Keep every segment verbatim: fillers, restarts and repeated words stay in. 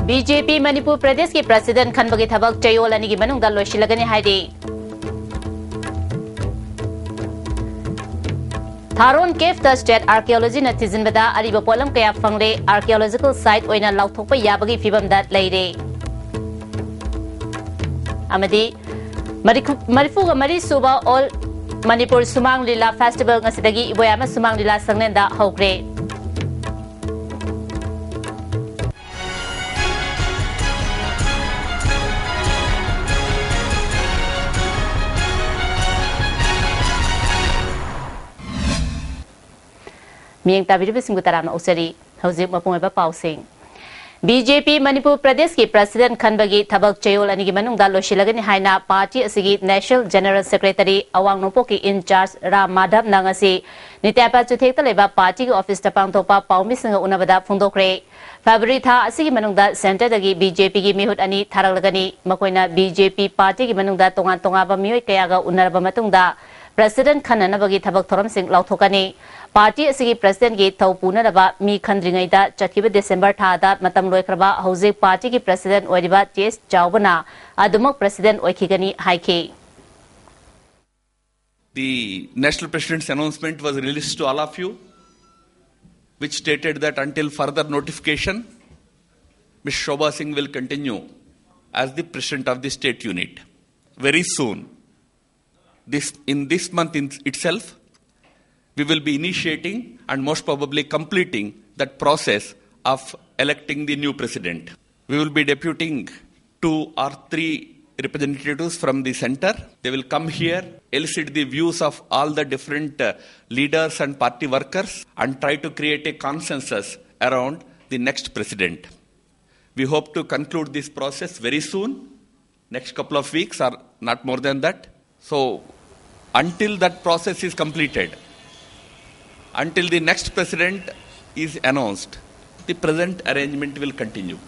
B J ꯄꯤ ꯃꯅꯤꯄꯨꯔ ꯄ꯭ꯔꯗꯦꯁꯀꯤ president ꯈꯟꯕꯒꯤ ꯊꯕꯛ ꯆꯌꯣꯜ ꯑꯅꯤꯒꯤ ꯃꯅꯨꯡꯗ ꯂꯣꯏꯁꯤꯜꯂꯒꯅꯤ ꯍꯥꯏꯔꯤ꯫ ꯊꯥꯔꯣꯟ ꯀꯦꯐꯇ ꯁ꯭ꯇꯦꯠ ꯑꯥꯔꯀꯤꯑꯣꯂꯣꯖꯤꯅ ꯊꯤꯖꯤꯟꯕꯗ ꯑꯔꯤꯕ ꯄꯣꯠꯂꯝ ꯀꯌꯥ ꯐꯪꯂꯦ, ꯑꯥꯔꯀꯤꯑꯣꯂꯣꯖꯤꯀꯦꯜ ꯁꯥꯏꯠ ꯑꯣꯏꯅ ꯂꯥꯎꯊꯣꯛꯄ ꯌꯥꯕꯒꯤ ꯐꯤꯕꯝꯗ ꯂꯩꯔꯦ꯫ ꯑꯃꯗꯤ ꯃꯔꯤꯐꯨ-, ꯃꯔꯤꯐꯨꯒ ꯃꯔꯤ ꯁꯨꯕ ꯑꯣꯜ ꯃꯅꯤꯄꯨꯔ ꯁꯨꯃꯥꯡ ꯂꯤꯂꯥ ꯐꯦꯁꯇꯤꯚꯦꯜ ꯉꯁꯤꯗꯒꯤ ꯏꯕꯣꯌꯥꯝ ꯁꯨꯃꯥꯡ ꯂꯤꯂꯥ ꯁꯪꯂꯦꯟꯗ ꯍꯧꯈ꯭ꯔꯦ꯫ ꯃꯤꯠꯌꯦꯡ ꯇꯥꯕꯤꯔꯤꯕꯁꯤꯡꯕꯨ ꯇꯔꯥꯝꯅ ꯑꯣꯛꯆꯔꯤ꯫ ꯍꯧꯖꯤꯛ ꯃꯄꯨꯡ ꯑꯣꯏꯕ ꯄꯥꯎꯁꯤꯡ꯫ ꯕꯤ ꯖꯦ ꯄꯤ ꯃꯅꯤꯄꯨꯔ ꯄ꯭ꯔꯗꯦꯁꯀꯤ ꯄ꯭ꯔꯁꯤꯗꯦꯟꯠ ꯈꯟꯕꯒꯤ ꯊꯕꯛ ꯆꯌꯣꯜ ꯑꯅꯤꯒꯤ ꯃꯅꯨꯡꯗ ꯂꯣꯏꯁꯤꯜꯂꯒꯅꯤ ꯍꯥꯏꯅ ꯄꯥꯔꯇꯤ ꯑꯁꯤꯒꯤ ꯅꯦꯁꯅꯦꯜ ꯖꯦꯅꯔꯦꯜ ꯁꯦꯀ꯭ꯔꯦꯇꯔꯤ ꯑꯋꯥꯡ ꯅꯣꯡꯄꯣꯛꯀꯤ ꯏꯟꯆꯥꯔꯖ ꯔꯥꯝ ꯃꯥꯙꯕꯅ ꯉꯁꯤ ꯅꯤꯇ꯭ꯌꯥꯄꯥ ꯆꯨꯊꯦꯛꯇ ꯂꯩꯕ ꯄꯥꯔꯇꯤꯒꯤ ꯑꯣꯐꯤꯁꯇ ꯄꯥꯡꯊꯣꯛꯄ ꯄꯥꯎꯃꯤꯁꯤꯡꯒ ꯎꯅꯕꯗ ꯐꯣꯡꯗꯣꯛꯈ꯭ꯔꯦ꯫ ꯐꯦꯕ꯭ꯔꯨꯋꯥꯔꯤ ꯊꯥ ꯑꯁꯤꯒꯤ ꯃꯅꯨꯡꯗ ꯁꯦꯟꯇꯔꯗꯒꯤ ꯕꯤ ꯖꯦ ꯄꯤꯒꯤ ꯃꯤꯍꯨꯠ ꯑꯅꯤ ꯊꯥꯔꯛꯂꯒꯅꯤ꯫ ꯃꯈꯣꯏꯅ ꯕꯤ ꯖꯦ ꯄꯤ ꯄꯥꯔꯇꯤꯒꯤ ꯃꯅꯨꯡꯗ ꯇꯣꯉꯥꯟ ꯇꯣꯉꯥꯟꯕ ꯃꯤꯑꯣꯏ ꯀꯌꯥꯒ ꯎꯅꯔꯕ ꯃꯇꯨꯡꯗ ꯄ꯭ꯔꯁꯤꯗꯦꯟꯠ ꯈꯟꯅꯅꯕꯒꯤ ꯊꯕꯛ ꯊꯧꯔꯝꯁꯤꯡ ꯂꯥꯎꯊꯣꯛꯀꯅꯤ꯫ ꯄꯥꯔꯇꯤ ꯑꯁꯤꯒꯤ ꯄ꯭ꯔꯁꯤꯗꯦꯟꯠꯀꯤ ꯊꯧ ꯄꯨꯅꯅꯕ ꯃꯤ ꯈꯟꯗ꯭ꯔꯤꯉꯩꯗ ꯆꯠꯈꯤꯕ ꯗꯤꯁꯦꯝꯕꯔ ꯊꯥꯗ ꯃꯇꯝ ꯂꯣꯏꯈ꯭ꯔꯕ ꯍꯧꯖꯤꯛ ꯄꯥꯔꯇꯤꯒꯤ ꯄ꯭ꯔꯁꯤꯗꯦꯟꯠ ꯑꯣꯏꯔꯤꯕ ꯇꯤ ꯑꯦꯁ ꯆꯥꯎꯕꯅ ꯑꯗꯨꯃꯛ ꯄ꯭ꯔꯁꯤꯗꯦꯟꯠ ꯑꯣꯏꯈꯤꯒꯅꯤ ꯍꯥꯏꯈꯤ꯫ The National President's announcement was released to all of you, which stated that until further notification, Miss Shobha Singh will continue as the President of the State Unit. Very soon, this, in this month in itself, we will be initiating and most probably completing that process of electing the new President. We will be deputing two or three representatives from the center. They will come here, elicit the views of all the different, uh, leaders and party workers and try to create a consensus around the next president. We hope to conclude this process very soon, next couple of weeks or not more than that. So, until that process is completed, until the next president is announced, the present arrangement will continue.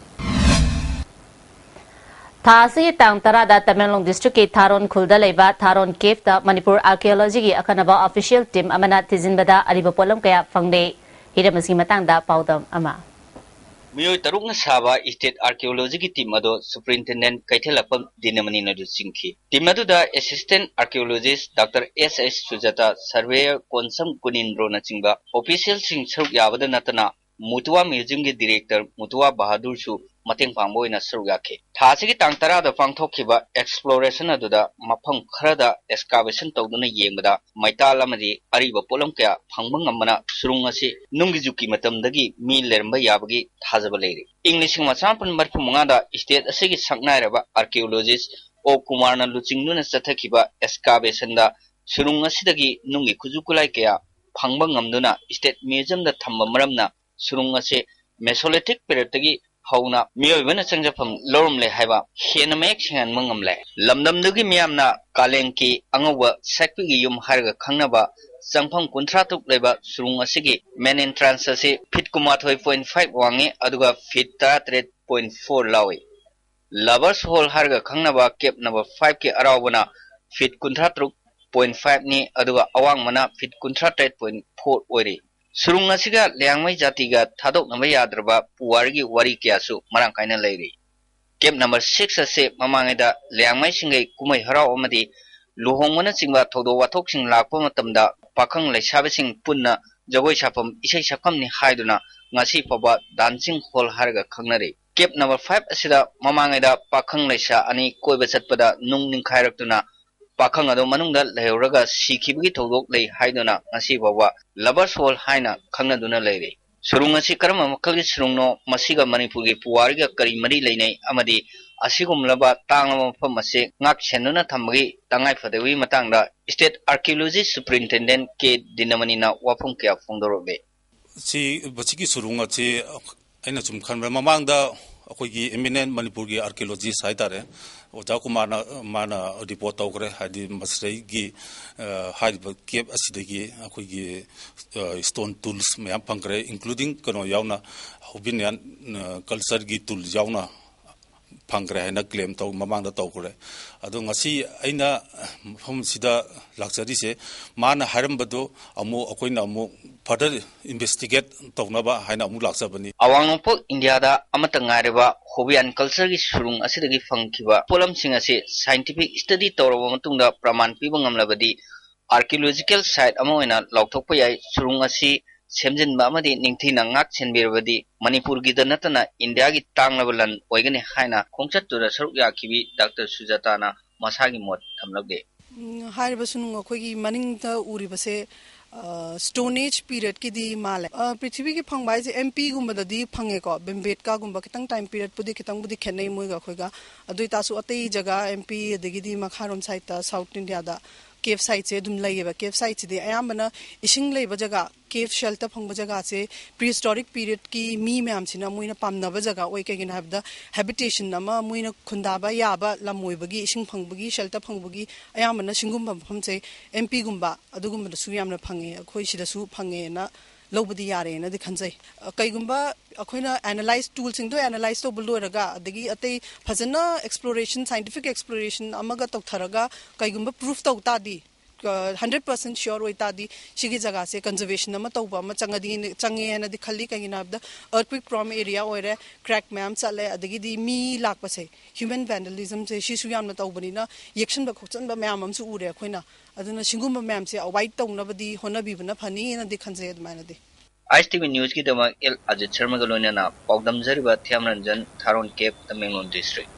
ꯊꯥ ꯑꯁꯤꯒꯤ ꯇꯥꯡ ꯇꯔꯥꯗ ꯇꯃꯦꯡꯂꯣꯡ ꯗꯤꯁꯇ꯭ꯔꯤꯛꯀꯤ ꯊꯥꯔꯣꯟ ꯈꯨꯜꯗ ꯂꯩꯕ ꯊꯥꯔꯣꯟ ꯀꯦꯐꯇ ꯃꯅꯤꯄꯨꯔ ꯑꯥꯔꯀꯤꯑꯣꯂꯣꯖꯤꯒꯤ ꯑꯈꯟꯅꯕ official team ꯑꯃꯅ ꯊꯤꯖꯤꯟꯕꯗ ꯑꯔꯤꯕ ꯄꯣꯠꯂꯝ ꯀꯌꯥ ꯐꯪꯂꯦ꯫ ꯍꯤꯔꯝ ꯑꯁꯤꯒꯤ ꯃꯇꯥꯡꯗ ꯄꯥꯎꯗꯝ ꯑꯃ꯫ ꯃꯤꯑꯣꯏ ꯇꯔꯨꯛꯅ ꯁꯥꯕ state archaeologyꯒꯤ team ꯑꯗꯨ Superintendent ꯀꯩꯊꯦꯜꯂꯛꯄꯝ ꯗꯤꯅꯃꯅꯤꯅ ꯂꯨꯆꯤꯡꯈꯤ꯫ Team ꯑꯗꯨꯗ Assistant Archaeologist Doctor S S ꯁꯨꯖꯥꯇꯥ, Surveyor Konsam ꯀꯨꯅꯤꯟꯗ꯭ꯔꯣꯅꯆꯤꯡꯕ officialꯁꯤꯡ ꯁꯔꯨꯛ ꯌꯥꯕꯗ ꯅꯠꯇꯅ ꯃꯨꯇꯨꯋꯥ Museumꯒꯤ Director ꯃꯨꯇꯨꯋꯥ ꯕꯍꯥꯗꯨꯔꯁꯨ ꯃꯇꯦꯡ ꯄꯥꯡꯕ ꯑꯣꯏꯅ ꯁꯔꯨꯛ ꯌꯥꯈꯤ꯫ ꯊꯥ ꯑꯁꯤꯒꯤ ꯇꯥꯡ ꯇꯔꯥꯗ ꯄꯥꯡꯊꯣꯛꯈꯤꯕ exploration ꯑꯗꯨꯗ ꯃꯐꯝ ꯈꯔꯗ excavation ꯇꯧꯗꯨꯅ ꯌꯦꯡꯕꯗ ꯃꯩꯇꯥꯜ ꯑꯃꯗꯤ ꯑꯔꯤꯕ ꯄꯣꯠꯂꯝ ꯀꯌꯥ ꯐꯪꯕ ꯉꯝꯕꯅ ꯁꯨꯔꯨꯡ ꯑꯁꯤ ꯅꯨꯡꯒꯤ ꯖꯨꯛꯀꯤ ꯃꯇꯝꯗꯒꯤ ꯃꯤ ꯂꯩꯔꯝꯕ ꯌꯥꯕꯒꯤ ꯊꯥꯖꯕ ꯂꯩꯔꯤ꯫ ꯏꯪ ꯂꯤꯁꯤꯡ ꯑꯃ ꯆꯃꯥꯄꯟ ꯃꯔꯤꯐꯨ ꯃꯉꯥꯗ state ꯑꯁꯤꯒꯤ ꯁꯛꯅꯥꯏꯔꯕ archaeologist ꯑꯣ ꯀꯨꯃꯥꯔꯅ ꯂꯨꯆꯤꯡꯗꯨꯅ ꯆꯠꯊꯈꯤꯕ excavationꯗ ꯁꯨꯔꯨꯡ ꯑꯁꯤꯗꯒꯤ ꯅꯨꯡꯒꯤ ꯈꯨꯠꯁꯨ ꯈꯨꯠꯂꯥꯏ ꯀꯌꯥ ꯐꯪꯕ ꯉꯝꯗꯨꯅ state museumꯗ ꯊꯝꯕ ꯃꯔꯝꯅ ꯁꯨꯔꯨꯡ ꯑꯁꯤ Mesolithic periodꯇꯒꯤ ꯍꯧꯅ ꯃꯤꯑꯣꯏꯕꯅ ꯆꯪꯖꯐꯝ ꯂꯧꯔꯝꯂꯦ ꯍꯥꯏꯕ ꯍꯦꯟꯅ ꯃꯌꯦꯛ ꯁꯦꯡꯍꯟꯕ ꯉꯝꯂꯦ꯫ ꯂꯝꯗꯝꯗꯨꯒꯤ ꯃꯤꯌꯥꯝꯅ ꯀꯥꯂꯦꯡꯀꯤ ꯑꯉꯧꯕ ꯁꯛꯄꯤꯒꯤ ꯌꯨꯝ ꯍꯥꯏꯔꯒ ꯈꯪꯅꯕ ꯆꯪꯐꯝ ꯀꯨꯟꯊ꯭ꯔꯥ ꯇꯔꯨꯛ ꯂꯩꯕ ꯁꯨꯔꯨꯡ ꯑꯁꯤꯒꯤ main entrance ꯑꯁꯤ feet ꯀꯨꯟꯃꯥꯊꯣꯏ point five ꯋꯥꯡꯉꯤ, ꯑꯗꯨꯒ feet ꯇꯔꯥꯇꯔꯦꯠ point four ꯂꯥꯎꯏ꯫ Lover's Hole ꯍꯥꯏꯔꯒ ꯈꯪꯅꯕ cave number fiveꯀꯤ ꯑꯔꯥꯎꯕꯅ feet ꯀꯨꯟꯊ꯭ꯔꯥ ꯇꯔꯨꯛ point fiveꯅꯤ, ꯑꯗꯨꯒ ꯑꯋꯥꯡꯕꯅ feet ꯀꯨꯟꯊ꯭ꯔꯥ ꯇꯔꯦꯠ point four ꯑꯣꯏꯔꯤ꯫ ꯁꯨꯔꯨꯡ ꯑꯁꯤꯒ ꯂꯤꯌꯥꯡꯃꯩ ꯖꯥꯇꯤꯒ ꯊꯥꯗꯣꯛꯅꯕ ꯌꯥꯗ꯭ꯔꯕ ꯄꯨꯋꯥꯔꯤꯒꯤ ꯋꯥꯔꯤ ꯀꯌꯥꯁꯨ ꯃꯔꯥꯡ ꯀꯥꯏꯅ ꯂꯩꯔꯤ꯫ Cave number six ꯑꯁꯤ ꯃꯃꯥꯡꯉꯩꯗ ꯂꯤꯌꯥꯡꯃꯩꯁꯤꯡꯒꯤ ꯀꯨꯝꯍꯩ ꯍꯔꯥꯎ ꯑꯃꯗꯤ ꯂꯨꯍꯣꯡꯕꯅꯆꯤꯡꯕ ꯊꯧꯗꯣꯛ ꯋꯥꯊꯣꯛꯁꯤꯡ ꯂꯥꯛꯄ ꯃꯇꯝꯗ ꯄꯥꯈꯪ ꯂꯩꯁꯥꯕꯤꯁꯤꯡ ꯄꯨꯟꯅ ꯖꯒꯣꯏ ꯁꯥꯐꯝ, ꯏꯁꯩ ꯁꯛꯐꯝꯅꯤ ꯍꯥꯏꯗꯨꯅ ꯉꯁꯤ ꯐꯥꯎꯕ Dancing Hole ꯍꯥꯏꯔꯒ ꯈꯪꯅꯔꯤ꯫ Cave number five ꯑꯁꯤꯗ ꯃꯃꯥꯡꯉꯩꯗ ꯄꯥꯈꯪ ꯂꯩꯁꯥ ꯑꯅꯤ ꯀꯣꯏꯕ ꯆꯠꯄꯗ ꯅꯨꯡ ꯅꯤꯡꯈꯥꯏꯔꯛꯇꯨꯅ ꯄꯥꯈꯪ ꯑꯗꯨ ꯃꯅꯨꯡꯗ ꯂꯩꯍꯧꯔꯒ ꯁꯤꯈꯤꯕꯒꯤ ꯊꯧꯗꯣꯛ ꯂꯩ ꯍꯥꯏꯗꯨꯅ ꯉꯁꯤ ꯐꯥꯎꯕ Lover's Hole ꯍꯥꯏꯅ ꯈꯪꯅꯗꯨꯅ ꯂꯩꯔꯤ꯫ ꯁꯨꯔꯨꯡ ꯑꯁꯤ ꯀꯔꯝꯕ ꯃꯈꯜꯒꯤ ꯁꯨꯔꯨꯡꯅꯣ, ꯃꯁꯤꯒ ꯃꯅꯤꯄꯨꯔꯒꯤ ꯄꯨꯋꯥꯔꯤꯒ ꯀꯔꯤ ꯃꯔꯤ ꯂꯩꯅꯩ ꯑꯃꯗꯤ ꯑꯁꯤꯒꯨꯝꯂꯕ ꯇꯥꯡꯂꯕ ꯃꯐꯝ ꯑꯁꯤ ꯉꯥꯛ ꯁꯦꯟꯗꯨꯅ ꯊꯝꯕꯒꯤ ꯇꯉꯥꯏ ꯐꯗꯕꯒꯤ ꯃꯇꯥꯡꯗ State Archaeology Superintendent ꯀꯦ ꯗꯤꯅꯃꯅꯤꯅ ꯋꯥꯐꯝ ꯀꯌꯥ ꯐꯣꯡꯗꯣꯔꯛꯂꯤ꯫ ꯁꯤ, ꯃꯁꯤꯒꯤ ꯁꯨꯔꯨꯡ ꯑꯁꯤ ꯑꯩꯅ ꯁꯨꯝ ꯈꯟꯕꯗ, ꯃꯃꯥꯡꯗ ꯑꯩꯈꯣꯏꯒꯤ eminent ꯃꯅꯤꯄꯨꯔꯒꯤ archaeologist ꯍꯥꯏꯇꯥꯔꯦ, ꯑꯣꯖꯥ ꯀꯨꯃꯥꯔꯅ, ꯃꯥꯅ report ꯇꯧꯈ꯭ꯔꯦ꯫ ꯍꯥꯏꯗꯤ ꯃꯁꯤꯗꯒꯤ, ꯑ, ꯍꯥꯏꯔꯤꯕ cave ꯑꯁꯤꯗꯒꯤ ꯑꯩꯈꯣꯏꯒꯤ, ꯑ, stone tools ꯃꯌꯥꯝ ꯐꯪꯈ꯭ꯔꯦ, including ꯀꯩꯅꯣ ꯌꯥꯎꯅ, Houvinian, ꯑ, culture ꯒꯤ tool ꯌꯥꯎꯅ ꯐꯪꯈ꯭ꯔꯦ ꯍꯥꯏꯅ ꯀ꯭ꯂꯦꯝ ꯇꯧ ꯃꯃꯥꯡꯗ ꯇꯧꯈ꯭ꯔꯦ꯫ ꯑꯗꯣ ꯉꯁꯤ ꯑꯩꯅ ꯃꯐꯝꯁꯤꯗ ꯂꯥꯛꯆꯔꯤꯁꯦ, ꯃꯥꯅ ꯍꯥꯏꯔꯝꯕꯗꯨ ꯑꯃꯨꯛ ꯑꯩꯈꯣꯏꯅ ꯑꯃꯨꯛ ꯐꯔꯗꯔ ꯏꯟꯚꯦꯁꯇꯤꯒꯦꯠ ꯇꯧꯅꯕ ꯍꯥꯏꯅ ꯑꯃꯨꯛ ꯂꯥꯛꯆꯕꯅꯤ꯫ ꯑꯋꯥꯡ ꯅꯣꯡꯄꯣꯛ ꯏꯟꯗꯤꯌꯥꯗ ꯑꯃꯠꯇ ꯉꯥꯏꯔꯕ ꯍꯣꯕꯤꯌꯥꯟ ꯀꯜꯆꯔꯒꯤ ꯁꯨꯔꯨꯡ ꯑꯁꯤꯗꯒꯤ ꯐꯪꯈꯤꯕ ꯄꯣꯠꯂꯝꯁꯤꯡ ꯑꯁꯤ ꯁꯥꯏꯟꯇꯤꯐꯤꯛ ꯁ꯭ꯇꯗꯤ ꯇꯧꯔꯕ ꯃꯇꯨꯡꯗ ꯄ꯭ꯔꯃꯥꯟ ꯄꯤꯕ ꯉꯝꯂꯕꯗꯤ ꯑꯥꯔꯀꯤꯑꯣꯂꯣꯖꯤꯀꯦꯜ ꯁꯥꯏꯠ ꯑꯃ ꯑꯣꯏꯅ ꯂꯥꯎꯊꯣꯛꯄ ꯌꯥꯏ꯫ ꯁꯨꯔꯨꯡ ꯑꯁꯤ ꯁꯦꯝꯖꯤꯟꯕ ꯑꯃꯗꯤ ꯅꯤꯡꯊꯤꯅ ꯉꯥꯛ ꯁꯦꯟꯕꯤꯔꯕꯗꯤ ꯃꯅꯤꯄꯨꯔꯒꯤꯗ ꯅꯠꯇꯅ ꯏꯟꯗꯤꯌꯥꯒꯤ ꯇꯥꯡꯂꯕ ꯂꯟ ꯑꯣꯏꯒꯅꯤ ꯍꯥꯏꯅ ꯈꯣꯡꯆꯠꯇꯨꯗ ꯁꯔꯨꯛ ꯌꯥꯈꯤꯕꯤ ꯗꯥꯛꯇꯔ ꯁꯨꯖꯥꯇꯥꯅ ꯃꯁꯥꯒꯤ ꯃꯣꯠ ꯊꯝꯂꯛꯂꯤ꯫ ꯎꯝ, ꯍꯥꯏꯔꯤꯕ ꯁꯨꯅꯨꯡ ꯑꯩꯈꯣꯏꯒꯤ ꯃꯅꯤꯡꯗ ꯎꯔꯤꯕꯁꯦ, ꯑ, Stone Age periodꯀꯤꯗꯤ ꯃꯥꯜꯂꯦ꯫ ꯑ, ꯄ꯭ꯔꯤꯊꯤꯕꯤꯒꯤ ꯐꯪꯕ ꯍꯥꯏꯁꯦ ꯑꯦꯝ ꯄꯤꯒꯨꯝꯕꯗꯗꯤ ꯐꯪꯉꯦꯀꯣ, ꯕꯦꯝꯕꯦꯠꯀꯥꯒꯨꯝꯕ ꯈꯤꯇꯪ ꯇꯥꯏꯝ ꯄꯤꯔꯤꯌꯗꯄꯨꯗꯤ ꯈꯤꯇꯪꯕꯨꯗꯤ ꯈꯦꯠꯅꯩ ꯃꯣꯏꯒ ꯑꯩꯈꯣꯏꯒ꯫ ꯑꯗꯨ ꯑꯣꯏꯇꯥꯔꯁꯨ ꯑꯇꯩ ꯖꯒꯥ ꯑꯦꯝ ꯄꯤ ꯑꯗꯒꯤꯗꯤ ꯃꯈꯥꯔꯣꯝ ꯁꯥꯏꯠꯇ ꯁꯥꯎꯠ ꯏꯟꯗꯤꯌꯥꯗ ꯀꯦꯞ ꯁꯥꯏꯠꯁꯦ ꯑꯗꯨꯝ ꯂꯩꯌꯦꯕ꯫ ꯀꯦꯞ ꯁꯥꯏꯠꯁꯤꯗꯤ ꯑꯌꯥꯝꯕꯅ ꯏꯁꯤꯡ ꯂꯩꯕ ꯖꯒꯥ, ꯀꯦꯞ ꯁꯦꯜꯇꯔ ꯐꯪꯕ ꯖꯒꯥꯁꯦ ꯄ꯭ꯔꯤ ꯍꯤꯁꯇꯣꯔꯤꯛ ꯄꯤꯔꯤꯌꯗꯀꯤ ꯃꯤ ꯃꯌꯥꯝꯁꯤꯅ ꯃꯣꯏꯅ ꯄꯥꯝꯅꯕ ꯖꯒꯥ ꯑꯣꯏ꯫ ꯀꯩꯒꯤꯅꯣ ꯍꯥꯏꯕꯗ ꯍꯦꯕꯤꯇꯦꯁꯟ ꯑꯃ ꯃꯣꯏꯅ ꯈꯨꯟꯗꯥꯕ ꯌꯥꯕ ꯂꯝ ꯑꯣꯏꯕꯒꯤ, ꯏꯁꯤꯡ ꯐꯪꯕꯒꯤ, ꯁꯦꯜꯇꯔ ꯐꯪꯕꯒꯤ ꯑꯌꯥꯝꯕꯅ ꯁꯤꯒꯨꯝꯕ ꯃꯐꯝꯁꯦ ꯑꯦꯝ ꯄꯤꯒꯨꯝꯕ ꯑꯗꯨꯒꯨꯝꯕꯗꯁꯨ ꯌꯥꯝꯅ ꯐꯪꯉꯦ꯫ ꯑꯩꯈꯣꯏ ꯁꯤꯗꯁꯨ ꯐꯪꯉꯦꯅ ꯂꯧꯕꯗꯤ ꯌꯥꯔꯦꯅꯗꯤ ꯈꯟꯖꯩ꯫ ꯑ, ꯀꯩꯒꯨꯝꯕ ꯑꯩꯈꯣꯏꯅ ꯑꯦꯅꯥꯂꯥꯏꯁ, ꯇꯨꯜꯁꯤꯡꯗꯣ ꯑꯦꯅꯥꯂꯥꯏꯁ ꯇꯧꯕ ꯂꯣꯏꯔꯒ, ꯑꯗꯒꯤ ꯑꯇꯩ ꯐꯖꯅ ꯑꯦꯛꯁꯄ꯭ꯂꯣꯔꯦꯁꯟ, ꯁꯥꯏꯟꯇꯤꯐꯤꯛ ꯑꯦꯛꯁꯄ꯭ꯂꯣꯔꯦꯁꯟ ꯑꯃꯒ ꯇꯧꯊꯔꯒ ꯀꯩꯒꯨꯝꯕ ꯄ꯭ꯔꯨꯐ ꯇꯧ ꯇꯥꯔꯗꯤ, ꯍꯟꯗ꯭ꯔꯦꯠ ꯄꯥꯔꯁꯦꯟ ꯁꯤꯌꯣꯔ ꯑꯣꯏ ꯇꯥꯔꯗꯤ ꯁꯤꯒꯤ ꯖꯒꯥꯁꯦ ꯀꯟꯖꯔꯕꯦꯁꯟ ꯑꯃ ꯇꯧꯕ ꯑꯃ ꯆꯪꯉꯗꯤ, ꯆꯪꯉꯦ ꯍꯥꯏꯅꯗꯤ ꯈꯜꯂꯤ꯫ ꯀꯩꯒꯤꯅꯣ ꯍꯥꯏꯕꯗ ꯑꯔꯊꯀ꯭ꯋꯦꯛ ꯄ꯭ꯔꯣꯟ ꯑꯦꯔꯤꯌꯥ ꯑꯣꯏꯔꯦ, ꯀ꯭ꯔꯦꯛ ꯃꯌꯥꯝ ꯆꯠꯂꯦ, ꯑꯗꯒꯤꯗꯤ ꯃꯤ ꯂꯥꯛꯄꯁꯦ, ꯍ꯭ꯌꯨꯃꯦꯟ ꯚꯦꯟꯗꯂꯤꯖꯝꯁꯦ ꯁꯤꯁꯨ ꯌꯥꯝꯅ ꯇꯧꯕꯅꯤꯅ ꯌꯦꯛꯁꯟꯕ ꯈꯣꯠꯆꯟꯕ ꯃꯌꯥꯝ ꯑꯃꯁꯨ ꯎꯔꯦ ꯑꯩꯈꯣꯏꯅ꯫ ꯑꯗꯨꯅ ꯁꯤꯒꯨꯝꯕ ꯃꯌꯥꯝꯁꯦ ꯑꯦꯚꯣꯏꯗ ꯇꯧꯅꯕꯗꯤ ꯍꯣꯠꯅꯕꯤꯕꯅ ꯐꯅꯤꯅꯗꯤ ꯈꯟꯖꯩ꯫ ꯑꯗꯨꯃꯥꯏꯅꯗꯤ ꯑꯥꯏ ꯑꯦꯁ ꯇꯤ ꯚꯤ ꯅ꯭ꯌꯨꯁꯀꯤꯗꯃꯛ ꯑꯦꯜ ꯑꯖꯤꯠ ꯁꯔꯃꯒ ꯂꯣꯏꯅꯅ ꯄꯥꯎꯗꯝꯖꯔꯤꯕ ꯊꯤꯌꯥꯝꯔꯟꯖꯟ, ꯊꯥꯔꯣꯟ ꯀꯦꯞ, ꯇꯃꯦꯡꯂꯣꯡ ꯗꯤꯁꯇ꯭ꯔꯤꯛ꯫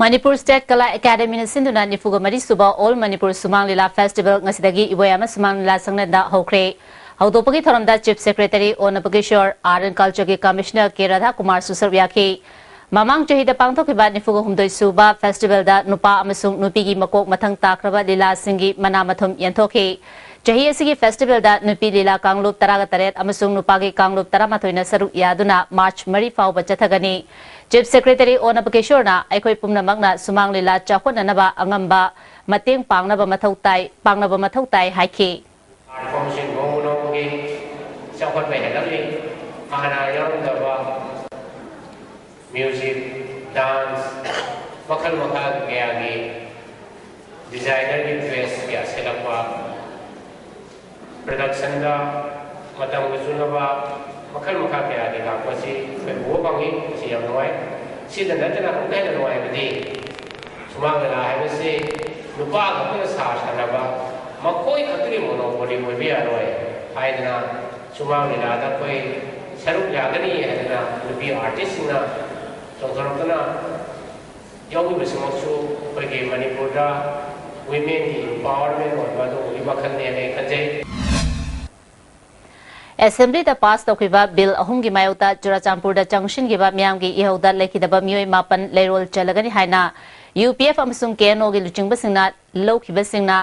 ꯃꯅꯤꯄꯨꯔ ꯁ꯭ꯇꯦꯠ ꯀꯂꯥ ꯑꯦꯀꯥꯗꯃꯤꯅ ꯁꯤꯟꯗꯨꯅ ꯅꯤꯐꯨꯒ ꯃꯔꯤ ꯁꯨꯕ ꯑꯣꯜ ꯃꯅꯤꯄꯨꯔ ꯁꯨꯃꯥꯡ ꯂꯤꯂꯥ ꯐꯦꯁꯇꯤꯚꯦꯜ ꯉꯁꯤꯗꯒꯤ ꯏꯕꯣꯌꯥꯏꯃ ꯁꯨꯃꯥꯡ ꯂꯤꯂꯥ ꯁꯪꯅꯗ ꯍꯧꯈ꯭ꯔꯦ꯫ ꯍꯧꯗꯣꯛꯄꯒꯤ ꯊꯧꯔꯝꯗ ꯆꯤꯐ ꯁꯦꯀ꯭ꯔꯦꯇꯔꯤ ꯑꯣ ꯅꯕꯀꯤꯁꯣꯔ, ꯑꯥꯔꯠ ꯑꯦꯟ ꯀꯜꯆꯔꯒꯤ ꯀꯃꯤꯁꯅꯔ ꯀꯦ ꯔꯥꯙꯥꯀꯨꯃꯥꯔꯁꯨ ꯁꯔꯨꯛ ꯌꯥꯈꯤ꯫ ꯃꯃꯥꯡ ꯆꯍꯤꯗ ꯄꯥꯡꯊꯣꯛꯈꯤꯕ ꯅꯤꯐꯨꯒ ꯍꯨꯝꯗꯣꯏ ꯁꯨꯕ ꯐꯦꯁꯇꯤꯚꯦꯜꯗ ꯅꯨꯄꯥ ꯑꯃꯁꯨꯡ ꯅꯨꯄꯤꯒꯤ ꯃꯀꯣꯛ ꯃꯊꯪ ꯇꯥꯈ꯭ꯔꯕ ꯂꯤꯂꯥꯁꯤꯡꯒꯤ ꯃꯅꯥ ꯃꯊꯨꯝ ꯌꯦꯟꯊꯣꯛꯈꯤ꯫ ꯆꯍꯤ ꯑꯁꯤꯒꯤ ꯐꯦꯁꯇꯤꯚꯦꯜꯗ ꯅꯨꯄꯤ ꯂꯤꯂꯥ ꯀꯥꯡꯂꯨꯞ ꯇꯔꯥꯒ ꯇꯔꯦꯠ ꯑꯃꯁꯨꯡ ꯅꯨꯄꯥꯒꯤ ꯀꯥꯡꯂꯨꯞ ꯇꯔꯥꯃꯥꯊꯣꯏꯅ ꯁꯔꯨꯛ ꯌꯥꯗꯨꯅ ꯃꯥꯔꯆ ꯃꯔꯤ ꯐꯥꯎꯕ ꯆꯠꯊꯒꯅꯤ꯫ ꯆꯤꯐ ꯁꯦꯀ꯭ꯔꯦꯇꯔꯤ ꯑꯣ ꯅꯕꯀꯤꯁꯣꯔꯅ ꯑꯩꯈꯣꯏ ꯄꯨꯝꯅꯃꯛꯅ ꯁꯨꯃꯥꯡ ꯂꯤꯂꯥ ꯆꯥꯎꯈꯠꯅꯅꯕ ꯑꯉꯝꯕ ꯃꯇꯦꯡ ꯄꯥꯡꯅꯕ ꯃꯊꯧ ꯇꯥꯏ, ꯄꯥꯡꯅꯕ ꯃꯊꯧ ꯇꯥꯏ ꯍꯥꯏꯈꯤ꯫ ꯑꯥꯔꯠ ꯐꯣꯝꯁꯤꯡ ꯍꯣꯡꯕ ꯅꯣꯡꯃꯒꯤ ꯆꯥꯎꯈꯠꯄ ꯍꯦꯟꯒꯠꯂꯤ꯫ ꯍꯥꯟꯅ ꯌꯥꯎꯔꯝꯗꯕ ꯃꯈꯜ ꯃꯈꯥ ꯀꯌꯥꯒꯤ ꯗꯤꯖꯥꯏꯅꯔꯒꯤ ꯗ꯭ꯔꯦꯁ ꯀꯌꯥ ꯁꯦꯠꯂꯛꯄ, ꯄ꯭ꯔꯗꯛꯁꯟꯗ ꯃꯇꯝꯒ ꯆꯨꯅꯕ ꯃꯈꯜ ꯃꯈꯥ ꯀꯌꯥꯒꯤ ꯂꯥꯛꯄꯁꯤ ꯑꯩꯈꯣꯏ ꯎꯕ ꯐꯪꯉꯤ꯫ ꯃꯁꯤ ꯌꯥꯝ ꯅꯨꯡꯉꯥꯏ꯫ ꯁꯤꯗ ꯅꯠꯇꯅ ꯑꯃꯨꯛꯀ ꯍꯦꯟꯅ ꯅꯨꯡꯉꯥꯏꯕꯗꯤ ꯁꯨꯃꯥꯡ ꯂꯤꯂꯥ ꯍꯥꯏꯕꯁꯤ ꯅꯨꯄꯥ ꯈꯛꯇꯅ ꯁꯥ ꯁꯥꯟꯅꯕ, ꯃꯈꯣꯏ ꯈꯛꯇꯒꯤ ꯃꯣꯅꯣꯄꯣꯂꯤ ꯑꯣꯏꯕ ꯌꯥꯔꯣꯏ ꯍꯥꯏꯗꯅ ꯁꯨꯃꯥꯡ ꯂꯤꯂꯥꯗ ꯑꯩꯈꯣꯏ ꯁꯔꯨꯛ ꯌꯥꯒꯅꯤ ꯍꯥꯏꯗꯅ ꯅꯨꯄꯤ ꯑꯥꯔꯇꯤꯁꯁꯤꯡꯅ ꯆꯣꯡꯊꯣꯔꯛꯇꯨꯅ ꯌꯥꯎꯔꯤꯕꯁꯤꯃꯛꯁꯨ ꯑꯩꯈꯣꯏꯒꯤ ꯃꯅꯤꯄꯨꯔꯗ ꯋꯤꯃꯦꯟꯒꯤ ꯏꯝꯄꯥꯋꯔꯃꯦꯟ ꯑꯣꯏꯕ ꯑꯗꯨꯒꯨꯝꯕꯒꯤ ꯃꯈꯜꯅꯦꯅ ꯑꯩ ꯈꯟꯖꯩ꯫ ꯑꯦꯁꯦꯝꯕ꯭ꯂꯤꯗ ꯄꯥꯁ ꯇꯧꯈꯤꯕ ꯕꯤꯜ ꯑꯍꯨꯝꯒꯤ ꯃꯥꯌꯣꯛꯇ ꯆꯨꯔꯥꯆꯥꯟꯄꯨꯔꯗ ꯆꯪꯁꯤꯟꯈꯤꯕ ꯃꯤꯌꯥꯝꯒꯤ ꯏꯍꯧꯗ ꯂꯩꯈꯤꯗꯕ ꯃꯤꯑꯣꯏ ꯃꯥꯄꯟ ꯂꯩꯔꯣꯜ ꯆꯜꯂꯒꯅꯤ ꯍꯥꯏꯅ ꯌꯨ ꯄꯤ ꯑꯦꯐ ꯑꯃꯁꯨꯡ ꯀꯦ ꯑꯦꯟ ꯑꯣꯒꯤ ꯂꯨꯆꯤꯡꯕꯁꯤꯡꯅ ꯂꯧꯈꯤꯕꯁꯤꯡꯅ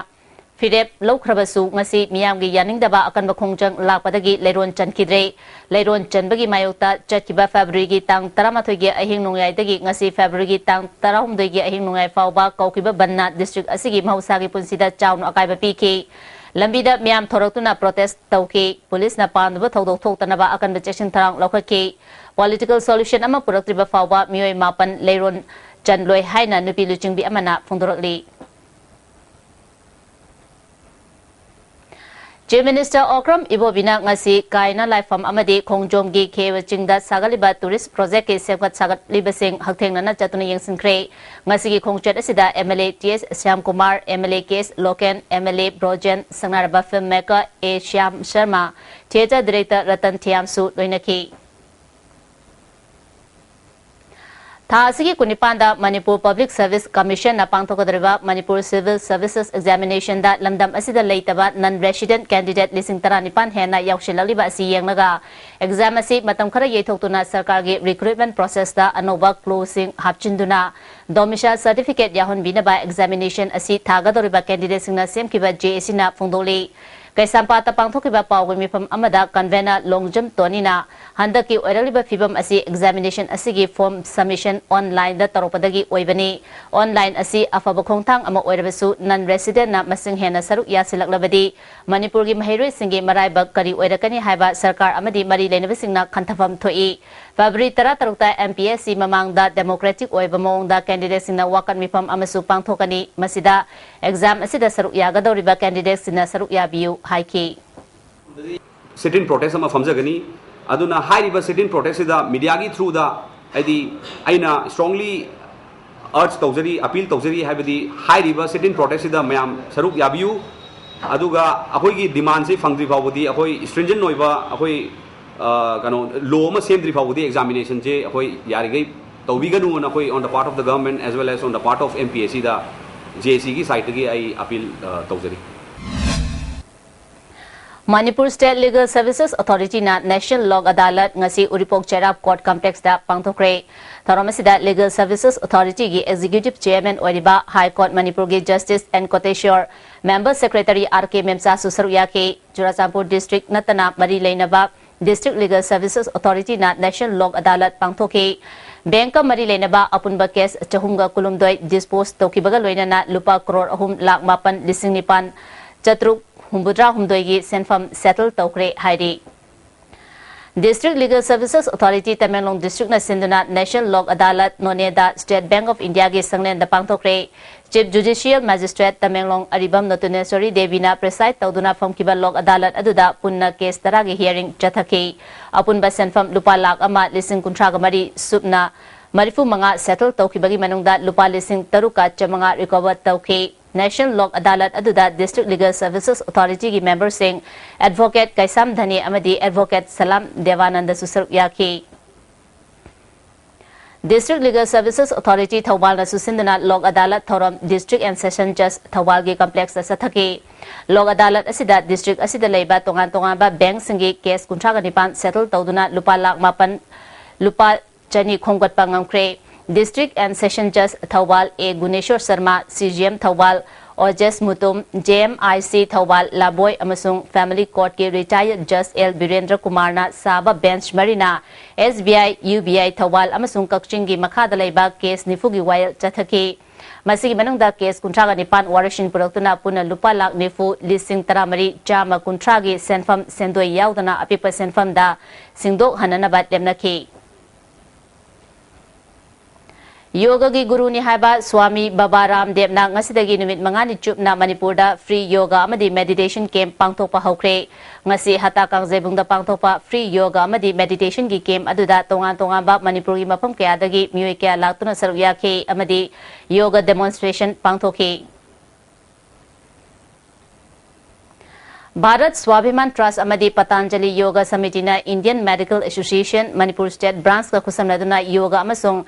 ꯐꯤꯔꯦꯞ ꯂꯧꯈ꯭ꯔꯕꯁꯨ ꯉꯁꯤ ꯃꯤꯌꯥꯝꯒꯤ ꯌꯥꯅꯤꯡꯗꯕ ꯑꯀꯟꯕ ꯈꯣꯡꯖꯪ ꯂꯥꯛꯄꯗꯒꯤ ꯂꯩꯔꯣꯟ ꯆꯟꯈꯤꯗ꯭ꯔꯦ꯫ ꯂꯩꯔꯣꯟ ꯆꯟꯕꯒꯤ ꯃꯥꯌꯣꯛꯇ ꯆꯠꯈꯤꯕ ꯐꯦꯕ꯭ꯔꯨꯋꯥꯔꯤꯒꯤ ꯇꯥꯡ ꯇꯔꯥꯃꯥꯊꯣꯏꯒꯤ ꯑꯍꯤꯡ ꯅꯣꯡꯌꯥꯏꯗꯒꯤ ꯉꯁꯤ ꯐꯦꯕ꯭ꯔꯨꯋꯥꯔꯤꯒꯤ ꯇꯥꯡ ꯇꯔꯥꯍꯨꯝꯗꯣꯏꯒꯤ ꯑꯍꯤꯡ ꯅꯣꯡꯌꯥꯏ ꯐꯥꯎꯕ ꯀꯧꯈꯤꯕ ꯕꯟꯅ ꯗꯤꯁꯇ꯭ꯔꯤꯛ ꯑꯁꯤꯒꯤ ꯃꯍꯧꯁꯥꯒꯤ ꯄꯨꯟꯁꯤꯗ ꯆꯥꯎꯅ ꯑꯀꯥꯏꯕ ꯄꯤꯈꯤ꯫ ꯂꯝꯕꯤꯗ ꯃꯤꯌꯥꯝ ꯊꯣꯔꯛꯇꯨꯅ ꯄ꯭ꯔꯣꯇꯦꯁ ꯇꯧꯈꯤ꯫ ꯄꯨꯂꯤꯁꯅ ꯄꯥꯝꯗꯕ ꯊꯧꯗꯣꯛ ꯊꯣꯛꯇꯅꯕ ꯑꯀꯟꯕ ꯆꯦꯛꯁꯤꯟ ꯊꯧꯔꯥꯡ ꯂꯧꯈꯠꯈꯤ꯫ ꯄꯣꯂꯤꯇꯤꯀꯦꯜ ꯁꯣꯂꯨꯁꯟ ꯑꯃ ꯄꯨꯔꯛꯇ꯭ꯔꯤꯕ ꯐꯥꯎꯕ ꯃꯤꯑꯣꯏ ꯃꯥꯄꯟ ꯂꯩꯔꯣꯟ ꯆꯟꯂꯣꯏ ꯍꯥꯏꯅ ꯅꯨꯄꯤ ꯂꯨꯆꯤꯡꯕꯤ ꯑꯃꯅ ꯐꯣꯡꯗꯣꯔꯛꯂꯤ꯫ ꯆꯤꯐ ꯃꯤꯅꯤꯁꯇꯔ ꯑꯣꯀ꯭ꯔꯝ ꯏꯕꯣꯕꯤꯅ ꯉꯁꯤ ꯀꯥꯏꯅ ꯂꯥꯏꯐꯝ ꯑꯃꯗꯤ ꯈꯣꯡꯖꯣꯝꯒꯤ ꯈꯦꯋ ꯆꯤꯡꯗ ꯁꯥꯒꯠꯂꯤꯕ ꯇꯨꯔꯤꯁ ꯄ꯭ꯔꯣꯖꯦꯛꯀꯤ ꯁꯦꯝꯒꯠ ꯁꯥꯒꯠꯂꯤꯕꯁꯤꯡ ꯍꯛꯊꯦꯡꯅꯅ ꯆꯠꯇꯨꯅ ꯌꯦꯡꯁꯤꯟꯈ꯭ꯔꯦ꯫ ꯉꯁꯤꯒꯤ ꯈꯣꯡꯆꯠ ꯑꯁꯤꯗ M L A T S Shyamkumar, M L A K S Loken, M L A Brojen, ꯁꯛꯅꯥꯏꯔꯕ film maker A Shyam Sharma, theatre director Ratan ꯊꯤꯌꯥꯝꯁꯨ ꯂꯣꯏꯅꯈꯤ꯫ ꯊꯥ ꯑꯁꯤꯒꯤ ꯀꯨꯟꯅꯤꯄꯥꯟꯗ ꯃꯅꯤꯄꯨꯔ ꯄꯕ꯭ꯂꯤꯛ ꯁꯔꯚꯤꯁ ꯀꯃꯤꯁꯟꯅ ꯄꯥꯡꯊꯣꯛꯀꯗꯧꯔꯤꯕ ꯃꯅꯤꯄꯨꯔ ꯁꯤꯚꯤꯜ ꯁꯔꯚꯤꯁꯦꯁ ꯑꯦꯛꯖꯥꯃꯤꯅꯦꯁꯟꯗ ꯂꯝꯗꯝ ꯑꯁꯤꯗ ꯂꯩꯇꯕ ꯅꯟ ꯔꯦꯁꯤꯗꯦꯟꯠ ꯀꯦꯟꯗꯤꯗꯦꯠ ꯂꯤꯁꯤꯡ ꯇꯔꯥꯅꯤꯄꯥꯟ ꯍꯦꯟꯅ ꯌꯥꯎꯁꯤꯜꯂꯛꯂꯤꯕ ꯑꯁꯤ ꯌꯦꯡꯂꯒ ꯑꯦꯛꯖꯥꯝ ꯑꯁꯤ ꯃꯇꯝ ꯈꯔ ꯌꯩꯊꯣꯛꯇꯨꯅ ꯁꯔꯀꯥꯔꯒꯤ ꯔꯤꯀ꯭ꯔꯨꯠꯃꯦꯟ ꯄ꯭ꯔꯣꯁꯦꯁꯇ ꯑꯅꯧꯕ ꯀ꯭ꯂꯣꯖꯁꯤꯡ ꯍꯥꯞꯆꯤꯟꯗꯨꯅ ꯗꯣꯃꯤꯁꯥꯏꯜ ꯁꯔꯇꯤꯐꯤꯀꯦꯠ ꯌꯥꯎꯍꯟꯕꯤꯅꯕ ꯑꯦꯛꯖꯥꯃꯤꯅꯦꯁꯟ ꯑꯁꯤ ꯊꯥꯒꯗꯧꯔꯤꯕ ꯀꯦꯟꯗꯤꯗꯦꯠꯁꯤꯡꯅ ꯁꯦꯝꯈꯤꯕ ꯖꯦ ꯑꯦ ꯁꯤꯅ ꯐꯣꯡꯗꯣꯛꯂꯤ꯫ ꯀꯩꯁꯥꯝꯄꯥꯠꯇ ꯄꯥꯡꯊꯣꯛꯈꯤꯕ ꯄꯥꯎꯒꯤ ꯃꯤꯐꯝ ꯑꯃꯗ convener ꯂꯣꯡꯖꯝ ꯇꯣꯅꯤꯅ ꯍꯟꯗꯛꯀꯤ ꯑꯣꯏꯔꯛꯂꯤꯕ ꯐꯤꯕꯝ ꯑꯁꯤ examination ꯑꯁꯤꯒꯤ form submission online ꯗ ꯇꯧꯔꯛꯄꯗꯒꯤ ꯑꯣꯏꯕꯅꯤ꯫ Online ꯑꯁꯤ ꯑꯐꯕ ꯈꯣꯡꯊꯥꯡ ꯑꯃ ꯑꯣꯏꯔꯕꯁꯨ non resident ꯅ ꯃꯁꯤꯡ ꯍꯦꯟꯅ ꯁꯔꯨꯛ ꯌꯥꯁꯤꯜꯂꯛꯂꯕꯗꯤ ꯃꯅꯤꯄꯨꯔꯒꯤ ꯃꯍꯩꯔꯣꯏꯁꯤꯡꯒꯤ ꯃꯔꯥꯏꯕꯛ ꯀꯔꯤ ꯑꯣꯏꯔꯛꯀꯅꯤ ꯍꯥꯏꯕ ꯁꯔꯀꯥꯔ ꯑꯃꯗꯤ ꯃꯔꯤ ꯂꯩꯅꯕꯁꯤꯡꯅ ꯈꯟꯊꯐꯝ ꯊꯣꯛꯏ꯫ February ꯇꯔꯥꯇꯔꯨꯛꯇ M P S C ꯃꯃꯥꯡꯗ democratic ꯑꯣꯏꯕ ꯃꯑꯣꯡꯗ candidate ꯁꯤꯡꯅ ꯋꯥꯀꯠ ꯃꯤꯐꯝ ꯑꯃꯁꯨ ꯄꯥꯡꯊꯣꯛꯀꯅꯤ꯫ ꯃꯁꯤꯗ exam ꯑꯁꯤꯗ ꯁꯔꯨꯛ ꯌꯥꯒꯗꯧꯔꯤꯕ candidate ꯁꯤꯡꯅ ꯁꯔꯨꯛ ꯌꯥꯕꯤꯌꯨ ꯍꯥꯏꯈꯤ꯫ Sit in protest ꯑꯃ ꯐꯝꯖꯒꯅꯤ꯫ ꯑꯗꯨꯅ ꯍꯥꯏꯔꯤꯕ sit in protest ꯁꯤꯗ media ꯒꯤ through ꯗ, ꯍꯥꯏꯗꯤ, ꯑꯩꯅ strongly urge ꯇꯧꯖꯔꯤ, appeal ꯇꯧꯖꯔꯤ, ꯍꯥꯏꯕꯗꯤ ꯍꯥꯏꯔꯤꯕ sit in protest ꯁꯤꯗ ꯃꯌꯥꯝ ꯁꯔꯨꯛ ꯌꯥꯕꯤꯌꯨ꯫ ꯑꯗꯨꯒ ꯑꯩꯈꯣꯏꯒꯤ demand ꯁꯤ ꯐꯪꯗ꯭ꯔꯤ ꯐꯥꯎꯕꯗꯤ, ꯑꯩꯈꯣꯏ stringent ꯑꯣꯏꯕ, ꯑꯩꯈꯣꯏ, ꯑ, ꯀꯩꯅꯣ, law ꯑꯃ ꯁꯦꯝꯗ꯭ꯔꯤ ꯐꯥꯎꯕꯗꯤ examination ꯁꯦ ꯑꯩꯈꯣꯏ ꯌꯥꯔꯤꯈꯩ ꯇꯧꯕꯤꯒꯅꯨꯅ ꯑꯩꯈꯣꯏ on the part of the government as well as on the part of M P S C the J A C ꯒꯤ side ꯇꯒꯤ ꯑꯩ appeal, ꯑ, ꯇꯧꯖꯔꯤ꯫ Manipur State Legal Services Authority ꯅ National Lok Adalat ꯉꯁꯤ ꯎꯔꯤꯄꯣꯛ ꯆꯩꯔꯥꯞ Court Complex ꯇ ꯄꯥꯡꯊꯣꯛꯈ꯭ꯔꯦ꯫ ꯊꯧꯔꯝ ꯑꯁꯤꯗ Legal Services Authority ꯒꯤ Executive Chairman ꯑꯣꯏꯔꯤꯕ High Court ꯃꯅꯤꯄꯨꯔꯒꯤ Justice N ꯀꯣꯇꯦꯁꯣꯔ, Member Secretary R K ꯃꯦꯝꯆꯥꯁꯨ ꯁꯔꯨꯛ ꯌꯥꯈꯤ꯫ ꯆꯨꯔꯥꯆꯥꯟꯄꯨꯔ district ꯅꯠꯇꯅ ꯃꯔꯤ ꯂꯩꯅꯕ District Legal Services Authority ꯅ National Lok Adalat ꯄꯥꯡꯊꯣꯛꯈꯤ꯫ Bank ꯀ ꯃꯔꯤ ꯂꯩꯅꯕ ꯑꯄꯨꯟꯕ case ꯆꯍꯨꯝꯒ ꯀꯨꯟꯍꯨꯝꯗꯣꯏ dispose ꯇꯧꯈꯤꯕꯒ ꯂꯣꯏꯅꯅ ꯂꯨꯄꯥ ꯀ꯭ꯔꯣꯔ ꯑꯍꯨꯝ ꯂꯥꯈ ꯃꯥꯄꯟ ꯂꯤꯁꯤꯡ ꯅꯤꯄꯥꯟ ꯆꯥꯇ꯭ꯔꯨꯛ ꯍꯨꯝꯐꯨꯇꯔꯥ ꯍꯨꯝꯗꯣꯏꯒꯤ ꯁꯦꯟꯐꯝ settle ꯇꯧꯈ꯭ꯔꯦ ꯍꯥꯏꯔꯤ꯫ District Legal Services Authority Tamenglong district ꯅ ꯁꯤꯟꯗꯨꯅ National Lok Adalat ꯅꯣꯅꯦꯗ State Bank of India ꯒꯤ ꯁꯪꯂꯦꯟꯗ ꯄꯥꯡꯊꯣꯛꯈ꯭ꯔꯦ꯫ Chief Judicial Magistrate ꯇꯃꯦꯡꯂꯣꯡ ꯑꯔꯤꯕꯝ ꯅꯣꯇꯨꯅꯦꯁꯣꯔꯤ ꯗꯦꯕꯤꯅ preside ꯇꯧꯗꯨꯅ ꯐꯝꯈꯤꯕ ꯂꯣꯛ ꯑꯗꯥꯂꯠ ꯑꯗꯨꯗ ꯄꯨꯟꯅ case ꯇꯔꯥꯒꯤ hearing ꯆꯠꯊꯈꯤ꯫ ꯑꯄꯨꯟꯕ ꯁꯦꯟꯐꯝ ꯂꯨꯄꯥ ꯂꯥꯈ ꯑꯃ ꯂꯤꯁꯤꯡ ꯀꯨꯟꯊ꯭ꯔꯥꯒ ꯃꯔꯤ ꯁꯨꯞꯅ ꯃꯔꯤꯐꯨ ꯃꯉꯥ settle ꯇꯧꯈꯤꯕꯒꯤ ꯃꯅꯨꯡꯗ ꯂꯨꯄꯥ ꯂꯤꯁꯤꯡ ꯇꯔꯨꯛꯀ ꯆꯥꯃꯉꯥ recover ꯇꯧꯈꯤ꯫ National ꯂꯣꯛ ꯑꯗꯥꯂꯠ ꯑꯗꯨꯗ District Legal Services Authority ꯒꯤ member ꯁꯤꯡ Advocate ꯀꯩꯁꯥꯝ ꯙꯅꯤ ꯑꯃꯗꯤ Advocate ꯁꯂꯥꯝ ꯗꯦꯕꯥꯅꯟꯗꯁꯨ ꯁꯔꯨꯛ ꯌꯥꯈꯤ꯫ District Legal Services Authority ꯊꯧꯕꯥꯜꯅ ꯁꯨꯁꯤꯟꯗꯨꯅ ꯂꯣꯛ ꯑꯗꯥꯂꯠ ꯊꯧꯔꯝ District and Session Judge ꯊꯧꯕꯥꯜꯒꯤ complex ꯇ ꯆꯠꯊꯈꯤ꯫ ꯂꯣꯛ ꯑꯗꯥꯂꯠ ꯑꯁꯤꯗ district ꯑꯁꯤꯗ ꯂꯩꯕ ꯇꯣꯉꯥꯟ ꯇꯣꯉꯥꯟꯕ bank ꯁꯤꯡꯒꯤ case ꯀꯨꯟꯊ꯭ꯔꯥꯒ ꯅꯤꯄꯥꯟ settle ꯇꯧꯗꯨꯅ ꯂꯨꯄꯥ ꯂꯥꯈ ꯃꯥꯄꯟ, ꯂꯨꯄꯥ ꯆꯅꯤ ꯈꯣꯝꯒꯠꯄ ꯉꯝꯈ꯭ꯔꯦ꯫ District and Session Judge Thoubal A Guneshor Sharma, C J M Thoubal Ojesh Mutum, J M I C Thoubal Laboi ꯑꯃꯁꯨꯡ ꯐꯦꯃꯤꯂꯤ ꯀꯣꯔꯠꯀꯤ ꯔꯤꯇꯥꯌꯔꯗ ꯖꯁ ꯑꯦꯜ ꯕꯤꯔꯦꯟꯗ꯭ꯔ ꯀꯨꯃꯥꯔꯅ ꯁꯥꯕ ꯕꯦꯟꯆ ꯃꯔꯤꯅ S B I, U B I Thoubal ꯑꯃꯁꯨꯡ ꯀꯛꯆꯤꯡꯒꯤ ꯃꯈꯥꯗ ꯂꯩꯕ ꯀꯦꯁ ꯅꯤꯐꯨꯒꯤ ꯋꯥꯌꯦꯜ ꯆꯠꯊꯈꯤ꯫ ꯃꯁꯤꯒꯤ ꯃꯅꯨꯡꯗ ꯀꯦꯁ ꯀꯨꯟꯊ꯭ꯔꯥꯒ ꯅꯤꯄꯥꯟ ꯋꯥꯔꯦꯞꯁꯤꯟ ꯄꯨꯔꯛꯇꯨꯅ ꯄꯨꯟꯅ ꯂꯨꯄꯥ ꯂꯥꯈ ꯅꯤꯐꯨ ꯂꯤꯁꯤꯡ ꯇꯔꯥꯃꯔꯤ ꯆꯥꯝꯃ ꯀꯨꯟꯊ꯭ꯔꯥꯒꯤ ꯁꯦꯟꯐꯝ ꯁꯦꯟꯗꯣꯏ ꯌꯥꯎꯗꯅ ꯑꯄꯤꯛꯄ ꯁꯦꯟꯐꯝꯗ ꯁꯤꯡꯗꯣꯛꯍꯟꯅꯅꯕ ꯂꯦꯞꯅꯈꯤ꯫ ꯌꯣꯒꯒꯤ ꯒꯨꯔꯨꯅꯤ ꯍꯥꯏꯕ ꯁ꯭ꯋꯥꯃꯤ ꯕꯕꯥ ꯔꯥꯝꯗꯦꯕꯅ ꯉꯁꯤꯗꯒꯤ ꯅꯨꯃꯤꯠ ꯃꯉꯥꯅꯤ ꯆꯨꯞꯅ ꯃꯅꯤꯄꯨꯔꯗ ꯐ꯭ꯔꯤ ꯌꯣꯒ ꯑꯃꯗꯤ ꯃꯦꯗꯤꯇꯦꯁꯟ ꯀꯦꯝꯞ ꯄꯥꯡꯊꯣꯛꯄ ꯍꯧꯈ꯭ꯔꯦ꯫ ꯉꯁꯤ ꯍꯇꯥ ꯀꯥꯡꯖꯩꯕꯨꯡꯗ ꯄꯥꯡꯊꯣꯛꯄ ꯐ꯭ꯔꯤ ꯌꯣꯒ ꯑꯃꯗꯤ ꯃꯦꯗꯤꯇꯦꯁꯟꯒꯤ ꯀꯦꯝꯞ ꯑꯗꯨꯗ ꯇꯣꯉꯥꯟ ꯇꯣꯉꯥꯟꯕ ꯃꯅꯤꯄꯨꯔꯒꯤ ꯃꯐꯝ ꯀꯌꯥꯗꯒꯤ ꯃꯤꯑꯣꯏ ꯀꯌꯥ ꯂꯥꯛꯇꯨꯅ ꯁꯔꯨꯛ ꯌꯥꯈꯤ ꯑꯃꯗꯤ ꯌꯣꯒ ꯗꯦꯃꯣꯟꯁꯇ꯭ꯔꯦꯁꯟ ꯄꯥꯡꯊꯣꯛꯈꯤ꯫ ꯚꯥꯔꯠ ꯁ꯭ꯋꯥꯚꯤꯃꯥꯟ ꯇ꯭ꯔꯁ ꯑꯃꯗꯤ ꯄꯇꯥꯟꯖꯂꯤ ꯌꯣꯒ ꯁꯃꯤꯇꯤꯅ Indian medical association Manipur state ꯕ꯭ꯔꯥꯟꯆꯀ ꯈꯨꯠꯁꯝꯅꯗꯨꯅ ꯌꯣꯒ ꯑꯃꯁꯨꯡ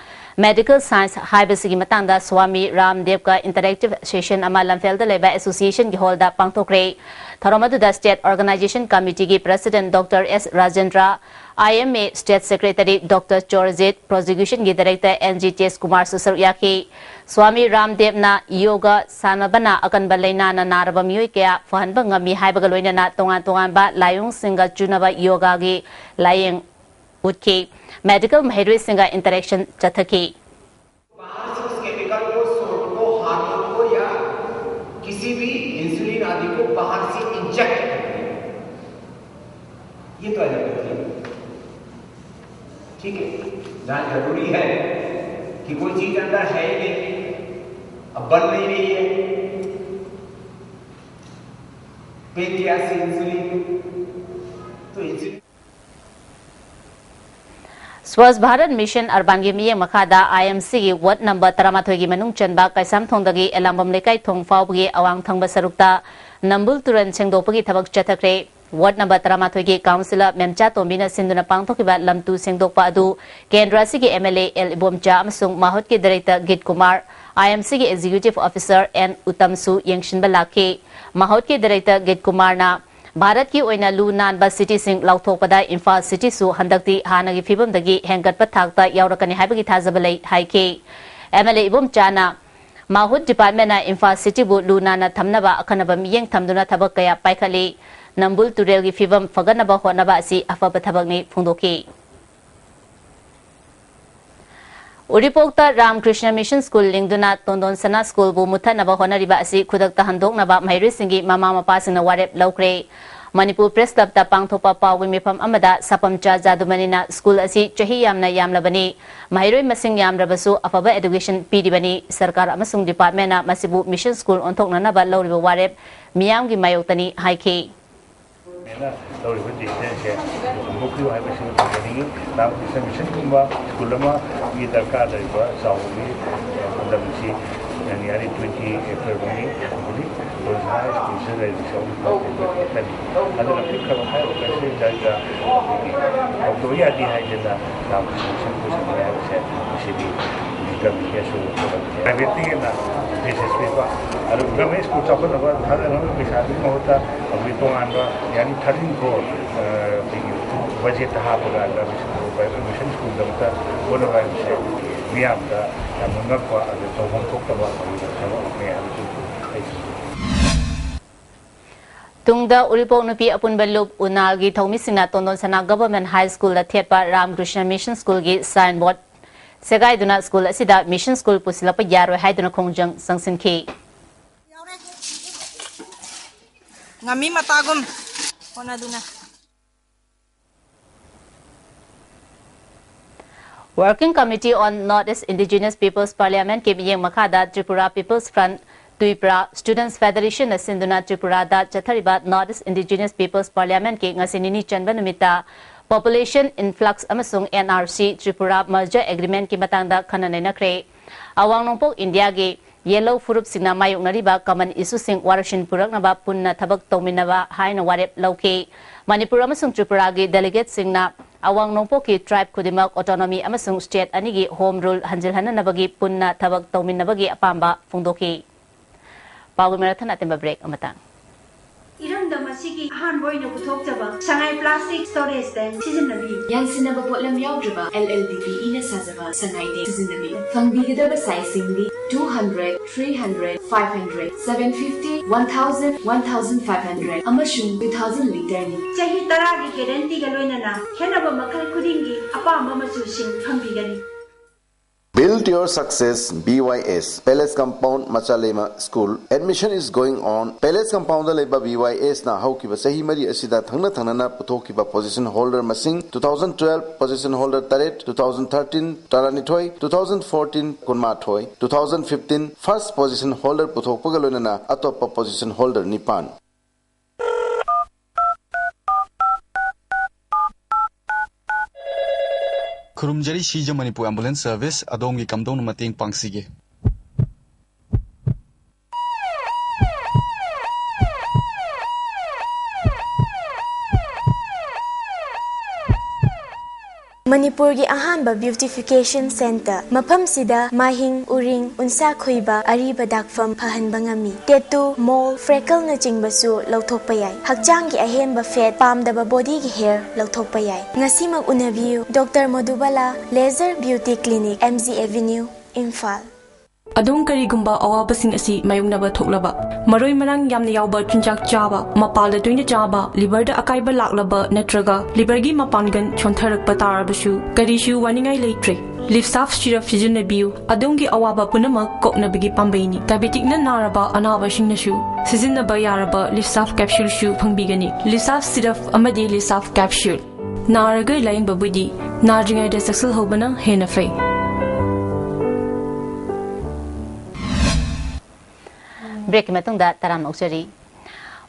ꯃꯦꯗꯤꯀꯦꯜ ꯁꯥꯏꯟꯁ ꯍꯥꯏꯕꯁꯤꯒꯤ ꯃꯇꯥꯡꯗ ꯁ꯭ꯋꯥꯃꯤ ꯔꯥꯝꯗꯦꯕꯀ ꯏꯟꯇꯔꯦꯛꯇꯤꯚ ꯁꯦꯁꯟ ꯑꯃ ꯂꯝꯐꯦꯜꯗ ꯂꯩꯕ ꯑꯦꯁꯣꯁꯤꯌꯦꯁꯟꯒꯤ ꯍꯣꯜꯗ ꯄꯥꯡꯊꯣꯛꯈ꯭ꯔꯦ꯫ ꯊꯧꯔꯝ ꯑꯗꯨꯗ ꯁ꯭ꯇꯦꯠ ꯑꯣꯔꯒꯅꯥꯏꯖꯦꯁꯟ ꯀꯃꯤꯇꯤꯒꯤ president doctor S Rajendra, I M A state secretary doctor Chorjit, ꯄ꯭ꯔꯣꯁꯤꯀ꯭ꯌꯨꯁꯟꯒꯤ ꯗꯥꯏꯔꯦꯛꯇꯔ ꯑꯦꯟ ꯖꯤ ꯇꯦꯖ ꯀꯨꯃꯥꯔꯁꯨ ꯁꯔꯨꯛ ꯌꯥꯈꯤ꯫ ꯁ꯭ꯋꯥꯃꯤ ꯔꯥꯝꯗꯦꯕꯅ ꯌꯣꯒ ꯁꯥꯟꯅꯕꯅ ꯑꯀꯟꯕ ꯂꯥꯏꯅꯥꯅ ꯅꯥꯔꯕ ꯃꯤꯑꯣꯏ ꯀꯌꯥ ꯐꯍꯟꯕ ꯉꯝꯃꯤ ꯍꯥꯏꯕꯒ ꯂꯣꯏꯅꯅ ꯇꯣꯉꯥꯟ ꯇꯣꯉꯥꯟꯕ ꯂꯥꯏꯑꯣꯡꯁꯤꯡꯒ ꯆꯨꯅꯕ ꯌꯣꯒꯥꯒꯤ ꯂꯥꯏꯌꯦꯡ ꯎꯠꯈꯤ꯫ ꯃꯦꯗꯤꯀꯦꯜ ꯃꯍꯩꯔꯣꯏꯁꯤꯡꯒ ꯏꯟꯇꯔꯦꯛꯁꯟ ꯆꯠꯊꯈꯤ꯫ बाहर से उस केमिकल को, सोल्ट को, हार्मोन को या किसी भी इंसुलिन आदि को बाहर से इंजेक्ट करते हैं। ये तो एलोपैथी है। ठीक है, जहाँ जरूरी है कि कोई चीज अंदर है ही नहीं, अब बन नहीं रही है, पेनक्रियास से इंसुलिन, तो इंसुलिन स्वच्छ भारत मिशन अर्बनꯒꯤ ꯃꯤꯠꯌꯦꯡ ꯃꯈꯥꯗ ꯑꯥꯏ ꯑꯦꯝ ꯁꯤꯒꯤ ꯋꯥꯔꯗ ꯅꯝꯕꯔ ꯇꯔꯥꯃꯥꯊꯣꯏꯒꯤ ꯃꯅꯨꯡ ꯆꯟꯕ ꯀꯩꯁꯥꯝꯊꯣꯡꯗꯒꯤ ꯑꯦꯂꯥꯡꯕꯝ ꯂꯩꯀꯥꯏ ꯊꯣꯡ ꯐꯥꯎꯕꯒꯤ ꯑꯋꯥꯡ ꯊꯪꯕ ꯁꯔꯨꯛꯇ ꯅꯝꯕꯨꯜ ꯇꯨꯔꯦꯜ ꯁꯦꯡꯗꯣꯛꯄꯒꯤ ꯊꯕꯛ ꯆꯠꯊꯈ꯭ꯔꯦ꯫ ꯋꯥꯔꯗ ꯅꯝꯕꯔ ꯇꯔꯥꯃꯥꯊꯣꯏꯒꯤ ꯀꯥꯎꯟꯁꯤꯂꯔ ꯃꯦꯝꯆꯥ ꯇꯣꯝꯕꯤꯅ ꯁꯤꯟꯗꯨꯅ ꯄꯥꯡꯊꯣꯛꯈꯤꯕ ꯂꯝ ꯇꯨ ꯁꯦꯡꯗꯣꯛꯄ ꯑꯗꯨ ꯀꯦꯟꯗ꯭ꯔ ꯑꯁꯤꯒꯤ M L A L Ibomcha ꯑꯃꯁꯨꯡ ꯃꯍꯨꯠꯀꯤ ꯗꯥꯏꯔꯦꯛꯇꯔ ꯒꯤꯠ ꯀꯨꯃꯥꯔ, ꯑꯥꯏ ꯑꯦꯝ ꯁꯤꯒꯤ ꯑꯦꯛꯖꯤꯀ꯭ꯌꯨꯇꯤꯚ ꯑꯣꯐꯤꯁꯔ ꯑꯦꯟ ꯎꯇꯝꯁꯨ ꯌꯦꯡꯁꯤꯟꯕ ꯂꯥꯛꯈꯤ꯫ ꯃꯍꯨꯠꯀꯤ ꯗꯥꯏꯔꯦꯛꯇꯔ ꯒꯤꯠ ꯀꯨꯃꯥꯔꯅ ꯚꯥꯔꯠꯀꯤ ꯑꯣꯏꯅ ꯂꯨ ꯅꯥꯟꯕ ꯁꯤꯇꯤꯁꯤꯡ ꯂꯥꯎꯊꯣꯛꯄꯗ ꯏꯝꯐꯥꯜ ꯁꯤꯇꯤꯁꯨ ꯍꯟꯗꯛꯇꯤ ꯍꯥꯟꯅꯒꯤ ꯐꯤꯕꯝꯗꯒꯤ ꯍꯦꯟꯒꯠꯄ ꯊꯥꯛꯇ ꯌꯥꯎꯔꯛꯀꯅꯤ ꯍꯥꯏꯕꯒꯤ ꯊꯥꯖꯕ ꯂꯩ ꯍꯥꯏꯈꯤ꯫ ꯑꯦꯝ ꯑꯦꯜ ꯑꯦ ꯏꯕꯣꯝꯆꯥꯅ ꯃꯥꯍꯨꯠ ꯗꯤꯄꯥꯔꯠꯃꯦꯟꯅ ꯏꯝꯐꯥꯜ ꯁꯤꯇꯤꯕꯨ ꯂꯨ ꯅꯥꯟꯅ ꯊꯝꯅꯕ ꯑꯈꯟꯅꯕ ꯃꯤꯠꯌꯦꯡ ꯊꯝꯗꯨꯅ ꯊꯕꯛ ꯀꯌꯥ ꯄꯥꯏꯈꯠꯂꯤ꯫ ꯅꯝꯕꯨꯜ ꯇꯨꯔꯦꯜꯒꯤ ꯐꯤꯕꯝ ꯐꯒꯠꯅꯕ ꯍꯣꯠꯅꯕ ꯑꯁꯤ ꯑꯐꯕ ꯊꯕꯛꯅꯤ ꯐꯣꯡꯗꯣꯛꯈꯤ꯫ ꯎꯔꯤꯄꯣꯛꯇ ꯔꯥꯝꯀ꯭ꯔꯤꯁꯅ ꯃꯤꯁꯟ ꯁ꯭ꯀꯨꯜ ꯂꯤꯡꯗꯨꯅ ꯇꯣꯟꯗꯣꯟ ꯁꯅꯥ ꯁ꯭ꯀꯨꯜꯕꯨ ꯃꯨꯠꯊꯠꯅꯕ ꯍꯣꯠꯅꯔꯤꯕ ꯑꯁꯤ ꯈꯨꯗꯛꯇ ꯍꯟꯗꯣꯛꯅꯕ ꯃꯍꯩꯔꯣꯏꯁꯤꯡꯒꯤ ꯃꯃꯥ ꯃꯄꯥꯁꯤꯡꯅ ꯋꯥꯔꯦꯞ ꯂꯧꯈ꯭ꯔꯦ꯫ ꯃꯅꯤꯄꯨꯔ ꯄ꯭ꯔꯦꯁ ꯀ꯭ꯂꯕꯇ ꯄꯥꯡꯊꯣꯛꯄ ꯄꯥꯎꯒꯤ ꯃꯤꯐꯝ ꯑꯃꯗ ꯁꯥꯄꯝꯆꯥ ꯖꯥꯗꯨꯃꯅꯤꯅ ꯁ꯭ꯀꯨꯜ ꯑꯁꯤ ꯆꯍꯤ ꯌꯥꯝꯅ ꯌꯥꯝꯂꯕꯅꯤ, ꯃꯍꯩꯔꯣꯏ ꯃꯁꯤꯡ ꯌꯥꯝꯗ꯭ꯔꯕꯁꯨ ꯑꯐꯕ ꯑꯦꯗꯨꯀꯦꯁꯟ ꯄꯤꯔꯤꯕꯅꯤ, ꯁꯔꯀꯥꯔ ꯑꯃꯁꯨꯡ ꯗꯤꯄꯥꯔꯠꯃꯦꯟꯅ ꯃꯁꯤꯕꯨ ꯃꯤꯁꯟ ꯁ꯭ꯀꯨꯜ ꯑꯣꯟꯊꯣꯛꯅꯅꯕ ꯂꯧꯔꯤꯕ ꯋꯥꯔꯦꯞ ꯃꯤꯌꯥꯝꯒꯤ ꯃꯥꯌꯣꯛꯇꯅꯤ ꯍꯥꯏꯈꯤ꯫ ꯃꯦꯟꯅ ꯂꯧꯔꯤꯕ ꯗꯤꯁꯤꯖꯟꯁꯦ ꯍꯣꯡꯗꯣꯛꯄꯤꯌꯨ ꯍꯥꯏꯕꯁꯤꯃ ꯊꯝꯖꯅꯤꯡꯉꯤ꯫ ꯔꯥꯃꯀ꯭ꯔꯤꯁꯅ ꯃꯤꯁꯟꯒꯨꯝꯕ ꯁ꯭ꯀꯨꯜ ꯑꯃꯒꯤ ꯗꯔꯀꯥꯔ ꯂꯩꯔꯤꯕ ꯆꯥꯎꯕꯒꯤ ꯄꯥꯟꯗꯝꯁꯤ nearly twenty acre ꯃꯨꯛꯅꯤ꯫ ꯍꯧꯖꯤꯛ ꯇꯣꯟꯁꯅꯥ ꯁ꯭ꯀꯨꯜꯁꯤꯗ ꯂꯩꯔꯤꯕꯁꯤ ꯍꯧꯖꯤꯛ ꯐꯥꯎꯕ ꯑꯗꯨꯅ ꯄꯤꯛꯈ꯭ꯔꯕ ꯍꯥꯏꯔꯤꯕ ꯀꯟꯁꯇꯤꯇ꯭ꯋꯦꯟꯁꯤꯗ ꯑꯩꯈꯣꯏꯒꯤ ꯍꯧꯗꯣꯛ ꯌꯥꯗꯦ ꯍꯥꯏꯗꯅ ꯔꯥꯃꯀ꯭ꯔꯤꯁꯅ ꯃꯤꯁꯟ ꯄꯨꯁꯟꯕ ꯍꯥꯏꯕꯁꯦ ꯃꯁꯤꯗꯤ ꯒꯃꯦꯟꯒꯤ ꯑꯁꯣꯏꯕ ꯊꯕꯛꯅꯤ꯫ ꯄ꯭ꯔꯥꯏꯚꯦꯠꯇꯒꯤ ꯍꯦꯟꯅ ꯄꯩꯁꯥ ꯄꯤꯕ, ꯑꯗꯨ ꯒꯃꯦꯟ ꯁ꯭ꯀꯨꯜ ꯆꯥꯎꯈꯠꯅꯕ ꯊꯥꯗꯅꯕ ꯄꯩꯁꯥꯗꯨꯒꯤ ꯃꯍꯨꯠꯇ ꯑꯩꯈꯣꯏ ꯇꯣꯉꯥꯟꯕ nearly thirteen crore, ꯑ, ꯑꯩꯈꯣꯏꯒꯤ ꯕꯖꯦꯠꯇ ꯍꯥꯞꯄꯒ ꯒꯃꯦꯟ ꯁ꯭ꯀꯨꯜ, ꯄ꯭ꯔꯥꯏꯚꯦꯠ ꯃꯤꯁꯟ ꯁ꯭ꯀꯨꯜꯗꯃꯛꯇ ꯍꯣꯠꯅꯕ ꯍꯥꯏꯕꯁꯦ ꯃꯤꯌꯥꯝꯗ ꯌꯥꯝꯅ ꯉꯛꯄ, ꯑꯗꯨ ꯇꯧꯐꯝ ꯊꯣꯛꯇꯕ ꯑꯗꯨꯒꯨꯝꯕ ꯊꯕꯛ ꯑꯃꯅꯤ ꯍꯥꯏꯕꯁꯤ ꯑꯩ ꯇꯨꯡꯗ ꯎꯔꯤꯄꯣꯛ ꯅꯨꯄꯤ ꯑꯄꯨꯟꯕ ꯂꯨꯞ ꯎꯅꯥꯜꯒꯤ ꯊꯧꯃꯤꯁꯤꯡꯅ ꯇꯣꯟꯗꯣꯟ ꯁꯅꯥ ꯒꯚꯔꯟꯃꯦꯟꯠ ꯍꯥꯏ ꯁ꯭ꯀꯨꯜꯗ ꯊꯦꯠꯄ ꯔꯥꯃꯀ꯭ꯔꯤꯁꯅ ꯃꯤꯁꯟ ꯁ꯭ꯀꯨꯜꯒꯤ ꯁꯥꯏꯟ ꯕꯣꯔꯗ ꯁꯦꯒꯥꯏꯗꯨꯅ ꯁ꯭ꯀꯨꯜ ꯑꯁꯤꯗ ꯃꯤꯁꯟ ꯁ꯭ꯀꯨꯜ ꯄꯨꯁꯤꯜꯂꯛꯄ ꯌꯥꯔꯣꯏ ꯍꯥꯏꯗꯨꯅ ꯈꯣꯡꯖꯪ ꯆꯪꯁꯤꯟꯈꯤ꯫ ꯉꯝꯃꯤ ꯃꯇꯥꯒꯨꯝ ꯍꯣꯠꯅꯗꯨꯅ꯫ Working Committee on North East Indigenous Peoples Parliament ꯀꯤ ꯃꯤꯠꯌꯦꯡ ꯃꯈꯥꯗ Tripura People's Front, ꯇ꯭ꯋꯤꯄ꯭ꯔꯥ Students Federation ꯅ ꯁꯤꯟꯗꯨꯅ ꯇ꯭ꯔꯤꯄꯨꯔꯥꯗ ꯆꯠꯊꯔꯤꯕ North East Indigenous People's Parliament ꯀꯤ ꯉꯁꯤ ꯅꯤꯅꯤ ꯆꯟꯕ ꯅꯨꯃꯤꯠꯇ Population Influx ꯑꯃꯁꯨꯡ N R C Tripura Merger Agreement ꯀꯤ ꯃꯇꯥꯡꯗ ꯈꯟꯅ ꯅꯩꯅꯈ꯭ꯔꯦ꯫ ꯑꯋꯥꯡ ꯅꯣꯡꯄꯣꯛ ꯏꯟꯗꯤꯌꯥꯒꯤ ꯌꯦꯜꯂꯧ ꯐꯨꯔꯨꯞꯁꯤꯡꯅ ꯃꯥꯌꯣꯛꯅꯔꯤꯕ common issue ꯁꯤꯡ ꯋꯥꯔꯛꯁꯤꯟ ꯄꯨꯔꯛꯅꯕ ꯄꯨꯟꯅ ꯊꯕꯛ ꯇꯧꯃꯤꯟꯅꯕ ꯍꯥꯏꯅ ꯋꯥꯔꯦꯞ ꯂꯧꯈꯤ꯫ ꯃꯅꯤꯄꯨꯔ ꯑꯃꯁꯨꯡ ꯇ꯭ꯔꯤꯄꯨꯔꯥꯒꯤ delegates ꯁꯤꯡꯅ ꯑꯋꯥꯡ ꯅꯣꯡꯄꯣꯛꯀꯤ tribe ꯈꯨꯗꯤꯡꯃꯛ autonomy ꯑꯃꯁꯨꯡ state ꯑꯅꯤꯒꯤ home rule ꯍꯟꯖꯤꯜꯍꯟꯅꯅꯕꯒꯤ ꯄꯨꯟꯅ ꯊꯕꯛ ꯇꯧꯃꯤꯟꯅꯕꯒꯤ ꯑꯄꯥꯝꯕ ꯐꯣꯡꯗꯣꯛꯈꯤ꯫ ꯄꯥꯎꯒꯤ ꯃꯔꯛ ꯊꯠꯅ ꯑꯇꯦꯟꯕ break ꯑꯃꯇꯪ꯫ ꯃꯁꯤꯒꯤ ꯑꯍꯥꯟꯕ ꯑꯣꯏꯅ ꯄꯨꯊꯣꯛꯆꯕ ꯁꯉꯥꯏ ꯄ꯭ꯂꯥꯁꯇꯤꯛ ꯁ꯭ꯇꯣꯔꯦꯖ ꯇꯦꯡ ꯁꯤꯖꯤꯟꯅꯕꯤꯌꯨ꯫ ꯌꯥꯟꯁꯤꯟꯅꯕ ꯄꯣꯠꯂꯝ ꯌꯥꯎꯗ꯭ꯔꯕ L L D P E ꯅ ꯁꯥꯖꯕ ꯁꯉꯥꯏ ꯇꯦꯡ ꯁꯤꯖꯤꯟꯅꯕꯤꯌꯨ꯫ ꯐꯪꯕꯤꯒꯗꯕ ꯁꯥꯏꯖꯁꯤꯡꯗꯤ two hundred, three hundred, five hundred, seven fifty, one thousand, one thousand five hundred ꯑꯃꯁꯨꯡ two thousand ꯂꯤꯇꯔꯅꯤ꯫ ꯆꯍꯤ ꯇꯔꯥꯒꯤ ꯒꯦꯔꯦꯟꯇꯤꯒ ꯂꯣꯏꯅꯅ ꯈꯦꯠꯅꯕ ꯃꯈꯜ ꯈꯨꯗꯤꯡꯒꯤ ꯑꯄꯥꯝꯕ ꯃꯆꯨꯁꯤꯡ ꯐꯪꯕꯤꯒꯅꯤ꯫ Build your success, B Y S, Palace Compound, Machalema School. Admission is going on. Palace Compound ꯗ ꯂꯩꯕ B Y S ꯅ ꯍꯧꯈꯤꯕ ꯆꯍꯤ ꯃꯔꯤ ꯑꯁꯤꯗ ꯊꯪꯅ ꯊꯪꯅꯅ ꯄꯨꯊꯣꯛꯈꯤꯕ position holder ꯃꯁꯤꯡ, two thousand twelve position holder ꯇꯔꯦꯠ, two thousand thirteen ꯇꯔꯥꯅꯤꯊꯣꯏ, two thousand fourteen ꯀꯨꯟꯃꯥꯊꯣꯏ, two thousand fifteen first position holder ꯄꯨꯊꯣꯛꯄꯒ ꯂꯣꯏꯅꯅ ꯑꯇꯣꯞꯄ position holder ꯅꯤꯄꯥꯟ꯫ ꯈꯨꯔꯨꯝꯖꯔꯤ ꯁꯤꯖ ꯃꯅꯤꯄꯨꯔ ꯑꯦꯝꯕꯨꯂꯦꯟꯁ ꯁꯔꯚꯤꯁ, ꯑꯗꯣꯝꯒꯤ ꯀꯝꯗꯧꯅ ꯃꯇꯦꯡ ꯄꯥꯡꯁꯤꯒꯦ? ꯃꯅꯤꯄꯨꯔꯒꯤ ꯑꯍꯥꯟꯕ ꯕ꯭ꯌꯨꯇꯤꯐꯤꯀꯦꯁꯟ ꯁꯦꯟꯇꯔ꯫ ꯃꯐꯝꯁꯤꯗ ꯃꯥꯍꯤꯡ, ꯎꯔꯤꯡ, ꯎꯟꯁꯥ ꯈꯨꯏꯕ, ꯑꯔꯤꯕ ꯗꯥꯛꯐꯝ ꯐꯍꯟꯕ ꯉꯝꯃꯤ꯫ ꯇꯦꯇꯨ, ꯃꯣꯜ, ꯐ꯭ꯔꯦꯀꯜꯅꯆꯤꯡꯕꯁꯨ ꯂꯧꯊꯣꯛꯄ ꯌꯥꯏ꯫ ꯍꯛꯆꯥꯡꯒꯤ ꯑꯍꯦꯟꯕ ꯐꯦꯠ, ꯄꯥꯝꯗꯕ ꯕꯣꯗꯤꯒꯤ ꯍꯦꯌꯔ ꯂꯧꯊꯣꯛꯄ ꯌꯥꯏ꯫ ꯉꯁꯤꯃꯛ ꯎꯅꯕꯤꯌꯨ, doctor Madhubala laser beauty clinic, M G Avenue, Imphal. ꯑꯗꯣꯝ ꯀꯔꯤꯒꯨꯝꯕ ꯑꯋꯥꯕꯁꯤꯡ ꯑꯁꯤ ꯃꯥꯌꯣꯛꯅꯕ ꯊꯣꯛꯂꯕ, ꯃꯔꯣꯏ ꯃꯔꯥꯡ ꯌꯥꯝꯅ ꯌꯥꯎꯕ ꯆꯤꯟꯖꯥꯛ ꯆꯥꯕ, ꯃꯄꯥꯜꯗ ꯇꯣꯏꯅ ꯆꯥꯕ, ꯂꯤꯚꯔꯗ ꯑꯀꯥꯏꯕ ꯂꯥꯛꯂꯕ ꯅꯠꯇ꯭ꯔꯒ ꯂꯤꯚꯔꯒꯤ ꯃꯄꯥꯡꯒꯜ ꯁꯣꯟꯊꯔꯛꯄ ꯇꯥꯔꯕꯁꯨ ꯀꯔꯤꯁꯨ ꯋꯥꯅꯤꯡꯉꯥꯏ ꯂꯩꯇ꯭ꯔꯦ꯫ ꯂꯤꯞꯁꯥꯐ ꯁꯤꯔꯞ ꯁꯤꯖꯤꯟꯅꯕꯤꯌꯨ, ꯑꯗꯣꯝꯒꯤ ꯑꯋꯥꯕ ꯄꯨꯝꯅꯃꯛ ꯀꯣꯛꯅꯕꯒꯤ ꯄꯥꯝꯕꯩꯅꯤ꯫ ꯗꯥꯏꯕꯦꯇꯤꯛꯅ ꯅꯥꯔꯕ ꯑꯅꯥꯕꯁꯤꯡꯅꯁꯨ ꯁꯤꯖꯤꯟꯅꯕ ꯌꯥꯔꯕ ꯂꯤꯞꯁꯥꯐ ꯀꯦꯞꯁꯨꯜꯁꯨ ꯐꯪꯕꯤꯒꯅꯤ꯫ ꯂꯤꯞꯁꯥꯐ ꯁꯤꯔꯞ ꯑꯃꯗꯤ ꯂꯤꯞꯁꯥꯐ ꯀꯦꯞꯁꯨꯜ꯫ ꯅꯥꯔꯒ ꯂꯥꯌꯦꯡꯕꯕꯨꯗꯤ ꯅꯥꯗ꯭ꯔꯤꯉꯩꯗ ꯆꯦꯛꯁꯤꯜꯍꯧꯕꯅ ꯍꯦꯟꯅ ꯐꯩ꯫ ꯕ꯭ꯔꯦꯛꯀꯤ ꯃꯇꯨꯡꯗ ꯇꯔꯥꯝꯅ ꯑꯣꯛꯆꯔꯤ꯫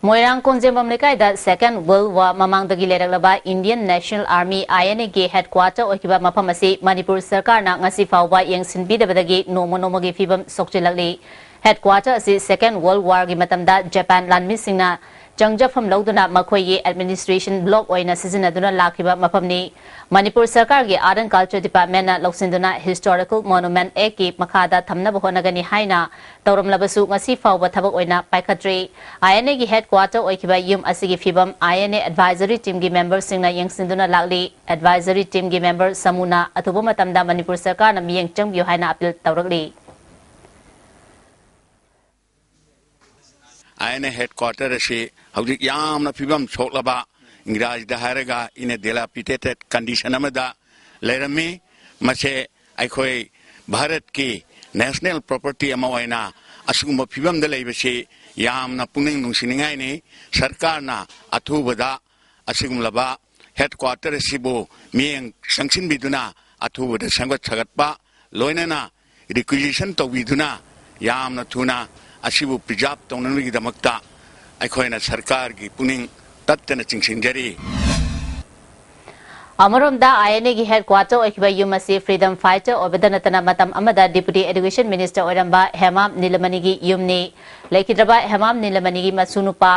ꯃꯣꯏꯔꯥꯡ ꯀꯣꯟꯖꯦꯝꯕꯝ ꯂꯩꯀꯥꯏꯗ Second World War ꯃꯃꯥꯡꯗꯒꯤ ꯂꯩꯔꯛꯂꯕ Indian National Army, I N A ꯒꯤ headquarter ꯑꯣꯏꯈꯤꯕ ꯃꯐꯝ ꯑꯁꯤ ꯃꯅꯤꯄꯨꯔ ꯁꯔꯀꯥꯔꯅ ꯉꯁꯤ ꯐꯥꯎꯕ ꯌꯦꯡꯁꯤꯟꯕꯤꯗꯕꯗꯒꯤ ꯅꯣꯡꯃ ꯅꯣꯡꯃꯒꯤ ꯐꯤꯕꯝ ꯁꯣꯛꯆꯤꯜꯂꯛꯂꯤ꯫ Headquarter ꯑꯁꯤ Second World War ꯒꯤ ꯃꯇꯝꯗ ꯖꯄꯥꯟ ꯂꯥꯟꯃꯤꯁꯤꯡꯅ ꯆꯪꯖꯐꯝ ꯂꯧꯗꯨꯅ ꯃꯈꯣꯏꯒꯤ administration block ꯑꯣꯏꯅ ꯁꯤꯖꯤꯟꯅꯗꯨꯅ ꯂꯥꯛꯈꯤꯕ ꯃꯐꯝꯅꯤ꯫ ꯃꯅꯤꯄꯨꯔ ꯁꯔꯀꯥꯔꯒꯤ Art and Culture Departmentꯅ ꯂꯧꯁꯤꯟꯗꯨꯅ Historical Monument Actꯀꯤ ꯃꯈꯥꯗ ꯊꯝꯅꯕ ꯍꯣꯠꯅꯒꯅꯤ ꯍꯥꯏꯅ ꯇꯧꯔꯝꯂꯕꯁꯨ ꯉꯁꯤ ꯐꯥꯎꯕ ꯊꯕꯛ ꯑꯣꯏꯅ ꯄꯥꯏꯈꯠꯇ꯭ꯔꯤ꯫ INAꯒꯤ headquarter ꯑꯣꯏꯈꯤꯕ ꯌꯨꯝ ꯑꯁꯤꯒꯤ ꯐꯤꯕꯝ INA advisory teamꯒꯤ memberꯁꯤꯡꯅ ꯌꯦꯡꯁꯤꯟꯗꯨꯅ ꯂꯥꯛꯂꯤ꯫ Advisory teamꯒꯤ member ꯁꯃꯨꯅ ꯑꯊꯨꯕ ꯃꯇꯝꯗ ꯃꯅꯤꯄꯨꯔ ꯁꯔꯀꯥꯔꯅ ꯃꯤꯠꯌꯦꯡ ꯆꯪꯕꯤꯌꯨ ꯍꯥꯏꯅ appeal ꯇꯧꯔꯛꯂꯤ꯫ INA headquarter ꯑꯁꯤ ꯍꯧꯖꯤꯛ ꯌꯥꯝꯅ ꯐꯤꯕꯝ ꯁꯣꯛꯂꯕ, ꯏꯪꯒ꯭ꯔꯥꯖꯤꯗ ꯍꯥꯏꯔꯒ in a dilapidated condition ꯑꯃꯗ ꯂꯩꯔꯝꯃꯤ꯫ ꯃꯁꯦ ꯑꯩꯈꯣꯏ ꯚꯥꯔꯠꯀꯤ national property ꯑꯃ ꯑꯣꯏꯅ ꯑꯁꯤꯒꯨꯝꯕ ꯐꯤꯕꯝꯗ ꯂꯩꯕꯁꯤ ꯌꯥꯝꯅ ꯄꯨꯛꯅꯤꯡ ꯅꯨꯡꯁꯤꯅꯤꯡꯉꯥꯏꯅꯤ꯫ ꯁꯔꯀꯥꯔꯅ ꯑꯊꯨꯕꯗ ꯑꯁꯤꯒꯨꯝꯂꯕ headquarter ꯑꯁꯤꯕꯨ ꯃꯤꯠꯌꯦꯡ ꯆꯪꯁꯤꯟꯕꯤꯗꯨꯅ ꯑꯊꯨꯕꯗ ꯁꯦꯝꯒꯠ ꯁꯥꯒꯠꯄ, ꯂꯣꯏꯅꯅ requisition ꯇꯧꯕꯤꯗꯨꯅ ꯌꯥꯝꯅ ꯊꯨꯅ ꯑꯁꯤꯕꯨ preserve ꯇꯧꯅꯕꯒꯤꯗꯃꯛꯇ ꯑꯩꯈꯣꯏꯅ ꯁꯔꯀꯥꯔꯒꯤ ꯄꯨꯛꯅꯤꯡ ꯇꯠꯇꯅ ꯆꯤꯡꯁꯤꯟꯖꯔꯤ꯫ ꯑꯃꯔꯣꯝꯗ, INAꯒꯤ headquarter ꯑꯣꯏꯈꯤꯕ ꯌꯨꯝ ꯑꯁꯤ freedom fighter ꯑꯣꯏꯕꯗ ꯅꯠꯇꯅ ꯃꯇꯝ ꯑꯃꯗ Deputy Education Minister ꯑꯣꯏꯔꯝꯕ ꯍꯦꯃꯥꯝ ꯅꯤꯂꯃꯅꯤꯒꯤ ꯌꯨꯝꯅꯤ꯫ ꯂꯩꯈꯤꯗ꯭ꯔꯕ ꯍꯦꯃꯥꯝ ꯅꯤꯂꯃꯅꯤꯒꯤ ꯃꯁꯨ ꯅꯨꯄꯥ,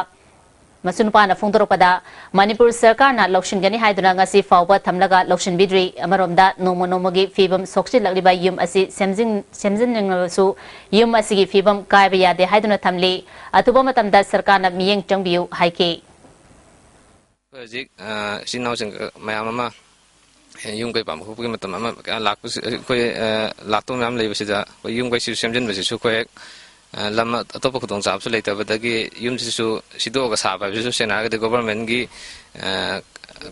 ꯃꯁꯨ ꯅꯨꯄꯥꯅ ꯐꯣꯡꯗꯣꯔꯛꯄꯗ, ꯃꯅꯤꯄꯨꯔ ꯁꯔꯀꯥꯔꯅ ꯂꯧꯁꯤꯟꯒꯅꯤ ꯍꯥꯏꯗꯨꯅ ꯉꯁꯤ ꯐꯥꯎꯕ ꯊꯝꯂꯒ ꯂꯧꯁꯤꯟꯕꯤꯗ꯭ꯔꯤ꯫ ꯑꯃꯔꯣꯝꯗ, ꯅꯣꯡꯃ ꯅꯣꯡꯃꯒꯤ ꯐꯤꯕꯝ ꯁꯣꯛꯆꯤꯜꯂꯛꯂꯤꯕ ꯌꯨꯝ ꯑꯁꯤ ꯁꯦꯝꯖꯤꯟ-, ꯁꯦꯝꯖꯤꯟꯅꯤꯡꯂꯕꯁꯨ ꯌꯨꯝ ꯑꯁꯤꯒꯤ ꯐꯤꯕꯝ ꯀꯥꯏꯕ ꯌꯥꯗꯦ ꯍꯥꯏꯗꯨꯅ ꯊꯝꯂꯤ꯫ ꯑꯊꯨꯕ ꯃꯇꯝꯗ ꯁꯔꯀꯥꯔꯅ ꯃꯤꯠꯌꯦꯡ ꯆꯪꯕꯤꯌꯨ ꯍꯥꯏꯈꯤ꯫ ꯑꯩꯈꯣꯏ ꯍꯧꯖꯤꯛ, ꯑ, ꯏꯆꯤꯟ ꯏꯅꯥꯎꯁꯤꯡ, ꯑ, ꯃꯌꯥꯝ ꯑꯃ, ꯑ, ꯌꯨꯝ ꯀꯩ ꯄꯥꯟꯕ ꯈꯣꯠꯄꯒꯤ ꯃꯇꯝ ꯑꯃ ꯀꯌꯥ ꯂꯥꯛꯄꯁꯤ, ꯑꯩꯈꯣꯏ, ꯑ, ꯂꯥꯛꯇꯧꯕ ꯃꯌꯥꯝ ꯂꯩꯕꯁꯤꯗ ꯑꯩꯈꯣꯏ ꯌꯨꯝ ꯀꯩꯁꯨ ꯁꯦꯝꯖꯤꯟꯕꯁꯤꯁꯨ ꯑꯩꯈꯣꯏ ꯍꯦꯛ, ꯑ, ꯂꯝ ꯑꯇꯣꯞꯄ ꯈꯨꯗꯣꯡꯆꯥꯕꯁꯨ ꯂꯩꯇꯕꯗꯒꯤ ꯌꯨꯝꯁꯤꯁꯨ ꯁꯤꯗꯣꯛꯑꯒ ꯁꯥꯕ ꯍꯥꯏꯕꯁꯤꯁꯨ ꯁꯦꯡꯅ ꯍꯥꯏꯔꯒꯗꯤ governmentꯒꯤ, ꯑ,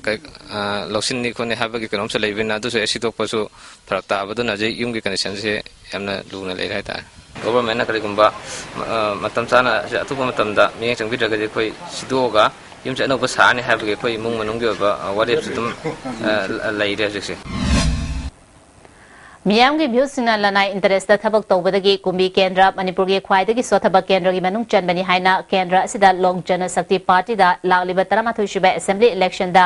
ꯀꯩ-, ꯑ, ꯂꯧꯁꯤꯟꯅꯤ ꯈꯣꯠꯅꯤ ꯍꯥꯏꯕꯒꯤ ꯀꯩꯅꯣꯝꯁꯨ ꯂꯩꯕꯅꯤꯅ ꯑꯗꯨꯁꯨ ꯍꯦꯛ ꯁꯤꯗꯣꯛꯄꯁꯨ ꯐꯔꯛ ꯇꯥꯕꯗꯨꯅ ꯍꯧꯖꯤꯛ ꯌꯨꯝꯒꯤ conditionꯁꯦ ꯌꯥꯝꯅ ꯂꯨꯅ ꯂꯩꯔꯦ ꯍꯥꯏꯇꯥꯔꯦ꯫ Governmentꯅ ꯀꯔꯤꯒꯨꯝꯕ, ꯑ, ꯃꯇꯝ ꯆꯥꯅ ꯑꯊꯨꯕ ꯃꯇꯝꯗ ꯃꯤꯠꯌꯦꯡ ꯆꯪꯕꯤꯗ꯭ꯔꯒꯗꯤ ꯑꯩꯈꯣꯏ ꯁꯤꯗꯣꯛꯑꯒ ꯌꯨꯝꯁꯦ ꯑꯅꯧꯕ ꯁꯥꯔꯅꯤ ꯍꯥꯏꯕꯒꯤ ꯑꯩꯈꯣꯏ ꯏꯃꯨꯡ ꯃꯅꯨꯡꯒꯤ ꯑꯣꯏꯕ, ꯑ, ꯋꯥꯔꯦꯞꯁꯨ ꯑꯗꯨꯝ, ꯑ, ꯂꯩꯔꯦ ꯍꯧꯖꯤꯛꯁꯦ꯫ ꯃꯤꯌꯥꯝꯒꯤ ꯚ꯭ꯌꯨꯁꯤꯡꯅ ꯂꯅꯥꯏ ꯏꯟꯇꯔꯦꯁꯇ ꯊꯕꯛ ꯇꯧꯕꯗꯒꯤ ꯀꯨꯝꯕꯤ ꯀꯦꯟꯗ꯭ꯔ ꯃꯅꯤꯄꯨꯔꯒꯤ ꯈ꯭ꯋꯥꯏꯗꯒꯤ ꯁꯣꯠꯊꯕ ꯀꯦꯟꯗ꯭ꯔꯒꯤ ꯃꯅꯨꯡ ꯆꯟꯕꯅꯤ ꯍꯥꯏꯅ ꯀꯦꯟꯗ꯭ꯔ ꯑꯁꯤꯗ ꯂꯣꯛ ꯖꯅ ꯁꯛꯇꯤ ꯄꯥꯔꯇꯤꯗ ꯂꯥꯛꯂꯤꯕ ꯇꯔꯥꯃꯥꯊꯣꯏ ꯁꯨꯕ assembly electionꯗ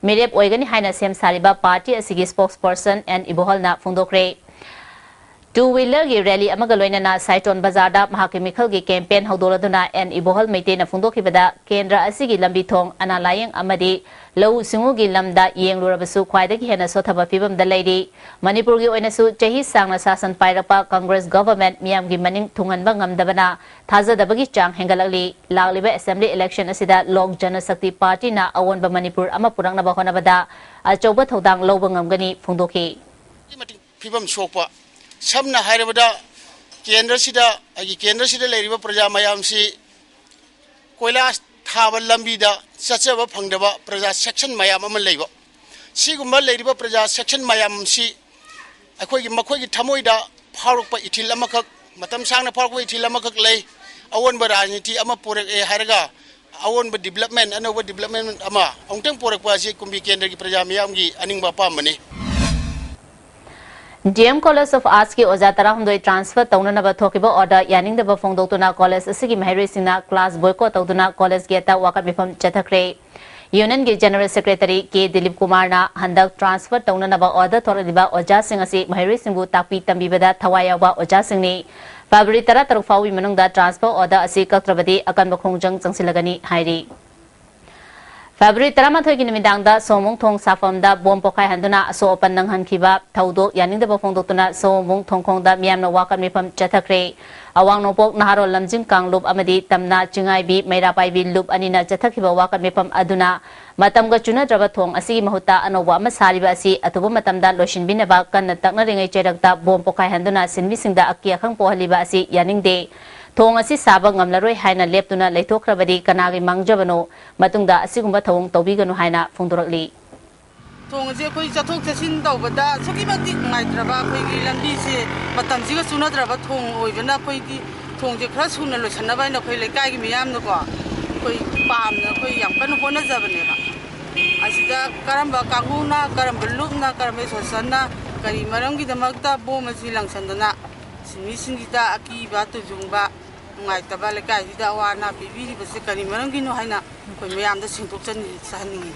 ꯃꯤꯔꯦꯞ ꯑꯣꯏꯒꯅꯤ ꯍꯥꯏꯅ ꯁꯦꯝ ꯁꯥꯔꯤꯕ ꯄꯥꯔꯇꯤ ꯑꯁꯤꯒꯤ spokesperson ꯑꯦꯟ ꯏꯕꯣꯍꯜꯅ ꯐꯣꯡꯗꯣꯛꯈ꯭ꯔꯦ꯫ ꯇꯨ ꯋꯤꯂꯔꯒꯤ ꯔꯦꯂꯤ ꯑꯃꯒ ꯂꯣꯏꯅꯅ ꯁꯥꯏꯇꯣꯟ ꯕꯖꯥꯔꯗ ꯃꯍꯥꯛꯀꯤ ꯃꯤꯈꯜꯒꯤ ꯀꯦꯝꯄꯦꯟ ꯍꯧꯗꯣꯛꯂꯗꯨꯅ ꯑꯦꯟ ꯏꯕꯣꯍꯜ ꯃꯩꯇꯩꯅ ꯐꯣꯡꯗꯣꯛꯈꯤꯕꯗ, ꯀꯦꯟꯗ꯭ꯔ ꯑꯁꯤꯒꯤ ꯂꯝꯕꯤ ꯊꯣꯡ, ꯑꯅꯥ ꯂꯥꯌꯦꯡ ꯑꯃꯗꯤ ꯂꯧꯎ ꯁꯤꯡꯎꯒꯤ ꯂꯝꯗ ꯌꯦꯡꯂꯨꯔꯕꯁꯨ ꯈ꯭ꯋꯥꯏꯗꯒꯤ ꯍꯦꯟꯅ ꯁꯣꯠꯊꯕ ꯐꯤꯕꯝꯗ ꯂꯩꯔꯤ꯫ ꯃꯅꯤꯄꯨꯔꯒꯤ ꯑꯣꯏꯅꯁꯨ ꯆꯍꯤ ꯁꯥꯡꯅ ꯁꯥꯁꯟ ꯄꯥꯏꯔꯛꯄ ꯀꯪꯒ꯭ꯔꯦꯁ ꯒꯚꯔꯟꯃꯦꯟꯠ ꯃꯤꯌꯥꯝꯒꯤ ꯃꯅꯤꯡ ꯊꯨꯡꯍꯟꯕ ꯉꯝꯗꯕꯅ ꯊꯥꯖꯗꯕꯒꯤ ꯆꯥꯡ ꯍꯦꯟꯒꯠꯂꯛꯂꯤ꯫ ꯂꯥꯛꯂꯤꯕ ꯑꯦꯁꯦꯝꯕ꯭ꯂꯤ ꯏꯂꯦꯛꯁꯟ ꯑꯁꯤꯗ ꯂꯣꯛ ꯖꯅꯁꯛꯇꯤ ꯄꯥꯔꯇꯤꯅ ꯑꯑꯣꯟꯕ ꯃꯅꯤꯄꯨꯔ ꯑꯃ ꯄꯨꯔꯛꯅꯕ ꯍꯣꯠꯅꯕꯗ ꯑꯆꯧꯕ ꯊꯧꯗꯥꯡ ꯂꯧꯕ ꯉꯝꯒꯅꯤ ꯐꯣꯡꯗꯣꯛꯈꯤ꯫ ꯃꯇꯤꯛ ꯐꯤꯕꯝ ꯁꯣꯛꯄ, ꯁꯝꯅ ꯍꯥꯏꯔꯕꯗ ꯀꯦꯟꯗ꯭ꯔꯁꯤꯗ, ꯑꯩꯒꯤ ꯀꯦꯟꯗ꯭ꯔꯁꯤꯗ ꯂꯩꯔꯤꯕ ꯄ꯭ꯔꯖꯥ ꯃꯌꯥꯝꯁꯤ ꯀꯣꯏꯂꯥꯁ ꯊꯥꯕ ꯂꯝꯕꯤꯗ ꯆꯠꯆꯕ ꯐꯪꯗꯕ ꯄ꯭ꯔꯖꯥ ꯁꯦꯛꯁꯟ ꯃꯌꯥꯝ ꯑꯃ ꯂꯩꯕ꯫ ꯁꯤꯒꯨꯝꯕ ꯂꯩꯔꯤꯕ ꯄ꯭ꯔꯖꯥ ꯁꯦꯛꯁꯟ ꯃꯌꯥꯝꯁꯤ ꯑꯩꯈꯣꯏꯒꯤ, ꯃꯈꯣꯏꯒꯤ ꯊꯃꯣꯏꯗ ꯐꯥꯎꯔꯛꯄ ꯏꯊꯤꯜ ꯑꯃꯈꯛ, ꯃꯇꯝ ꯁꯥꯡꯅ ꯐꯥꯎꯔꯛꯄ ꯏꯊꯤꯜ ꯑꯃꯈꯛ ꯂꯩ꯫ ꯑꯑꯣꯟꯕ ꯔꯥꯖꯅꯤꯇꯤ ꯑꯃ ꯄꯨꯔꯛꯑꯦ ꯍꯥꯏꯔꯒ ꯑꯑꯣꯟꯕ ꯗꯤꯕ꯭ꯂꯞꯃꯦꯟ, ꯑꯅꯧꯕ ꯗꯤꯕ꯭ꯂꯞꯃꯦꯟ ꯑꯃ ꯑꯃꯨꯛꯇꯪ ꯄꯨꯔꯛꯄ ꯑꯁꯤ ꯀꯨꯝꯕꯤ ꯀꯦꯟꯗ꯭ꯔꯒꯤ ꯄ꯭ꯔꯖꯥ ꯃꯤꯌꯥꯝꯒꯤ ꯑꯅꯤꯡꯕ ꯑꯄꯥꯝꯕꯅꯤ꯫ ꯗꯤ ꯑꯦꯝ ꯀꯣꯂꯦꯖ ꯑꯣꯐ ꯑꯥꯔꯠꯁꯀꯤ ꯑꯣꯖꯥ ꯇꯔꯥꯍꯨꯝꯗꯣꯏ ꯇ꯭ꯔꯥꯟꯁꯐꯔ ꯇꯧꯅꯅꯕ ꯊꯣꯛꯈꯤꯕ ꯑꯣꯔꯗꯔ ꯌꯥꯅꯤꯡꯗꯕ ꯐꯣꯡꯗꯣꯛꯇꯨꯅ ꯀꯣꯂꯦꯖ ꯑꯁꯤꯒꯤ ꯃꯍꯩꯔꯣꯏꯁꯤꯡꯅ ꯀ꯭ꯂꯥꯁ ꯕꯣꯏꯀꯣꯠ ꯇꯧꯗꯨꯅ ꯀꯣꯂꯦꯖ ꯒꯦꯠꯇ ꯋꯥꯀꯠ ꯃꯤꯐꯝ ꯆꯠꯊꯈ꯭ꯔꯦ꯫ ꯌꯨꯅꯤꯌꯟꯒꯤ ꯖꯦꯅꯔꯦꯜ ꯁꯦꯀ꯭ꯔꯦꯇꯔꯤ ꯀꯦ ꯗꯤꯂꯤꯞ ꯀꯨꯃꯥꯔꯅ ꯍꯟꯗꯛ ꯇ꯭ꯔꯥꯟꯁꯐꯔ ꯇꯧꯅꯅꯕ ꯑꯣꯔꯗꯔ ꯊꯣꯛꯂꯛꯂꯤꯕ ꯑꯣꯖꯥꯁꯤꯡ ꯑꯁꯤ ꯃꯍꯩꯔꯣꯏꯁꯤꯡꯕꯨ ꯇꯥꯛꯄꯤ ꯇꯝꯕꯤꯕꯗ ꯊꯋꯥꯏ ꯌꯥꯎꯕ ꯑꯣꯖꯥꯁꯤꯡꯅꯤ꯫ ꯐꯦꯕ꯭ꯔꯨꯋꯥꯔꯤ ꯇꯔꯥꯇꯔꯨꯛ ꯐꯥꯎꯕꯒꯤ ꯃꯅꯨꯡꯗ ꯇ꯭ꯔꯥꯟꯁꯐꯔ ꯑꯣꯔꯗꯔ ꯑꯁꯤ ꯀꯛꯇ꯭ꯔꯕꯗꯤ ꯑꯀꯟꯕ ꯈꯣꯡꯖꯪ ꯆꯪꯁꯤꯜꯂꯒꯅꯤ ꯍꯥꯏꯔꯤ꯫ ꯐꯦꯕ꯭ꯔꯨꯋꯥꯔꯤ ꯇꯔꯥꯃꯥꯊꯣꯏꯒꯤ ꯅꯨꯃꯤꯗꯥꯡꯗ ꯁꯣꯃꯣꯡ ꯊꯣꯡ ꯁꯥꯐꯝꯗ ꯕꯣꯝ ꯄꯣꯈꯥꯏꯍꯟꯗꯨꯅ ꯑꯁꯣꯛ ꯑꯄꯟ ꯅꯪꯍꯟꯈꯤꯕ ꯊꯧꯗꯣꯛ ꯌꯥꯅꯤꯡꯗꯕ ꯐꯣꯡꯗꯣꯛꯇꯨꯅ ꯁꯣꯃꯣꯡ ꯊꯣꯡꯈꯣꯡꯗ ꯃꯤꯌꯥꯝꯅ ꯋꯥꯀꯠ ꯃꯤꯐꯝ ꯆꯠꯊꯈ꯭ꯔꯦ꯫ ꯑꯋꯥꯡ ꯅꯣꯡꯄꯣꯛ ꯅꯍꯥꯔꯣꯜ ꯂꯝꯖꯤꯡ ꯀꯥꯡꯂꯨꯞ ꯑꯃꯗꯤ ꯇꯝꯅꯥ ꯆꯤꯡꯉꯥꯏꯕꯤ ꯃꯩꯔꯥ ꯄꯥꯏꯕꯤ ꯂꯨꯞ ꯑꯅꯤꯅ ꯆꯠꯊꯈꯤꯕ ꯋꯥꯀꯠ ꯃꯤꯐꯝ ꯑꯗꯨꯅ ꯃꯇꯝꯒ ꯆꯨꯅꯗ꯭ꯔꯕ ꯊꯣꯡ ꯑꯁꯤꯒꯤ ꯃꯍꯨꯠꯇ ꯑꯅꯧꯕ ꯑꯃ ꯁꯥꯔꯤꯕ ꯑꯁꯤ ꯑꯊꯨꯕ ꯃꯇꯝꯗ ꯂꯣꯏꯁꯤꯟꯕꯤꯅꯕ ꯀꯟꯅ ꯇꯛꯅꯔꯤꯉꯩ ꯆꯩꯔꯛꯇ ꯕꯣꯝ ꯄꯣꯈꯥꯏꯍꯟꯗꯨꯅ ꯁꯤꯟꯃꯤꯁꯤꯡꯗ ꯑꯀꯤ ꯑꯈꯪ ꯄꯣꯛꯍꯜꯂꯤꯕ ꯑꯁꯤ ꯌꯥꯅꯤꯡꯗꯦ꯫ ꯊꯣꯡ ꯑꯁꯤ ꯁꯥꯕ ꯉꯝꯂꯔꯣꯏ ꯍꯥꯏꯅ ꯂꯦꯞꯇꯨꯅ ꯂꯩꯊꯣꯛꯈ꯭ꯔꯕꯗꯤ ꯀꯅꯥꯒꯤ ꯃꯥꯡꯖꯕꯅꯣ? ꯃꯇꯨꯡꯗ ꯑꯁꯤꯒꯨꯝꯕ ꯊꯧꯑꯣꯡ ꯇꯧꯕꯤꯒꯅꯨ ꯍꯥꯏꯅ ꯐꯣꯡꯗꯣꯔꯛꯂꯤ꯫ ꯊꯣꯡ ꯑꯁꯤ ꯑꯩꯈꯣꯏ ꯆꯠꯊꯣꯛ ꯆꯠꯁꯤꯟ ꯇꯧꯕꯗ ꯑꯁꯨꯛꯀꯤ ꯃꯇꯤꯛ ꯅꯨꯡꯉꯥꯏꯇ꯭ꯔꯕ, ꯑꯩꯈꯣꯏꯒꯤ ꯂꯝꯕꯤꯁꯦ ꯃꯇꯝꯁꯤꯒ ꯆꯨꯅꯗ꯭ꯔꯕ ꯊꯣꯡ ꯑꯣꯏꯕꯅ, ꯑꯩꯈꯣꯏꯗꯤ ꯊꯣꯡꯁꯦ ꯈꯔ ꯁꯨꯅ ꯂꯣꯏꯁꯟꯅꯕ ꯍꯥꯏꯅ ꯑꯩꯈꯣꯏ ꯂꯩꯀꯥꯏꯒꯤ ꯃꯤꯌꯥꯝꯅꯀꯣ, ꯑꯩꯈꯣꯏ ꯄꯥꯝꯅ ꯑꯩꯈꯣꯏ ꯌꯥꯝ ꯀꯟꯅ ꯍꯣꯠꯅꯖꯕꯅꯦꯕ꯫ ꯑꯁꯤꯗ ꯀꯔꯝꯕ ꯀꯥꯡꯕꯨꯅ, ꯀꯔꯝꯕ ꯂꯨꯞꯅ, ꯀꯔꯝꯕ ꯑꯦꯁꯣꯁꯤꯌꯦꯁꯟꯅ ꯀꯔꯤ ꯃꯔꯝꯒꯤꯗꯃꯛꯇ ꯕꯣꯝ ꯑꯁꯤ ꯂꯪꯁꯟꯗꯅ ꯁꯤꯟꯃꯤꯁꯤꯡꯁꯤꯗ ꯑꯀꯤꯕ ꯇꯨꯖꯨꯡꯕ, ꯅꯨꯡꯉꯥꯏꯇꯕ, ꯂꯩꯀꯥꯏꯁꯤꯗ ꯑꯋꯥ ꯑꯅꯥ ꯄꯤꯕꯤꯔꯤꯕꯁꯦ ꯀꯔꯤ ꯃꯔꯝꯒꯤꯅꯣ ꯍꯥꯏꯅ ꯑꯩꯈꯣꯏ ꯃꯌꯥꯝꯗ ꯁꯦꯡꯗꯣꯛꯆꯍꯟꯅꯤꯡꯉꯤ꯫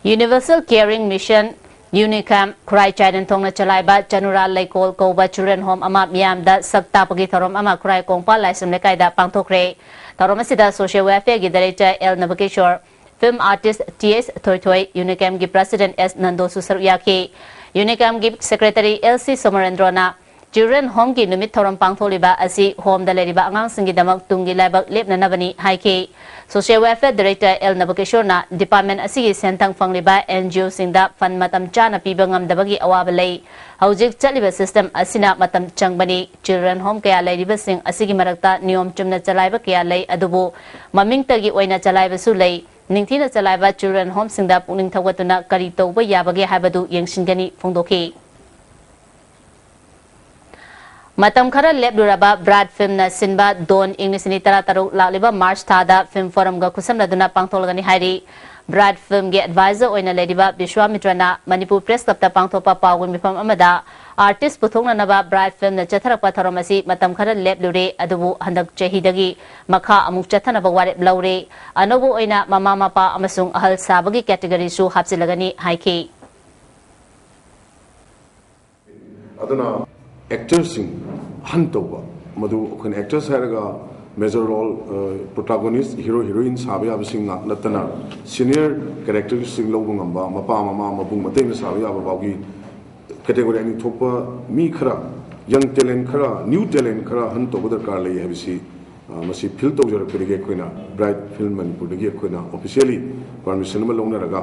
Universal Caring Mission ꯌꯨꯅꯤꯀꯥꯝ ꯈꯨꯔꯥꯏ ꯆꯥꯏꯔꯦꯟꯊꯣꯡꯅ ꯆꯂꯥꯏꯕ ꯆꯅꯨꯔꯥ ꯂꯩꯀꯣꯜ ꯀꯧꯕ ꯆꯤꯜꯗ꯭ꯔꯦꯟ ꯍꯣꯝ ꯑꯃ ꯃꯤꯌꯥꯝꯗ ꯁꯛ ꯇꯥꯛꯄꯒꯤ ꯊꯧꯔꯝ ꯑꯃ ꯈꯨꯔꯥꯏ ꯀꯣꯡꯄꯥꯜ ꯂꯥꯏꯁ꯭ꯔꯝ ꯂꯩꯀꯥꯏꯗ ꯄꯥꯡꯊꯣꯛꯈ꯭ꯔꯦ꯫ ꯊꯧꯔꯝ ꯑꯁꯤꯗ ꯁꯣꯁꯤꯌꯦꯜ ꯋꯦꯜꯐꯤꯌꯔꯒꯤ director L Nabakishore, film artist T S Thoithoi, ꯌꯨꯅꯤꯀꯥꯝꯒꯤ ꯄ꯭ꯔꯁꯤꯗꯦꯟꯠ ꯑꯦꯁ ꯅꯟꯗꯣꯁꯨ ꯁꯔꯨꯛ ꯌꯥꯈꯤ꯫ ꯌꯨꯅꯤꯀꯥꯝꯒꯤ ꯁꯦꯀ꯭ꯔꯦꯇꯔꯤ ꯑꯦꯜ ꯁꯤ ꯁꯣꯃꯔꯦꯟꯗ꯭ꯔꯣꯅ ꯆꯤꯜꯗ꯭ꯔꯦꯟ ꯍꯣꯝꯒꯤ ꯅꯨꯃꯤꯠ ꯊꯧꯔꯝ ꯄꯥꯡꯊꯣꯛꯂꯤꯕ ꯑꯁꯤ ꯍꯣꯝꯗ ꯂꯩꯔꯤꯕ ꯑꯉꯥꯡꯁꯤꯡꯒꯤꯗꯃꯛ ꯇꯨꯡꯒꯤ ꯂꯥꯏꯕꯛ ꯂꯦꯞꯅꯅꯕꯅꯤ ꯍꯥꯏꯈꯤ꯫ ꯁꯣꯁꯤꯌꯦꯜ ꯋꯦꯜꯐꯤꯌꯔ ꯗꯥꯏꯔꯦꯛꯇꯔ ꯑꯦꯜ ꯅꯕꯀꯤꯁꯣꯔꯅ ꯗꯤꯄꯥꯔꯠꯃꯦꯟꯠ ꯑꯁꯤꯒꯤ ꯁꯦꯟꯊꯪ ꯐꯪꯂꯤꯕ ꯑꯦꯟ ꯖꯤ ꯑꯣꯁꯤꯡꯗ ꯐꯟꯗ ꯃꯇꯝ ꯆꯥꯅ ꯄꯤꯕ ꯉꯝꯗꯕꯒꯤ ꯑꯋꯥꯕ ꯂꯩ꯫ ꯍꯧꯖꯤꯛ ꯆꯠꯂꯤꯕ ꯁꯤꯁꯇꯦꯝ ꯑꯁꯤꯅ ꯃꯇꯝ ꯆꯪꯕꯅꯤ꯫ ꯆꯤꯜꯗ꯭ꯔꯦꯟ ꯍꯣꯝ ꯀꯌꯥ ꯂꯩꯔꯤꯕꯁꯤꯡ ꯑꯁꯤꯒꯤ ꯃꯔꯛꯇ ꯅꯤꯌꯣꯝ ꯆꯨꯝꯅ ꯆꯂꯥꯏꯕ ꯀꯌꯥ ꯂꯩ, ꯑꯗꯨꯕꯨ ꯃꯃꯤꯡꯇꯒꯤ ꯑꯣꯏꯅ ꯆꯂꯥꯏꯕꯁꯨ ꯂꯩ꯫ ꯅꯤꯡꯊꯤꯅ ꯆꯂꯥꯏꯕ ꯆꯤꯜꯗ꯭ꯔꯦꯟ ꯍꯣꯝꯁꯤꯡꯗ ꯄꯨꯛꯅꯤꯡ ꯊꯧꯒꯠꯇꯨꯅ ꯀꯔꯤ ꯇꯧꯕ ꯌꯥꯕꯒꯦ ꯍꯥꯏꯕꯗꯨ ꯌꯦꯡꯁꯤꯟꯒꯅꯤ ꯐꯣꯡꯗꯣꯛꯈꯤ꯫ ꯃꯇꯝ ꯈꯔ ꯂꯦꯞꯂꯨꯔꯕ ꯕ꯭ꯔꯥꯏꯠ ꯐꯤꯜꯝꯅ ꯁꯤꯟꯕ ꯗꯣꯟ ꯏꯪ ꯂꯤꯁꯤꯡ ꯑꯅꯤ ꯇꯔꯥꯇꯔꯨꯛ ꯂꯥꯛꯂꯤꯕ ꯃꯥꯔꯆ ꯊꯥꯗ ꯐꯤꯜꯝ ꯐꯣꯔꯝꯒ ꯈꯨꯠꯁꯝꯅꯗꯨꯅ ꯄꯥꯡꯊꯣꯛꯂꯒꯅꯤ ꯍꯥꯏꯔꯤ꯫ ꯕ꯭ꯔꯥꯏꯠ ꯐꯤꯜꯝꯒꯤ ꯑꯦꯗꯚꯥꯏꯖꯔ ꯑꯣꯏꯅ ꯂꯩꯔꯤꯕ ꯕꯤꯁ꯭ꯋꯥꯃꯤꯇ꯭ꯔꯅ ꯃꯅꯤꯄꯨꯔ ꯄ꯭ꯔꯦꯁ ꯀ꯭ꯂꯕꯇ ꯄꯥꯡꯊꯣꯛꯄ ꯄꯥꯎꯒꯤ ꯃꯤꯐꯝ ꯑꯃꯗ ꯑꯥꯔꯇꯤꯁ ꯄꯨꯊꯣꯛꯅꯅꯕ ꯕ꯭ꯔꯥꯏꯠ ꯐꯤꯜꯝꯅ ꯆꯠꯊꯔꯛꯄ ꯊꯧꯔꯝ ꯑꯁꯤ ꯃꯇꯝ ꯈꯔ ꯂꯦꯞꯂꯨꯔꯦ, ꯑꯗꯨꯕꯨ ꯍꯟꯗꯛ ꯆꯍꯤꯗꯒꯤ ꯃꯈꯥ ꯑꯃꯨꯛ ꯆꯠꯊꯅꯕ ꯋꯥꯔꯦꯞ ꯂꯧꯔꯦ꯫ ꯑꯅꯧꯕ ꯑꯣꯏꯅ ꯃꯃꯥ ꯃꯄꯥ ꯑꯃꯁꯨꯡ ꯑꯍꯜ ꯁꯥꯕꯒꯤ ꯀꯦꯇꯦꯒꯣꯔꯤꯁꯨ ꯍꯥꯞꯆꯤꯜꯂꯒꯅꯤ ꯍꯥꯏꯈꯤ꯫ ꯑꯗꯨꯅ ꯑꯦꯛꯇꯔꯁꯤꯡ ꯑꯍꯟ ꯇꯧꯕ, ꯃꯗꯨ ꯑꯩꯈꯣꯏꯅ ꯑꯦꯛꯇꯔꯁ ꯍꯥꯏꯔꯒ major role, protagonist, hero heroine ꯁꯥꯕ ꯌꯥꯕꯁꯤꯡ ꯉꯥꯛ ꯅꯠꯇꯅ ꯁꯤꯅꯤꯌꯔ ꯀꯦꯔꯦꯛꯇꯔꯁꯤꯡ ꯂꯧꯕ ꯉꯝꯕ, ꯃꯄꯥ ꯃꯃꯥ ꯃꯕꯨꯡ ꯃꯇꯩꯅ ꯁꯥꯕ ꯌꯥꯕ ꯐꯥꯎꯒꯤ ꯀꯦꯇꯦꯒꯣꯔꯤ ꯑꯅꯤ ꯊꯣꯛꯄ ꯃꯤ ꯈꯔ, ꯌꯪ ꯇꯦꯂꯦꯟ ꯈꯔ, ꯅ꯭ꯌꯨ ꯇꯦꯂꯦꯟ ꯈꯔ ꯑꯍꯟ ꯇꯧꯕ ꯗꯔꯀꯥꯔ ꯂꯩ ꯍꯥꯏꯕꯁꯤ, ꯑ, ꯃꯁꯤ ꯐꯤꯜ ꯇꯧꯖꯔꯛꯄꯗꯒꯤ ꯑꯩꯈꯣꯏꯅ ꯕ꯭ꯔꯥꯏꯠ ꯐꯤꯜꯝ ꯃꯅꯤꯄꯨꯔꯗꯒꯤ ꯑꯩꯈꯣꯏꯅ ꯑꯣꯐꯤꯁꯤꯌꯦꯜꯂꯤ ꯄꯔꯃꯤꯁꯟ ꯑꯃ ꯂꯧꯅꯔꯒ,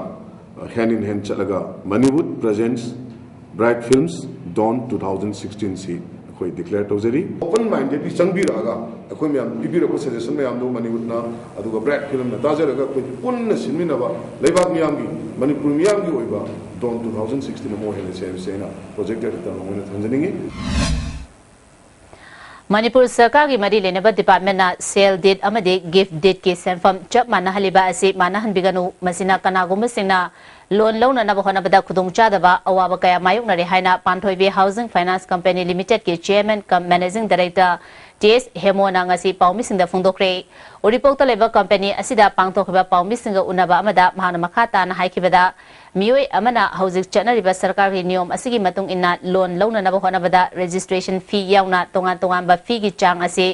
ꯑ, ꯍꯦꯟ ꯏꯟ ꯍꯦꯟ ꯆꯠꯂꯒ ꯃꯅꯤꯋꯨꯗ ꯄ꯭ꯔꯖꯦꯟꯁ ꯕ꯭ꯔꯥꯏꯠ ꯐꯤꯜꯝꯁ ꯗꯣꯟ ꯇꯨ ꯊꯥꯎꯖꯟ ꯁꯤꯛꯁꯇꯤꯟꯁꯤ ꯑꯩꯈꯣꯏ ꯗꯤꯀ꯭ꯂꯦꯌꯔ ꯇꯧꯖꯔꯤ꯫ ꯑꯣꯄꯟ ꯃꯥꯏꯟꯗꯦꯗꯂꯤ ꯆꯪꯕꯤꯔꯛꯑꯒ ꯑꯩꯈꯣꯏ ꯃꯌꯥꯝ ꯄꯤꯕꯤꯔꯛꯄ ꯁꯖꯦꯁꯟ ꯃꯌꯥꯝꯗꯨ ꯃꯅꯤꯋꯨꯗꯅ ꯑꯗꯨꯒ ꯕ꯭ꯔꯥꯏꯠ ꯐꯤꯜꯝꯅ ꯇꯥꯖꯔꯒ ꯑꯩꯈꯣꯏ ꯄꯨꯟꯅ ꯁꯤꯟꯃꯤꯟꯅꯕ, ꯂꯩꯕꯥꯛ ꯃꯤꯌꯥꯝꯒꯤ, ꯃꯅꯤꯄꯨꯔ ꯃꯤꯌꯥꯝꯒꯤ ꯑꯣꯏꯕ ꯗꯣꯟ ꯇꯨ ꯊꯥꯎꯖꯟ ꯁꯤꯛꯁꯇꯤꯟ ꯑꯃ ꯑꯣꯏꯍꯜꯂꯁꯤ ꯍꯥꯏꯕꯁꯤ ꯑꯩꯅ ꯄ꯭ꯔꯣꯖꯦꯛꯇꯔ ꯇꯝꯅ ꯊꯝꯖꯅꯤꯡꯏ꯫ ꯃꯅꯤꯄꯨꯔ ꯁꯔꯀꯥꯔꯒꯤ ꯃꯔꯤ ꯂꯩꯅꯕ ꯗꯤꯄꯥꯔꯠꯃꯦꯟꯠꯅ ꯁꯦꯜ ꯗꯤꯗ ꯑꯃꯗꯤ ꯒꯤꯐ ꯗꯤꯗꯀꯤ ꯁꯦꯟꯐꯝ ꯆꯞ ꯃꯥꯟꯅꯍꯜꯂꯤꯕ ꯑꯁꯤ ꯃꯥꯟꯅꯍꯟꯕꯤꯒꯅꯨ꯫ ꯃꯁꯤꯅ ꯀꯅꯥꯒꯨꯝꯕꯁꯤꯡꯅ ꯂꯣꯟ ꯂꯧꯅꯅꯕ ꯍꯣꯠꯅꯕꯗ ꯈꯨꯗꯣꯡꯆꯥꯗꯕ ꯑꯋꯥꯕ ꯀꯌꯥ ꯃꯥꯌꯣꯛꯅꯔꯦ ꯍꯥꯏꯅ ꯄꯥꯟꯊꯣꯏꯕꯤ ꯍꯥꯎꯁꯤꯡ ꯐꯥꯏꯅꯥꯟꯁ ꯀꯝꯄꯦꯅꯤ ꯂꯤꯃꯤꯇꯦꯗꯀꯤ ꯆꯦꯌꯔꯃꯦꯟ ꯀꯝ ꯃꯦꯅꯦꯖꯤꯡ ꯗꯥꯏꯔꯦꯛꯇꯔ ꯇꯤ ꯑꯦꯁ ꯍꯦꯃꯣꯅ ꯉꯁꯤ ꯄꯥꯎꯃꯤꯁꯤꯡꯗ ꯐꯣꯡꯗꯣꯛꯈ꯭ꯔꯦ꯫ ꯎꯔꯤꯄꯣꯛꯇ ꯂꯩꯕ ꯀꯝꯄꯦꯅꯤ ꯑꯁꯤꯗ ꯄꯥꯡꯊꯣꯛꯈꯤꯕ ꯄꯥꯎꯃꯤꯁꯤꯡꯒ ꯎꯅꯕ ꯑꯃꯗ ꯃꯍꯥꯛꯅ ꯃꯈꯥ ꯇꯥꯅ ꯍꯥꯏꯈꯤꯕꯗ, ꯃꯤꯑꯣꯏ ꯑꯃꯅ ꯍꯧꯖꯤꯛ ꯆꯠꯅꯔꯤꯕ ꯁꯔꯀꯥꯔꯒꯤ ꯅꯤꯌꯣꯝ ꯑꯁꯤꯒꯤ ꯃꯇꯨꯡ ꯏꯟꯅ loan ꯂꯧꯅꯅꯕ ꯍꯣꯠꯅꯕꯗ registration fee ꯌꯥꯎꯅ ꯇꯣꯉꯥꯟ ꯇꯣꯉꯥꯟꯕ feeꯒꯤ ꯆꯥꯡ ꯑꯁꯤ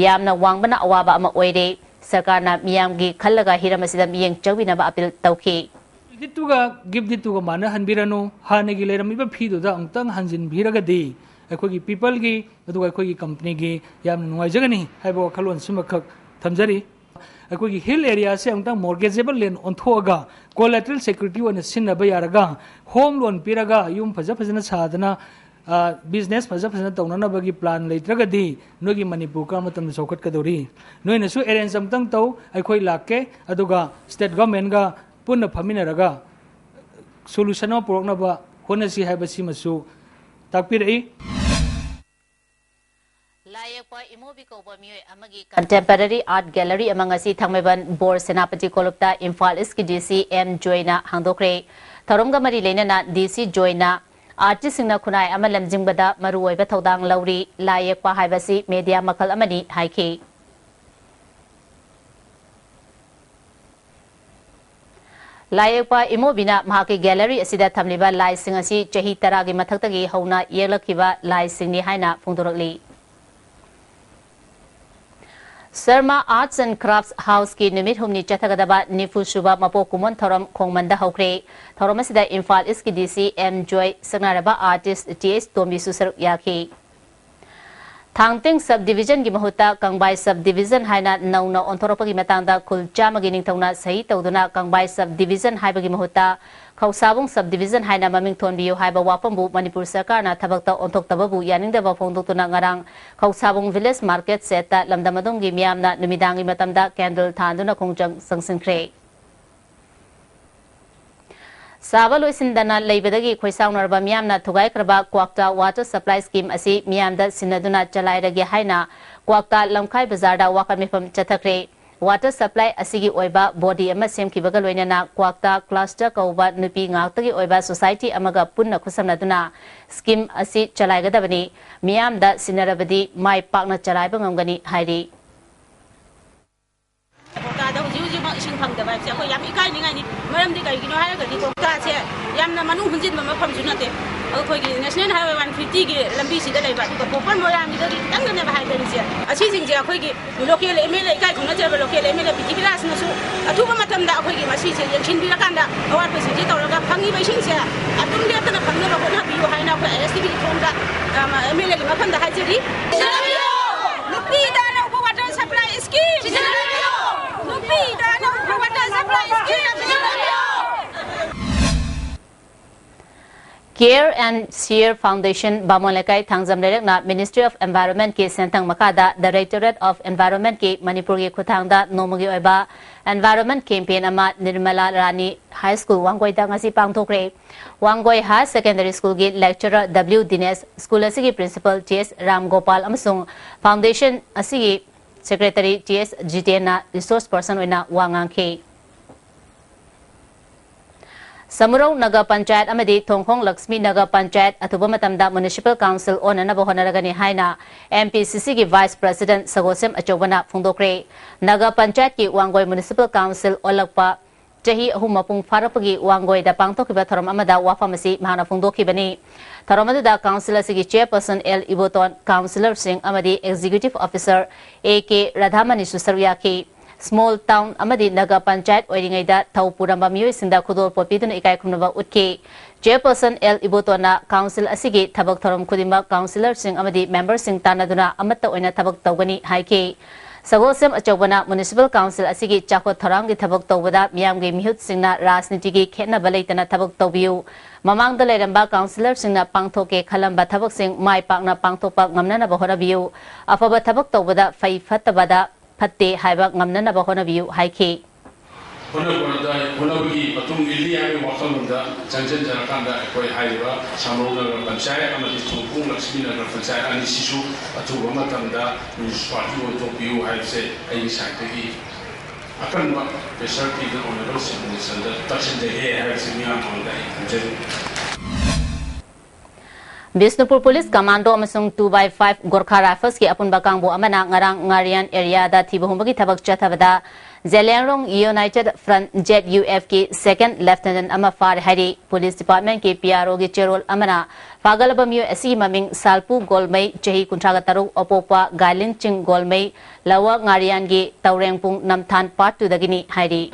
ꯌꯥꯝꯅ ꯋꯥꯡꯕꯅ ꯑꯋꯥꯕ ꯑꯃ ꯑꯣꯏꯔꯦ꯫ ꯁꯔꯀꯥꯔꯅ ꯃꯤꯌꯥꯝꯒꯤ ꯈꯜꯂꯒ ꯍꯤꯔꯝ ꯑꯁꯤꯗ ꯃꯤꯠꯌꯦꯡ ꯆꯪꯕꯤꯅꯕ appeal ꯇꯧꯈꯤ꯫ Credit ꯇꯨꯒ gift deed ꯇꯨꯒ ꯃꯥꯟꯅꯍꯟꯕꯤꯔꯅꯨ꯫ ꯍꯥꯟꯅꯒꯤ ꯂꯩꯔꯝꯃꯤꯕ feeꯗꯨꯗ ꯑꯃꯨꯛꯇꯪ ꯍꯟꯖꯤꯟꯕꯤꯔꯒꯗꯤ ꯑꯩꯈꯣꯏꯒꯤ peopleꯒꯤ, ꯑꯗꯨꯒ ꯑꯩꯈꯣꯏꯒꯤ companyꯒꯤ ꯌꯥꯝꯅ ꯅꯨꯡꯉꯥꯏꯖꯒꯅꯤ ꯍꯥꯏꯕ ꯋꯥꯈꯜꯂꯣꯟꯁꯤꯃꯈꯛ ꯊꯝꯖꯔꯤ꯫ ꯑꯩꯈꯣꯏꯒꯤ hill areaꯁꯦ ꯑꯃꯨꯛꯇꯪ mortgageable land ꯑꯣꯟꯊꯣꯛꯑꯒ collateral security ꯑꯣꯏꯅ ꯁꯤꯖꯤꯟꯅꯕ ꯌꯥꯔꯒ, home loan ꯄꯤꯔꯒ ꯌꯨꯝ ꯐꯖ ꯐꯖꯅ ꯁꯥꯗꯅ, ꯑ, business ꯐꯖ ꯐꯖꯅ ꯇꯧꯅꯅꯕꯒꯤ plan ꯂꯩꯇ꯭ꯔꯒꯗꯤ ꯅꯣꯏꯒꯤ ꯃꯅꯤꯄꯨꯔ ꯀꯔꯝꯕ ꯃꯇꯝꯗ ꯆꯥꯎꯈꯠꯀꯗꯧꯔꯤ? ꯅꯣꯏꯅꯁꯨ arrange ꯑꯃꯨꯛꯇꯪ ꯇꯧ, ꯑꯩꯈꯣꯏ ꯂꯥꯛꯀꯦ, ꯑꯗꯨꯒ state governmentꯒ ꯄꯨꯟꯅ ꯐꯝꯃꯤꯟꯅꯔꯒ solution ꯑꯃ ꯄꯨꯔꯛꯅꯕ ꯍꯣꯠꯅꯁꯤ ꯍꯥꯏꯕꯁꯤꯃꯁꯨ ꯇꯥꯛꯄꯤꯔꯛꯏ꯫ ꯂꯥꯏ ꯌꯦꯛꯄ ꯏꯃꯣꯕꯤ ꯀꯧꯕ ꯃꯤꯑꯣꯏ ꯑꯃꯒꯤ contemporary art gallery ꯑꯃ ꯉꯁꯤ ꯊꯥꯡꯃꯩꯕꯟ ꯕꯣꯔ ꯁꯦꯅꯥꯄꯇꯤ ꯀꯣꯂꯨꯞꯇ ꯏꯝꯐꯥꯜ ꯏꯁꯀꯤ ꯗꯤ ꯁꯤ ꯑꯦꯝ ꯖꯣꯏꯅ ꯍꯥꯡꯗꯣꯛꯈ꯭ꯔꯦ꯫ ꯊꯧꯔꯝꯒ ꯃꯔꯤ ꯂꯩꯅꯅ ꯗꯤ ꯁꯤ ꯖꯣꯏꯅ artistꯁꯤꯡꯅ ꯈꯨꯟꯅꯥꯏ ꯑꯃ ꯂꯝꯖꯤꯡꯕꯗ ꯃꯔꯨꯑꯣꯏꯕ ꯊꯧꯗꯥꯡ ꯂꯧꯔꯤ, ꯂꯥꯏ ꯌꯦꯛꯄ ꯍꯥꯏꯕꯁꯤ media ꯃꯈꯜ ꯑꯃꯅꯤ ꯍꯥꯏꯈꯤ꯫ ꯂꯥꯏ ꯌꯦꯛꯄ ꯏꯃꯣꯕꯤꯅ ꯃꯍꯥꯛꯀꯤ gallery ꯑꯁꯤꯗ ꯊꯝꯂꯤꯕ ꯂꯥꯏꯁꯤꯡ ꯑꯁꯤ ꯆꯍꯤ ꯇꯔꯥꯒꯤ ꯃꯊꯛꯇꯒꯤ ꯍꯧꯅ ꯌꯦꯛꯂꯛꯈꯤꯕ ꯂꯥꯏꯁꯤꯡꯅꯤ ꯍꯥꯏꯅ ꯐꯣꯡꯗꯣꯔꯛꯂꯤ꯫ Sharma Arts and Crafts Houseꯀꯤ ꯅꯨꯃꯤꯠ ꯍꯨꯝꯅꯤ ꯆꯠꯊꯒꯗꯕ ꯅꯤꯐꯨ ꯁꯨꯕ ꯃꯄꯣꯛ ꯀꯨꯝꯑꯣꯟ ꯊꯧꯔꯝ ꯈꯣꯡꯃꯟꯗ ꯍꯧꯈ꯭ꯔꯦ꯫ ꯊꯧꯔꯝ ꯑꯁꯤꯗ ꯏꯝꯐꯥꯜ ꯏꯁꯀꯤ ꯗꯤ ꯁꯤ ꯑꯦꯝ ꯖꯣꯏ, ꯁꯛꯅꯥꯏꯔꯕ artist ꯇꯤ ꯑꯩꯆ ꯇꯣꯝꯕꯤꯁꯨ ꯁꯔꯨꯛ ꯌꯥꯈꯤ꯫ ꯊꯥꯡꯇꯤꯡ sub divisionꯒꯤ ꯃꯍꯨꯠꯇ ꯀꯪꯕꯥꯏ sub division ꯍꯥꯏꯅ ꯅꯧꯅ ꯑꯣꯟꯊꯣꯔꯛꯄꯒꯤ ꯃꯇꯥꯡꯗ ꯈꯨꯜ ꯆꯥꯝꯃꯒꯤ ꯅꯤꯡꯊꯧꯅ ꯁꯍꯤ ꯇꯧꯗꯨꯅ ꯀꯪꯕꯥꯏ sub division ꯍꯥꯏꯕꯒꯤ ꯃꯍꯨꯠꯇ ꯈꯧꯁꯥꯕꯨꯡ sub division ꯍꯥꯏꯅ ꯃꯃꯤꯡ ꯊꯣꯟꯕꯤꯌꯨ ꯍꯥꯏꯕ ꯋꯥꯐꯝꯕꯨ ꯃꯅꯤꯄꯨꯔ ꯁꯔꯀꯥꯔꯅ ꯊꯕꯛꯇ ꯑꯣꯟꯊꯣꯛꯇꯕꯕꯨ ꯌꯥꯅꯤꯡꯗꯕ ꯐꯣꯡꯗꯣꯛꯇꯨꯅ ꯉꯔꯥꯡ ꯈꯧꯁꯥꯕꯨꯡ village market shedꯇ ꯂꯝꯗꯝ ꯑꯗꯨꯝꯒꯤ ꯃꯤꯌꯥꯝꯅ ꯅꯨꯃꯤꯗꯥꯡꯒꯤ ꯃꯇꯝꯗ candle ꯊꯥꯟꯗꯨꯅ ꯈꯣꯡꯖꯪ ꯆꯪꯁꯤꯟꯈ꯭ꯔꯦ꯫ ꯁꯥꯕ ꯂꯣꯏꯁꯤꯟꯗꯅ ꯂꯩꯕꯗꯒꯤ ꯈꯣꯏꯁꯥꯎꯅꯔꯕ ꯃꯤꯌꯥꯝꯅ ꯊꯨꯒꯥꯏꯈ꯭ꯔꯕ ꯀ꯭ꯋꯥꯛꯇꯥ water supply scheme ꯑꯁꯤ ꯃꯤꯌꯥꯝꯗ ꯁꯤꯟꯅꯗꯨꯅ ꯆꯂꯥꯏꯔꯒꯦ ꯍꯥꯏꯅ ꯀ꯭ꯋꯥꯛꯇꯥ ꯂꯝꯈꯥꯏ ꯕꯖꯥꯔꯗ ꯋꯥꯀꯠ ꯃꯤꯐꯝ ꯆꯠꯊꯈ꯭ꯔꯦ꯫ Water supply ꯑꯁꯤꯒꯤ ꯑꯣꯏꯕ body ꯑꯃ ꯁꯦꯝꯈꯤꯕꯒ ꯂꯣꯏꯅꯅ ꯀ꯭ꯋꯥꯛꯇꯥ cluster ꯀꯧꯕ ꯅꯨꯄꯤ ꯉꯥꯛꯇꯒꯤ ꯑꯣꯏꯕ society ꯑꯃꯒ ꯄꯨꯟꯅ ꯈꯨꯠꯁꯝꯅꯗꯨꯅ scheme ꯑꯁꯤ ꯆꯂꯥꯏꯒꯗꯕꯅꯤ꯫ ꯃꯤꯌꯥꯝꯗ ꯁꯤꯟꯅꯔꯕꯗꯤ ꯃꯥꯏ ꯄꯥꯛꯅ ꯆꯂꯥꯏꯕ ꯉꯝꯒꯅꯤ ꯍꯥꯏꯔꯤ꯫ ꯀ꯭ꯋꯥꯛꯇꯥꯗ ꯍꯧꯖꯤꯛ ꯍꯧꯖꯤꯛꯃꯛ ꯏꯁꯤꯡ ꯐꯪꯗꯕ ꯑꯩꯈꯣꯏ ꯌꯥꯝ ꯏꯀꯥꯏꯅꯤꯡꯉꯥꯏꯅꯤ꯫ ꯃꯔꯝꯗꯤ ꯀꯩꯒꯤꯅꯣ ꯍꯥꯏꯔꯒꯗꯤ ꯀꯣꯛꯇꯥꯁꯦ ꯌꯥꯝꯅ ꯃꯅꯨꯡ ꯍꯨꯟꯖꯤꯟꯕ ꯃꯐꯝꯁꯨ ꯅꯠꯇꯦ꯫ ꯑꯩꯈꯣꯏꯒꯤ National Highway one fifty ꯒꯤ ꯂꯝꯕꯤꯁꯤꯗ ꯂꯩꯕ, ꯑꯗꯨꯒ ꯄꯣꯄꯔ ꯃꯣꯏꯔꯥꯡꯒꯤꯗꯒꯤ ꯈꯤꯇꯪꯗꯅꯦꯕ ꯍꯥꯏꯗꯔꯤꯁꯦ꯫ ꯑꯁꯤꯁꯤꯡꯁꯦ ꯑꯩꯈꯣꯏꯒꯤ local MLA, ꯏꯀꯥꯏ ꯈꯨꯝꯅꯖꯔꯕ local MLA ꯄ꯭ꯔꯤꯊꯤꯕꯤꯔꯥꯖꯅꯁꯨ ꯑꯊꯨꯕ ꯃꯇꯝꯗ ꯑꯩꯈꯣꯏꯒꯤ ꯃꯁꯤꯁꯦ ꯌꯦꯡꯁꯤꯟꯕꯤꯔꯀꯥꯟꯗ ꯑꯋꯥꯠꯄꯁꯤꯡꯁꯦ ꯇꯧꯔꯒ ꯐꯪꯉꯤꯕ ꯏꯁꯤꯡꯁꯦ ꯑꯗꯨꯝ ꯂꯦꯞꯇꯅ ꯐꯪꯅꯕ ꯍꯣꯠꯅꯕꯤꯌꯨ ꯍꯥꯏꯅ ꯑꯩꯈꯣꯏ ISTV ꯒꯤ ꯊꯣꯡꯗ, ꯑ, MLA ꯒꯤ ꯃꯐꯝꯗ ꯍꯥꯏꯖꯔꯤ꯫ ꯅꯨꯄꯤꯗ ꯑꯅꯧꯕ water supply scheme! ꯅꯨꯄꯤꯗ ꯑꯅꯧꯕ water supply scheme! Care and Share Foundation, ꯕꯥꯃꯣꯟ ꯂꯩꯀꯥꯏ, ꯊꯥꯡꯖꯝ ꯂꯩꯔꯛꯅ Ministry of Environment ꯀꯤ ꯁꯦꯟꯊꯪ ꯃꯈꯥꯗ Directorate of Environment ꯀꯤ ꯃꯅꯤꯄꯨꯔꯒꯤ ꯈꯨꯠꯊꯥꯡꯗ ꯅꯣꯡꯃꯒꯤ ꯑꯣꯏꯕ environment campaign ꯑꯃ ꯅꯤꯔꯃꯂꯥ ꯔꯥꯅꯤ High School ꯋꯥꯡꯒꯣꯏꯗ ꯉꯁꯤ ꯄꯥꯡꯊꯣꯛꯈ꯭ꯔꯦ꯫ ꯋꯥꯡꯒꯣꯏ Higher Secondary School ꯒꯤ lecturer W ꯗꯤꯅꯦꯁ, school ꯑꯁꯤꯒꯤ principal T S Ram Gopal ꯑꯃꯁꯨꯡ foundation ꯑꯁꯤꯒꯤ secretary T S ꯖꯤꯇꯦꯟꯅ resource person ꯑꯣꯏꯅ ꯋꯥ ꯉꯥꯡꯈꯤ꯫ ꯁꯃꯨꯔꯧ ꯅꯒꯔ ꯄꯟꯆꯥꯌꯠ ꯑꯃꯗꯤ ꯊꯣꯡꯈꯣꯡ ꯂꯛꯁꯃꯤ ꯅꯒꯔ ꯄꯟꯆꯥꯌꯠ ꯑꯊꯨꯕ ꯃꯇꯝꯗ municipal council ꯑꯣꯟꯅꯅꯕ ꯍꯣꯠꯅꯔꯒꯅꯤ ꯍꯥꯏꯅ MPCC ꯒꯤ Vice President ꯁꯒꯣꯜꯁꯦꯝ ꯑꯆꯧꯕꯅ ꯐꯣꯡꯗꯣꯛꯈ꯭ꯔꯦ꯫ ꯅꯒꯔ ꯄꯟꯆꯥꯌꯠꯀꯤ ꯋꯥꯡꯒꯣꯏ municipal council ꯑꯣꯜꯂꯛꯄ ꯆꯍꯤ ꯑꯍꯨꯝ ꯃꯄꯨꯡ ꯐꯥꯔꯛꯄꯒꯤ ꯋꯥꯡꯒꯣꯏꯗ ꯄꯥꯡꯊꯣꯛꯈꯤꯕ ꯊꯧꯔꯝ ꯑꯃꯗ ꯋꯥꯐꯝ ꯑꯁꯤ ꯃꯍꯥꯛꯅ ꯐꯣꯡꯗꯣꯛꯈꯤꯕꯅꯤ꯫ ꯊꯧꯔꯝ ꯑꯗꯨꯗ council ꯑꯁꯤꯒꯤ chairperson L ꯏꯕꯣꯇꯣꯟ, councillorꯁꯤꯡ ꯑꯃꯗꯤ executive officer A K ꯔꯥꯙꯥꯃꯅꯤꯁꯨ ꯁꯔꯨꯛ ꯌꯥꯈꯤ꯫ Small town ꯑꯃꯗꯤ ꯅꯒꯔ ꯄꯟꯆꯥꯌꯠ ꯑꯣꯏꯔꯤꯉꯩꯗ ꯊꯧ ꯄꯨꯔꯝꯕ ꯃꯤꯑꯣꯏꯁꯤꯡꯗ ꯈꯨꯗꯣꯜꯄꯣꯠ ꯄꯤꯗꯨꯅ ꯏꯀꯥꯏ ꯈꯨꯝꯅꯕ ꯎꯠꯈꯤ꯫ Chairperson L ꯏꯕꯣꯇꯣꯟꯅ council ꯑꯁꯤꯒꯤ ꯊꯕꯛ ꯊꯧꯔꯝ ꯈꯨꯗꯤꯡꯃꯛ councillorꯁꯤꯡ ꯑꯃꯗꯤ memberꯁꯤꯡ ꯇꯥꯟꯅꯗꯨꯅ ꯑꯃꯠꯇ ꯑꯣꯏꯅ ꯊꯕꯛ ꯇꯧꯒꯅꯤ ꯍꯥꯏꯈꯤ꯫ ꯁꯒꯣꯜꯁꯦꯝ ꯑꯆꯧꯕꯅ municipal council ꯑꯁꯤꯒꯤ ꯆꯥꯎꯈꯠ ꯊꯧꯔꯥꯡꯒꯤ ꯊꯕꯛ ꯇꯧꯕꯗ ꯃꯤꯌꯥꯝꯒꯤ ꯃꯤꯍꯨꯠꯁꯤꯡꯅ ꯔꯥꯖꯅꯤꯇꯤꯒꯤ ꯈꯦꯠꯅꯕ ꯂꯩꯇꯅ ꯊꯕꯛ ꯇꯧꯕꯤꯌꯨ꯫ ꯃꯃꯥꯡꯗ ꯂꯩꯔꯝꯕ councillorꯁꯤꯡꯅ ꯄꯥꯡꯊꯣꯛꯀꯦ ꯈꯜꯂꯝꯕ ꯊꯕꯛꯁꯤꯡ ꯃꯥꯏ ꯄꯥꯛꯅ ꯄꯥꯡꯊꯣꯛꯄ ꯉꯝꯅꯅꯕ ꯍꯣꯠꯅꯕꯤꯌꯨ꯫ ꯑꯐꯕ ꯊꯕꯛ ꯇꯧꯕꯗ ꯐꯩ ꯐꯠꯇꯕꯗ ꯐꯠꯇꯦ ꯍꯥꯏꯕ ꯉꯝꯅꯅꯕ ꯍꯣꯠꯅꯕꯤꯌꯨ ꯍꯥꯏꯈꯤ꯫ ꯍꯣꯠꯅꯕꯗ, ꯍꯣꯠꯅꯕꯒꯤ ꯃꯇꯨꯡ ꯏꯜꯂꯤ ꯍꯥꯏꯕꯒꯤ ꯋꯥꯈꯜꯂꯣꯟꯗ ꯆꯪꯁꯤꯟꯖꯔꯀꯥꯟꯗ ꯑꯩꯈꯣꯏ ꯍꯥꯏꯔꯤꯕ ꯁꯥꯃꯧ ꯅꯒꯔ ꯄꯟꯆꯥꯌꯠ ꯑꯃꯗꯤ ꯊꯣꯡꯈꯣꯡ ꯂꯛꯁꯃꯤ ꯅꯒꯔ ꯄꯟꯆꯥꯌꯠ ꯑꯅꯤꯁꯤꯁꯨ ꯑꯊꯨꯕ ꯃꯇꯝꯗ municipality ꯑꯣꯟꯊꯣꯛꯄꯤꯌꯨ ꯍꯥꯏꯕꯁꯦ ꯑꯩꯒꯤ sideꯇꯒꯤ ꯑꯀꯟꯕ pressure ꯄꯤꯗꯨꯅ honourable chief ministerꯗ ꯇꯛꯁꯤꯟꯖꯒꯦ ꯍꯥꯏꯕꯁꯤ ꯃꯤꯌꯥꯝ ꯃꯃꯥꯡꯗ ꯑꯩ ꯊꯝꯖꯔꯤ꯫ ꯕꯤꯁꯅꯨꯄꯨꯔ ꯄꯨꯂꯤꯁ ꯀꯃꯥꯟꯗꯣ ꯑꯃꯁꯨꯡ two by five ꯒꯣꯔꯈꯥ ꯔꯥꯏꯐꯜꯁꯀꯤ ꯑꯄꯨꯟꯕ ꯀꯥꯡꯕꯨ ꯑꯃꯅ ꯉꯔꯥꯡ ꯉꯥꯔꯤꯌꯥꯟ ꯑꯦꯔꯤꯌꯥꯗ ꯊꯤꯕ ꯍꯨꯝꯕꯒꯤ ꯊꯕꯛ ꯆꯠꯊꯕꯗ ꯖꯦꯂꯤꯌꯥꯡꯔꯣꯡ ꯌꯨꯅꯥꯏꯇꯦꯗ ꯐ꯭ꯔꯟꯠ, ZUF ꯀꯤ ꯁꯦꯀꯦꯟꯗ ꯂꯦꯐꯇꯤꯅꯦꯟꯠ ꯑꯃ ꯐꯥꯔꯦ ꯍꯥꯏꯔꯤ꯫ ꯄꯨꯂꯤꯁ ꯗꯤꯄꯥꯔꯠꯃꯦꯟꯠꯀꯤ PRO ꯒꯤ ꯆꯦꯔꯣꯜ ꯑꯃꯅ ꯐꯥꯒꯠꯂꯕ ꯃꯤꯑꯣꯏ ꯑꯁꯤꯒꯤ ꯃꯃꯤꯡ ꯁꯥꯜꯄꯨ ꯒꯣꯜꯃꯩ, ꯆꯍꯤ ꯀꯨꯟꯊ꯭ꯔꯥꯒ ꯇꯔꯨꯛ, ꯑꯄꯣꯛꯄ ꯒꯥꯏꯂꯤꯟꯆꯤꯡ ꯒꯣꯜꯃꯩ, ꯂꯋꯥ ꯉꯥꯔꯤꯌꯥꯟꯒꯤ ꯇꯧꯔꯦꯡꯄꯨꯡ ꯅꯝꯊꯥꯟ ꯄꯥꯔꯠ ꯇꯨꯗꯒꯤꯅꯤ ꯍꯥꯏꯔꯤ꯫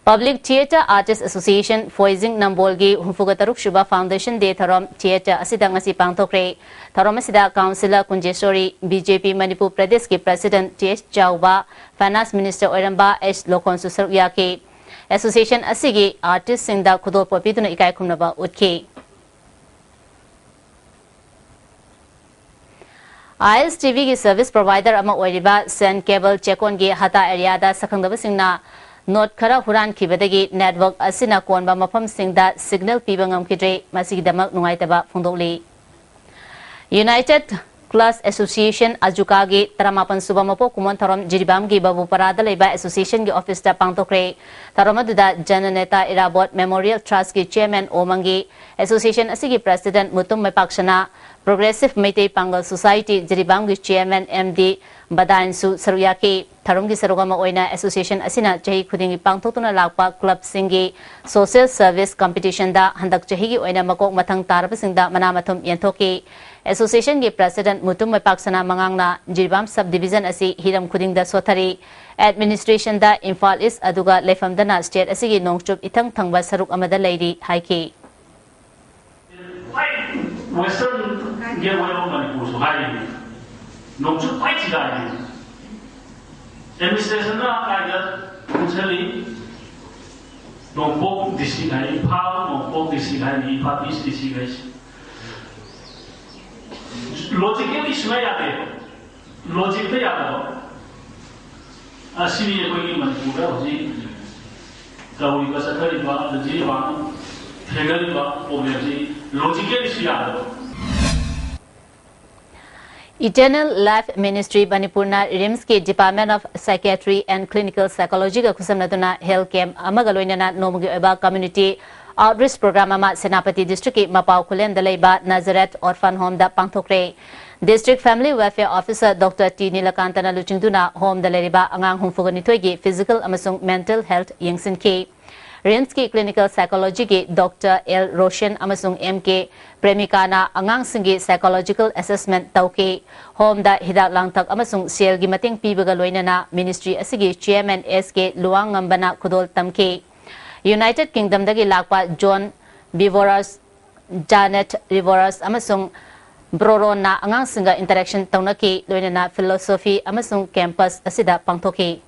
Public Theatre Artist Association ꯐꯣꯏꯖꯤꯡ ꯅꯝꯕꯣꯜꯒꯤ ꯍꯨꯝꯐꯨꯒ ꯇꯔꯨꯛ ꯁꯨꯕ Foundation Day ꯊꯧꯔꯝ ꯊꯤꯌꯦꯇꯔ ꯑꯁꯤꯗ ꯉꯁꯤ ꯄꯥꯡꯊꯣꯛꯈ꯭ꯔꯦ꯫ ꯊꯧꯔꯝ ꯑꯁꯤꯗ ꯀꯥꯎꯟꯁꯤꯂꯔ ꯀꯨꯟꯖꯦꯁꯣꯔꯤ, BJP ꯃꯅꯤꯄꯨꯔ ꯄ꯭ꯔꯗꯦꯁꯀꯤ ꯄ꯭ꯔꯁꯤꯗꯦꯟꯠ ꯇꯤ ꯑꯦꯁ ꯆꯥꯎꯕ, ꯐꯥꯏꯅꯥꯟꯁ ꯃꯤꯅꯤꯁꯇꯔ ꯑꯣꯏꯔꯝꯕ ꯑꯦꯁ ꯂꯣꯈꯣꯟꯁꯨ ꯁꯔꯨꯛ ꯌꯥꯈꯤ꯫ ꯑꯦꯁꯣꯁꯤꯌꯦꯁꯟ ꯑꯁꯤꯒꯤ ꯑꯥꯔꯇꯤꯁꯁꯤꯡꯗ ꯈꯨꯗꯣꯜꯄꯣꯠ ꯄꯤꯗꯨꯅ ꯏꯀꯥꯏ ꯈꯨꯝꯅꯕ ꯎꯠꯈꯤ꯫ ISTV ꯒꯤ ꯁꯔꯚꯤꯁ ꯄ꯭ꯔꯣꯚꯥꯏꯗꯔ ꯑꯃ ꯑꯣꯏꯔꯤꯕ ꯁꯦꯟ ꯀꯦꯕꯜ ꯆꯦꯀꯣꯟꯒꯤ ꯍꯇꯥ ꯑꯦꯔꯤꯌꯥꯗ ꯁꯛꯈꯪꯗꯕꯁꯤꯡꯅ ꯅꯣꯠ ꯈꯔ ꯍꯨꯔꯥꯟꯈꯤꯕꯗꯒꯤ ꯅꯦꯠꯋꯥꯔꯛ ꯑꯁꯤꯅ ꯀꯣꯟꯕ ꯃꯐꯝꯁꯤꯡꯗ ꯁꯤꯒꯅꯦꯜ ꯄꯤꯕ ꯉꯝꯈꯤꯗ꯭ꯔꯦ꯫ ꯃꯁꯤꯒꯤꯗꯃꯛ ꯅꯨꯡꯉꯥꯏꯇꯕ ꯐꯣꯡꯗꯣꯛꯂꯤ꯫ ꯌꯨꯅꯥꯏꯇꯦꯗ ꯀ꯭ꯂꯥꯁ ꯑꯦꯁꯣꯁꯤꯌꯦꯁꯟ, ꯑꯖꯨꯀꯥꯒꯤ ꯇꯔꯥꯃꯥꯄꯟ ꯁꯨꯕ ꯃꯄꯣꯛ ꯀꯨꯝꯑꯣꯟ ꯊꯧꯔꯝ ꯖꯤꯔꯤꯕꯥꯝꯒꯤ ꯕꯥꯕꯨꯄꯥꯔꯥꯗ ꯂꯩꯕ ꯑꯦꯁꯣꯁꯤꯌꯦꯁꯟꯒꯤ ꯑꯣꯐꯤꯁꯇ ꯄꯥꯡꯊꯣꯛꯈ꯭ꯔꯦ꯫ ꯊꯧꯔꯝ ꯑꯗꯨꯗ ꯖꯅꯅꯦꯇꯥ ꯏꯔꯥꯕꯣꯠ ꯃꯦꯃꯣꯔꯤꯌꯦꯜ ꯇ꯭ꯔꯁꯀꯤ ꯆꯦꯌꯔꯃꯦꯟ ꯑꯣꯃꯪꯒꯤ, ꯑꯦꯁꯣꯁꯤꯌꯦꯁꯟ ꯑꯁꯤꯒꯤ ꯄ꯭ꯔꯁꯤꯗꯦꯟꯠ ꯃꯨꯇꯨꯝ ꯃꯩꯄꯥꯛꯁꯅꯥ, ꯄ꯭ꯔꯣꯒ꯭ꯔꯦꯁꯤꯚ ꯃꯩꯇꯩ ꯄꯥꯡꯒꯜ ꯁꯣꯁꯥꯏꯇꯤ ꯖꯤꯔꯤꯕꯥꯝꯒꯤ ꯆꯦꯌꯔꯃꯦꯟ ꯑꯦꯝ ꯗꯤ ꯕꯗꯥꯏꯟꯁꯨ ꯁꯔꯨꯛ ꯌꯥꯈꯤ꯫ ꯊꯧꯔꯝꯒꯤ ꯁꯔꯨꯛ ꯑꯃ ꯑꯣꯏꯅ ꯑꯦꯁꯣꯁꯤꯌꯦꯁꯟ ꯑꯁꯤꯅ ꯆꯍꯤ ꯈꯨꯗꯤꯡꯒꯤ ꯄꯥꯡꯊꯣꯛꯇꯨꯅ ꯂꯥꯛꯄ ꯀ꯭ꯂꯕꯁꯤꯡꯒꯤ ꯁꯣꯁꯤꯌꯦꯜ ꯁꯔꯚꯤꯁ ꯀꯝꯄꯤꯇꯤꯁꯟꯗ ꯍꯟꯗꯛ ꯆꯍꯤꯒꯤ ꯑꯣꯏꯅ ꯃꯀꯣꯛ ꯃꯊꯪ ꯇꯥꯔꯕꯁꯤꯡꯗ ꯃꯅꯥ ꯃꯊꯨꯝ ꯌꯦꯟꯊꯣꯛꯈꯤ꯫ ꯑꯦꯁꯣꯁꯤꯌꯦꯁꯟꯒꯤ president Mutum ꯃꯩꯄꯥꯛꯁꯅꯥ ꯃꯉꯥꯡꯅ Jiribam sub division ꯑꯁꯤ ꯍꯤꯔꯝ ꯈꯨꯗꯤꯡꯗ ꯁꯣꯠꯊꯔꯤ꯫ ꯑꯦꯗꯃꯤꯅꯤꯁꯇ꯭ꯔꯦꯁꯟꯗ ꯏꯝꯐꯥꯜ ꯏꯁ ꯑꯗꯨꯒ ꯂꯩꯐꯝꯗꯅ ꯁ꯭ꯇꯦꯠ ꯑꯁꯤꯒꯤ ꯅꯣꯡꯆꯨꯞ ꯏꯊꯪ ꯊꯪꯕ ꯁꯔꯨꯛ ꯑꯃꯗ ꯂꯩꯔꯤ ꯍꯥꯏꯈꯤ꯫ ꯈ꯭ꯋꯥꯏ ꯋꯦꯁꯇꯔꯟ ꯒꯦꯠꯋꯦ ꯑꯣꯐ ꯃꯅꯤꯄꯨꯔꯁꯨ ꯍꯥꯏꯔꯤꯅꯤ, ꯅꯣꯡꯆꯨꯞ ꯈ꯭ꯋꯥꯏ ꯊꯤꯒꯥꯏꯔꯤꯅꯤ꯫ ꯑꯦꯗꯃꯤꯅꯤꯁꯇ꯭ꯔꯦꯁꯟꯅ ꯀꯥꯏꯗ ꯄꯨꯟꯁꯤꯜꯂꯤ? ꯅꯣꯡꯄꯣꯛ ꯗꯤꯁꯇ꯭ꯔꯤꯛ ꯍꯥꯏ, ꯏꯝꯐꯥꯜ ꯅꯣꯡꯄꯣꯛ ꯗꯤꯁꯇ꯭ꯔꯤꯛ ꯍꯥꯏꯅꯤ, ꯏꯝꯐꯥꯜ ꯏꯁ ꯗꯤꯁꯇ꯭ꯔꯤꯛ ꯍꯥꯏꯁꯤ꯫ ꯂꯣꯖꯤꯀꯦꯜꯂꯤ ꯁꯨꯡꯌꯥ ꯌꯥꯗꯦ꯫ ꯂꯣꯖꯤꯛꯇ ꯌꯥꯗꯕ꯫ ꯑꯁꯤꯅꯤ ꯑꯩꯈꯣꯏꯒꯤ ꯃꯅꯤꯄꯨꯔꯗ ꯍꯧꯖꯤꯛ ꯇꯧꯔꯤꯕ, ꯆꯠꯊꯔꯤꯕ, ꯖꯤꯔꯤꯕꯥꯝ ꯊꯦꯡꯅꯔꯤꯕ ꯄ꯭ꯔꯣꯕ꯭ꯂꯦꯝꯁꯤ ꯂꯣꯖꯤꯀꯦꯜꯂꯤꯁꯨ ꯌꯥꯗꯕ꯫ Eternal Life Ministry ꯃꯅꯤꯄꯨꯔꯅ ꯔꯤꯝꯁꯀꯤ Department of Psychiatry and Clinical Psychologyꯒ ꯈꯨꯠꯁꯝꯅꯗꯨꯅ ꯍꯦꯜꯊ ꯀꯦꯝꯞ ꯑꯃꯒ ꯂꯣꯏꯅꯅ ꯅꯣꯡꯃꯒꯤ ꯑꯣꯏꯕ ꯀꯝꯃ꯭ꯌꯨꯅꯤꯇꯤ outreach program ꯑꯃ ꯁꯦꯅꯥꯄꯇꯤ districtꯀꯤ ꯃꯄꯥꯎ ꯈꯨꯂꯦꯟꯗ ꯂꯩꯕ Nazareth Orphan Homeꯗ ꯄꯥꯡꯊꯣꯛꯈ꯭ꯔꯦ꯫ District Family Welfare Officer Doctor T ꯅꯤꯂꯀꯥꯟꯇꯅ ꯂꯨꯆꯤꯡꯗꯨꯅ homeꯗ ꯂꯩꯔꯤꯕ ꯑꯉꯥꯡ ꯍꯨꯝꯐꯨꯒ ꯅꯤꯊꯣꯏꯒꯤ physical ꯑꯃꯁꯨꯡ mental health ꯌꯦꯡꯁꯤꯟꯈꯤ꯫ RIMSꯀꯤ clinical psychologyꯒꯤ Doctor L ꯔꯣꯁꯟ ꯑꯃꯁꯨꯡ M K ꯄ꯭ꯔꯦꯃꯤꯀꯥꯅ ꯑꯉꯥꯡꯁꯤꯡꯒꯤ psychological assessment ꯇꯧꯈꯤ꯫ Homeꯗ ꯍꯤꯗꯥꯛ ꯂꯥꯡꯊꯛ ꯑꯃꯁꯨꯡ ꯁꯦꯜꯒꯤ ꯃꯇꯦꯡ ꯄꯤꯕꯒ ꯂꯣꯏꯅꯅ ministry ꯑꯁꯤꯒꯤ chairman S K ꯂꯨꯋꯥꯡꯉꯝꯕꯅ ꯈꯨꯗꯣꯜ ꯇꯝꯈꯤ꯫ United Kingdomꯗꯒꯤ ꯂꯥꯛꯄ John Beveridge, Janet Beveridge ꯑꯃꯁꯨꯡ ꯕ꯭ꯔꯣꯔꯣꯟꯅ ꯑꯉꯥꯡꯁꯤꯡꯒ interaction ꯇꯧꯅꯈꯤ, ꯂꯣꯏꯅꯅ philosophy ꯑꯃꯁꯨꯡ campus ꯑꯁꯤꯗ ꯄꯥꯡꯊꯣꯛꯈꯤ꯫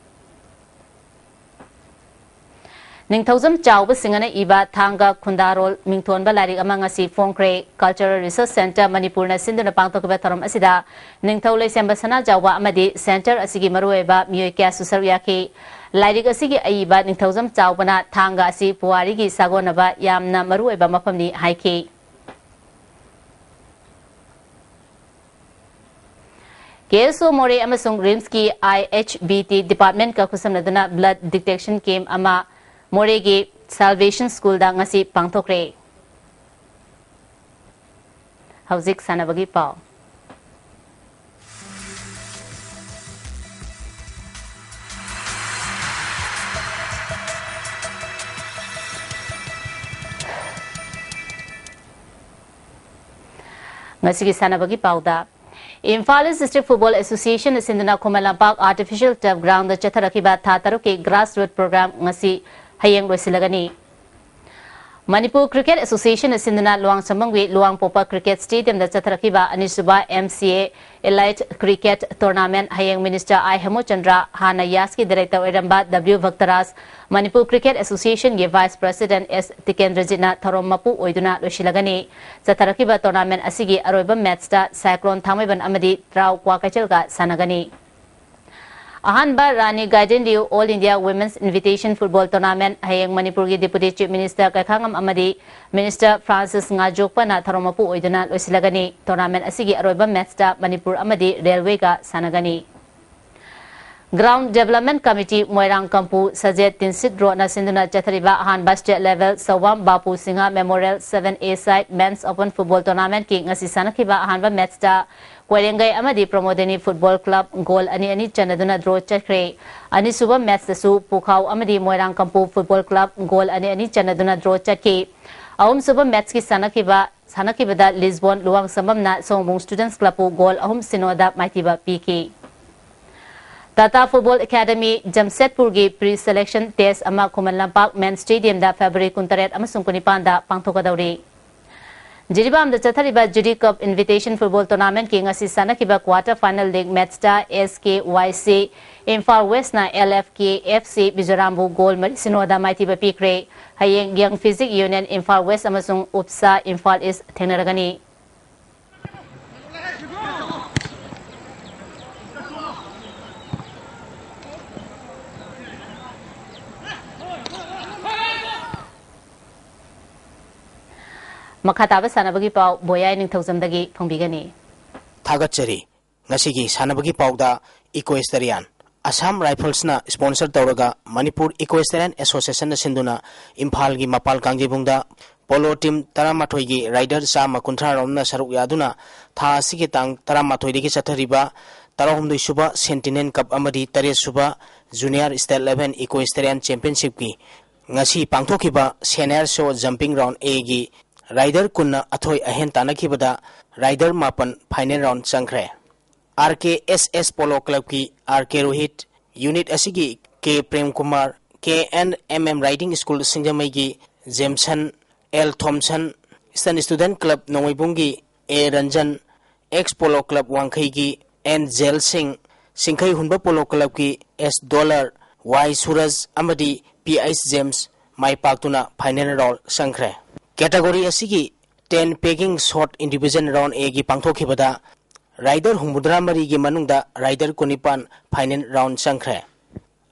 ꯅꯤꯡꯊꯧꯖꯝ ꯆꯥꯎꯕꯁꯤꯡꯅ ꯏꯕ ꯊꯥꯡꯒ ꯈꯨꯟꯗꯥꯔꯣꯜ ꯃꯤꯡꯊꯣꯟꯕ ꯂꯥꯏꯔꯤꯛ ꯑꯃ ꯉꯁꯤ ꯐꯣꯡꯈ꯭ꯔꯦ꯫ Cultural Research Centre ꯃꯅꯤꯄꯨꯔꯅ ꯁꯤꯟꯗꯨꯅ ꯄꯥꯡꯊꯣꯛꯈꯤꯕ ꯊꯧꯔꯝ ꯑꯁꯤꯗ ꯅꯤꯡꯊꯧ ꯂꯩꯁꯦꯝꯕ ꯁꯅꯥꯖꯥꯎꯕ ꯑꯃꯗꯤ centre ꯑꯁꯤꯒꯤ ꯃꯔꯨꯑꯣꯏꯕ ꯃꯤꯑꯣꯏ ꯀꯌꯥꯁꯨ ꯁꯔꯨꯛ ꯌꯥꯈꯤ꯫ ꯂꯥꯏꯔꯤꯛ ꯑꯁꯤꯒꯤ ꯑꯏꯕ ꯅꯤꯡꯊꯧꯖꯝ ꯆꯥꯎꯕꯅ ꯊꯥꯡꯒ ꯑꯁꯤ ꯄꯨꯋꯥꯔꯤꯒꯤ ꯁꯥꯒꯣꯟꯅꯕ ꯌꯥꯝꯅ ꯃꯔꯨꯑꯣꯏꯕ ꯃꯐꯝꯅꯤ ꯍꯥꯏꯈꯤ꯫ K S O ꯃꯣꯔꯦ ꯑꯃꯁꯨꯡ RIMSꯀꯤ I H B T departmentꯀ ꯈꯨꯠꯁꯝꯅꯗꯨꯅ blood detection camp ꯑꯃ ꯃꯣꯔꯦꯒꯤ Salvation Schoolꯗ ꯉꯁꯤ ꯄꯥꯡꯊꯣꯛꯈ꯭ꯔꯦ꯫ ꯍꯧꯖꯤꯛ ꯁꯥꯟꯅꯕꯒꯤ ꯄꯥꯎ꯫ ꯉꯁꯤꯒꯤ ꯁꯥꯟꯅꯕꯒꯤ ꯄꯥꯎꯗ, Imphal East District Football Association ꯁꯤꯟꯗꯨꯅ ꯈꯨꯃꯟ ꯂꯝꯄꯥꯛ Artificial Turf Groundꯗ ꯆꯠꯊꯔꯛꯈꯤꯕ ꯊꯥ ꯇꯔꯨꯛꯀꯤ grassroot program ꯉꯁꯤ, ꯍꯌꯦꯡ ꯂꯣꯏꯁꯤꯜꯂꯒꯅꯤ꯫ ꯃꯅꯤꯄꯨꯔ Cricket Association ꯁꯤꯟꯗꯨꯅ ꯂꯨꯋꯥꯡꯁꯪꯕꯝꯒꯤ ꯂꯨꯋꯥꯡꯄꯣꯛꯄ Cricket Stadiumꯗ ꯆꯠꯊꯔꯛꯈꯤꯕ ꯑꯅꯤꯁꯨꯕ M C A Elite Cricket Tournament ꯍꯌꯦꯡ Minister I ꯍꯦꯃꯨꯆꯟꯗ꯭ꯔ, ꯍꯥꯟꯅ ꯌꯥꯁꯀꯤ director ꯑꯣꯏꯔꯝꯕ W ꯚꯛꯇꯔꯥꯖ, Manipur Cricket Associationꯒꯤ Vice President S ꯇꯤꯀꯦꯟꯗ꯭ꯔꯖꯤꯠꯅ ꯊꯧꯔꯝ ꯃꯄꯨ ꯑꯣꯏꯗꯨꯅ ꯂꯣꯏꯁꯤꯜꯂꯒꯅꯤ꯫ ꯆꯠꯊꯔꯛꯈꯤꯕ tournament ꯑꯁꯤꯒꯤ ꯑꯔꯣꯏꯕ matchꯇ Cyclone ꯊꯥꯡꯃꯩꯕꯟ ꯑꯃꯗꯤ ꯇ꯭ꯔꯥꯎ ꯀ꯭ꯋꯥꯀꯩꯊꯦꯜꯒ ꯁꯥꯟꯅꯒꯅꯤ꯫ ꯑꯍꯥꯟꯕ ꯔꯥꯅꯤ ꯒꯥꯏꯗꯦꯟꯂꯤꯌꯨ All India Women's Invitation Football Tournament ꯍꯌꯦꯡ ꯃꯅꯤꯄꯨꯔꯒꯤ Deputy Chief Minister ꯀꯩꯈꯥꯉꯝ ꯑꯃꯗꯤ Minister ꯐ꯭ꯔꯥꯟꯁꯤꯁ ꯉꯥꯖꯣꯛꯄꯅ ꯊꯧꯔꯝ ꯃꯄꯨ ꯑꯣꯏꯗꯨꯅ ꯂꯣꯏꯁꯤꯜꯂꯒꯅꯤ꯫ Tournament ꯑꯁꯤꯒꯤ ꯑꯔꯣꯏꯕ matchꯇ ꯃꯅꯤꯄꯨꯔ ꯑꯃꯗꯤ Railwayꯒ ꯁꯥꯟꯅꯒꯅꯤ꯫ Ground Development Committee ꯃꯣꯏꯔꯥꯡ ꯀꯝꯄꯨ ꯁꯖꯦꯠ ꯇꯤꯟꯁꯤꯠ ꯔꯣꯗꯅ ꯁꯤꯟꯗꯨꯅ ꯆꯠꯊꯔꯤꯕ ꯑꯍꯥꯟꯕ State Level ꯁꯋꯥꯝ ꯕꯥꯄꯨ Singh Memorial seven A side Men's Open Football Tournament ꯀꯤ ꯉꯁꯤ ꯁꯥꯟꯅꯈꯤꯕ ꯑꯍꯥꯟꯕ match ꯇ ꯀꯣꯏꯔꯦꯡꯒꯩ ꯑꯃꯗꯤ ꯄ꯭ꯔꯃꯣꯗꯤꯅꯤ Football Club goal ꯑꯅꯤ ꯑꯅꯤ ꯆꯟꯅꯗꯨꯅ draw ꯆꯠꯈ꯭ꯔꯦ꯫ ꯑꯅꯤꯁꯨꯕ match ꯇꯁꯨ ꯄꯨꯈꯥꯎ ꯑꯃꯗꯤ ꯃꯣꯏꯔꯥꯡ ꯀꯝꯄꯨ Football Club goal ꯑꯅꯤ ꯑꯅꯤ ꯆꯟꯅꯗꯨꯅ draw ꯆꯠꯈꯤ꯫ ꯑꯍꯨꯝꯁꯨꯕ match ꯀꯤ ꯁꯥꯟꯅꯈꯤꯕ ꯁꯥꯟꯅꯈꯤꯕꯗ ꯂꯤꯁꯕꯣꯟ ꯂꯨꯋꯥꯡꯁꯝꯕꯝꯅ ꯁꯣꯡꯕꯨꯡ Students Club ꯄꯨ goal ꯑꯍꯨꯝ ꯁꯤꯅꯣꯗ ꯃꯥꯏꯊꯤꯕ ꯄꯤꯈꯤ꯫ Tata Football Academy ꯖꯝꯁꯦꯠꯄꯨꯔꯒꯤ pre selection test ꯑꯃ ꯈꯨꯃꯟ ꯂꯝꯄꯥꯛ Men's Stadium ꯗ February ꯀꯨꯟꯇꯔꯦꯠ ꯑꯃꯁꯨꯡ ꯀꯨꯟꯅꯤꯄꯥꯟꯗ ꯄꯥꯡꯊꯣꯛꯀꯗꯧꯔꯤ꯫ ꯖꯤꯔꯤꯕꯥꯝꯗ ꯆꯠꯊꯔꯤꯕ Judy Cup Invitation Football Tournament ꯀꯤ ꯉꯁꯤ ꯁꯥꯟꯅꯈꯤꯕ quarter final league match ꯇ S K Y C Imphal West ꯅ L F K F C ꯃꯤꯖꯣꯔꯥꯝꯕꯨ goal ꯃꯔꯤ ꯁꯤꯅꯣꯗ ꯃꯥꯏꯊꯤꯕ ꯄꯤꯈ꯭ꯔꯦ꯫ ꯍꯌꯦꯡ Young Physique Union Imphal West ꯑꯃꯁꯨꯡ ꯎꯞꯁꯥ Imphal East ꯊꯦꯡꯅꯔꯒꯅꯤ꯫ ꯃꯈꯥ ꯇꯥꯕ ꯁꯥꯟꯅꯕꯒꯤ ꯄꯥꯎ ꯕꯣꯌꯥꯏ ꯅꯤꯡꯊꯧꯖꯝꯗꯒꯤ ꯐꯣꯡꯕꯤꯒꯅꯤ꯫ ꯊꯥꯒꯠꯆꯔꯤ꯫ ꯉꯁꯤꯒꯤ ꯁꯥꯟꯅꯕꯒꯤ ꯄꯥꯎꯗ Equestrian, Assam Rifles ꯅ sponsor ꯇꯧꯔꯒ Manipur Equestrian Association ꯅ ꯁꯤꯟꯗꯨꯅ ꯏꯝꯐꯥꯜꯒꯤ ꯃꯄꯥꯜ ꯀꯥꯡꯖꯩꯕꯨꯡꯗ polo team ꯇꯔꯥꯃꯥꯊꯣꯏꯒꯤ rider ꯆꯥꯝꯃ ꯀꯨꯟꯊ꯭ꯔꯥ ꯔꯣꯝꯅ ꯁꯔꯨꯛ ꯌꯥꯗꯨꯅ ꯊꯥ ꯑꯁꯤꯒꯤ ꯇꯥꯡ ꯇꯔꯥꯃꯥꯊꯣꯏꯗꯒꯤ ꯆꯠꯊꯔꯤꯕ ꯇꯔꯥꯍꯨꯝꯗꯣꯏ ꯁꯨꯕ Sentinel Cup ꯑꯃꯗꯤ ꯇꯔꯦꯠ ꯁꯨꯕ Junior State Level Equestrian Championship ꯀꯤ ꯉꯁꯤ ꯄꯥꯡꯊꯣꯛꯈꯤꯕ Senior Show Jumping Round A ꯒꯤ rider ꯀꯨꯟꯅ ꯑꯊꯣꯏ ꯑꯍꯦꯟ ꯇꯥꯟꯅꯈꯤꯕꯗ rider ꯃꯥꯄꯟ final round ꯆꯪꯈ꯭ꯔꯦ꯫ R K S S Polo Club ꯀꯤ R K ꯔꯣꯍꯤꯠ, unit ꯑꯁꯤꯒꯤ K Prem Kumar, K N M M Riding School ꯁꯤꯡꯖꯃꯩꯒꯤ James, L Thomson, Eastern Student Club ꯅꯣꯡꯃꯩꯕꯨꯡꯒꯤ A Ranjan, X Polo Club ꯋꯥꯡꯈꯩꯒꯤ N ꯖꯦꯜ ꯁꯤꯡ, ꯁꯤꯡꯈꯩ ꯍꯨꯟꯕ Polo Club ꯀꯤ S ꯗꯣꯂꯔ, Y ꯁꯨꯔꯖ ꯑꯃꯗꯤ P H ꯖꯦꯝꯁ ꯃꯥꯏ ꯄꯥꯛꯇꯨꯅ final round ꯆꯪꯈ꯭ꯔꯦ꯫ Category ꯑꯁꯤꯒꯤ ten pegging shot individual round A ꯒꯤ ꯄꯥꯡꯊꯣꯛꯈꯤꯕꯗ rider ꯍꯨꯝꯐꯨꯇꯔꯥ ꯃꯔꯤꯒꯤ ꯃꯅꯨꯡꯗ rider ꯀꯨꯟꯅꯤꯄꯥꯟ final round ꯆꯪꯈ꯭ꯔꯦ꯫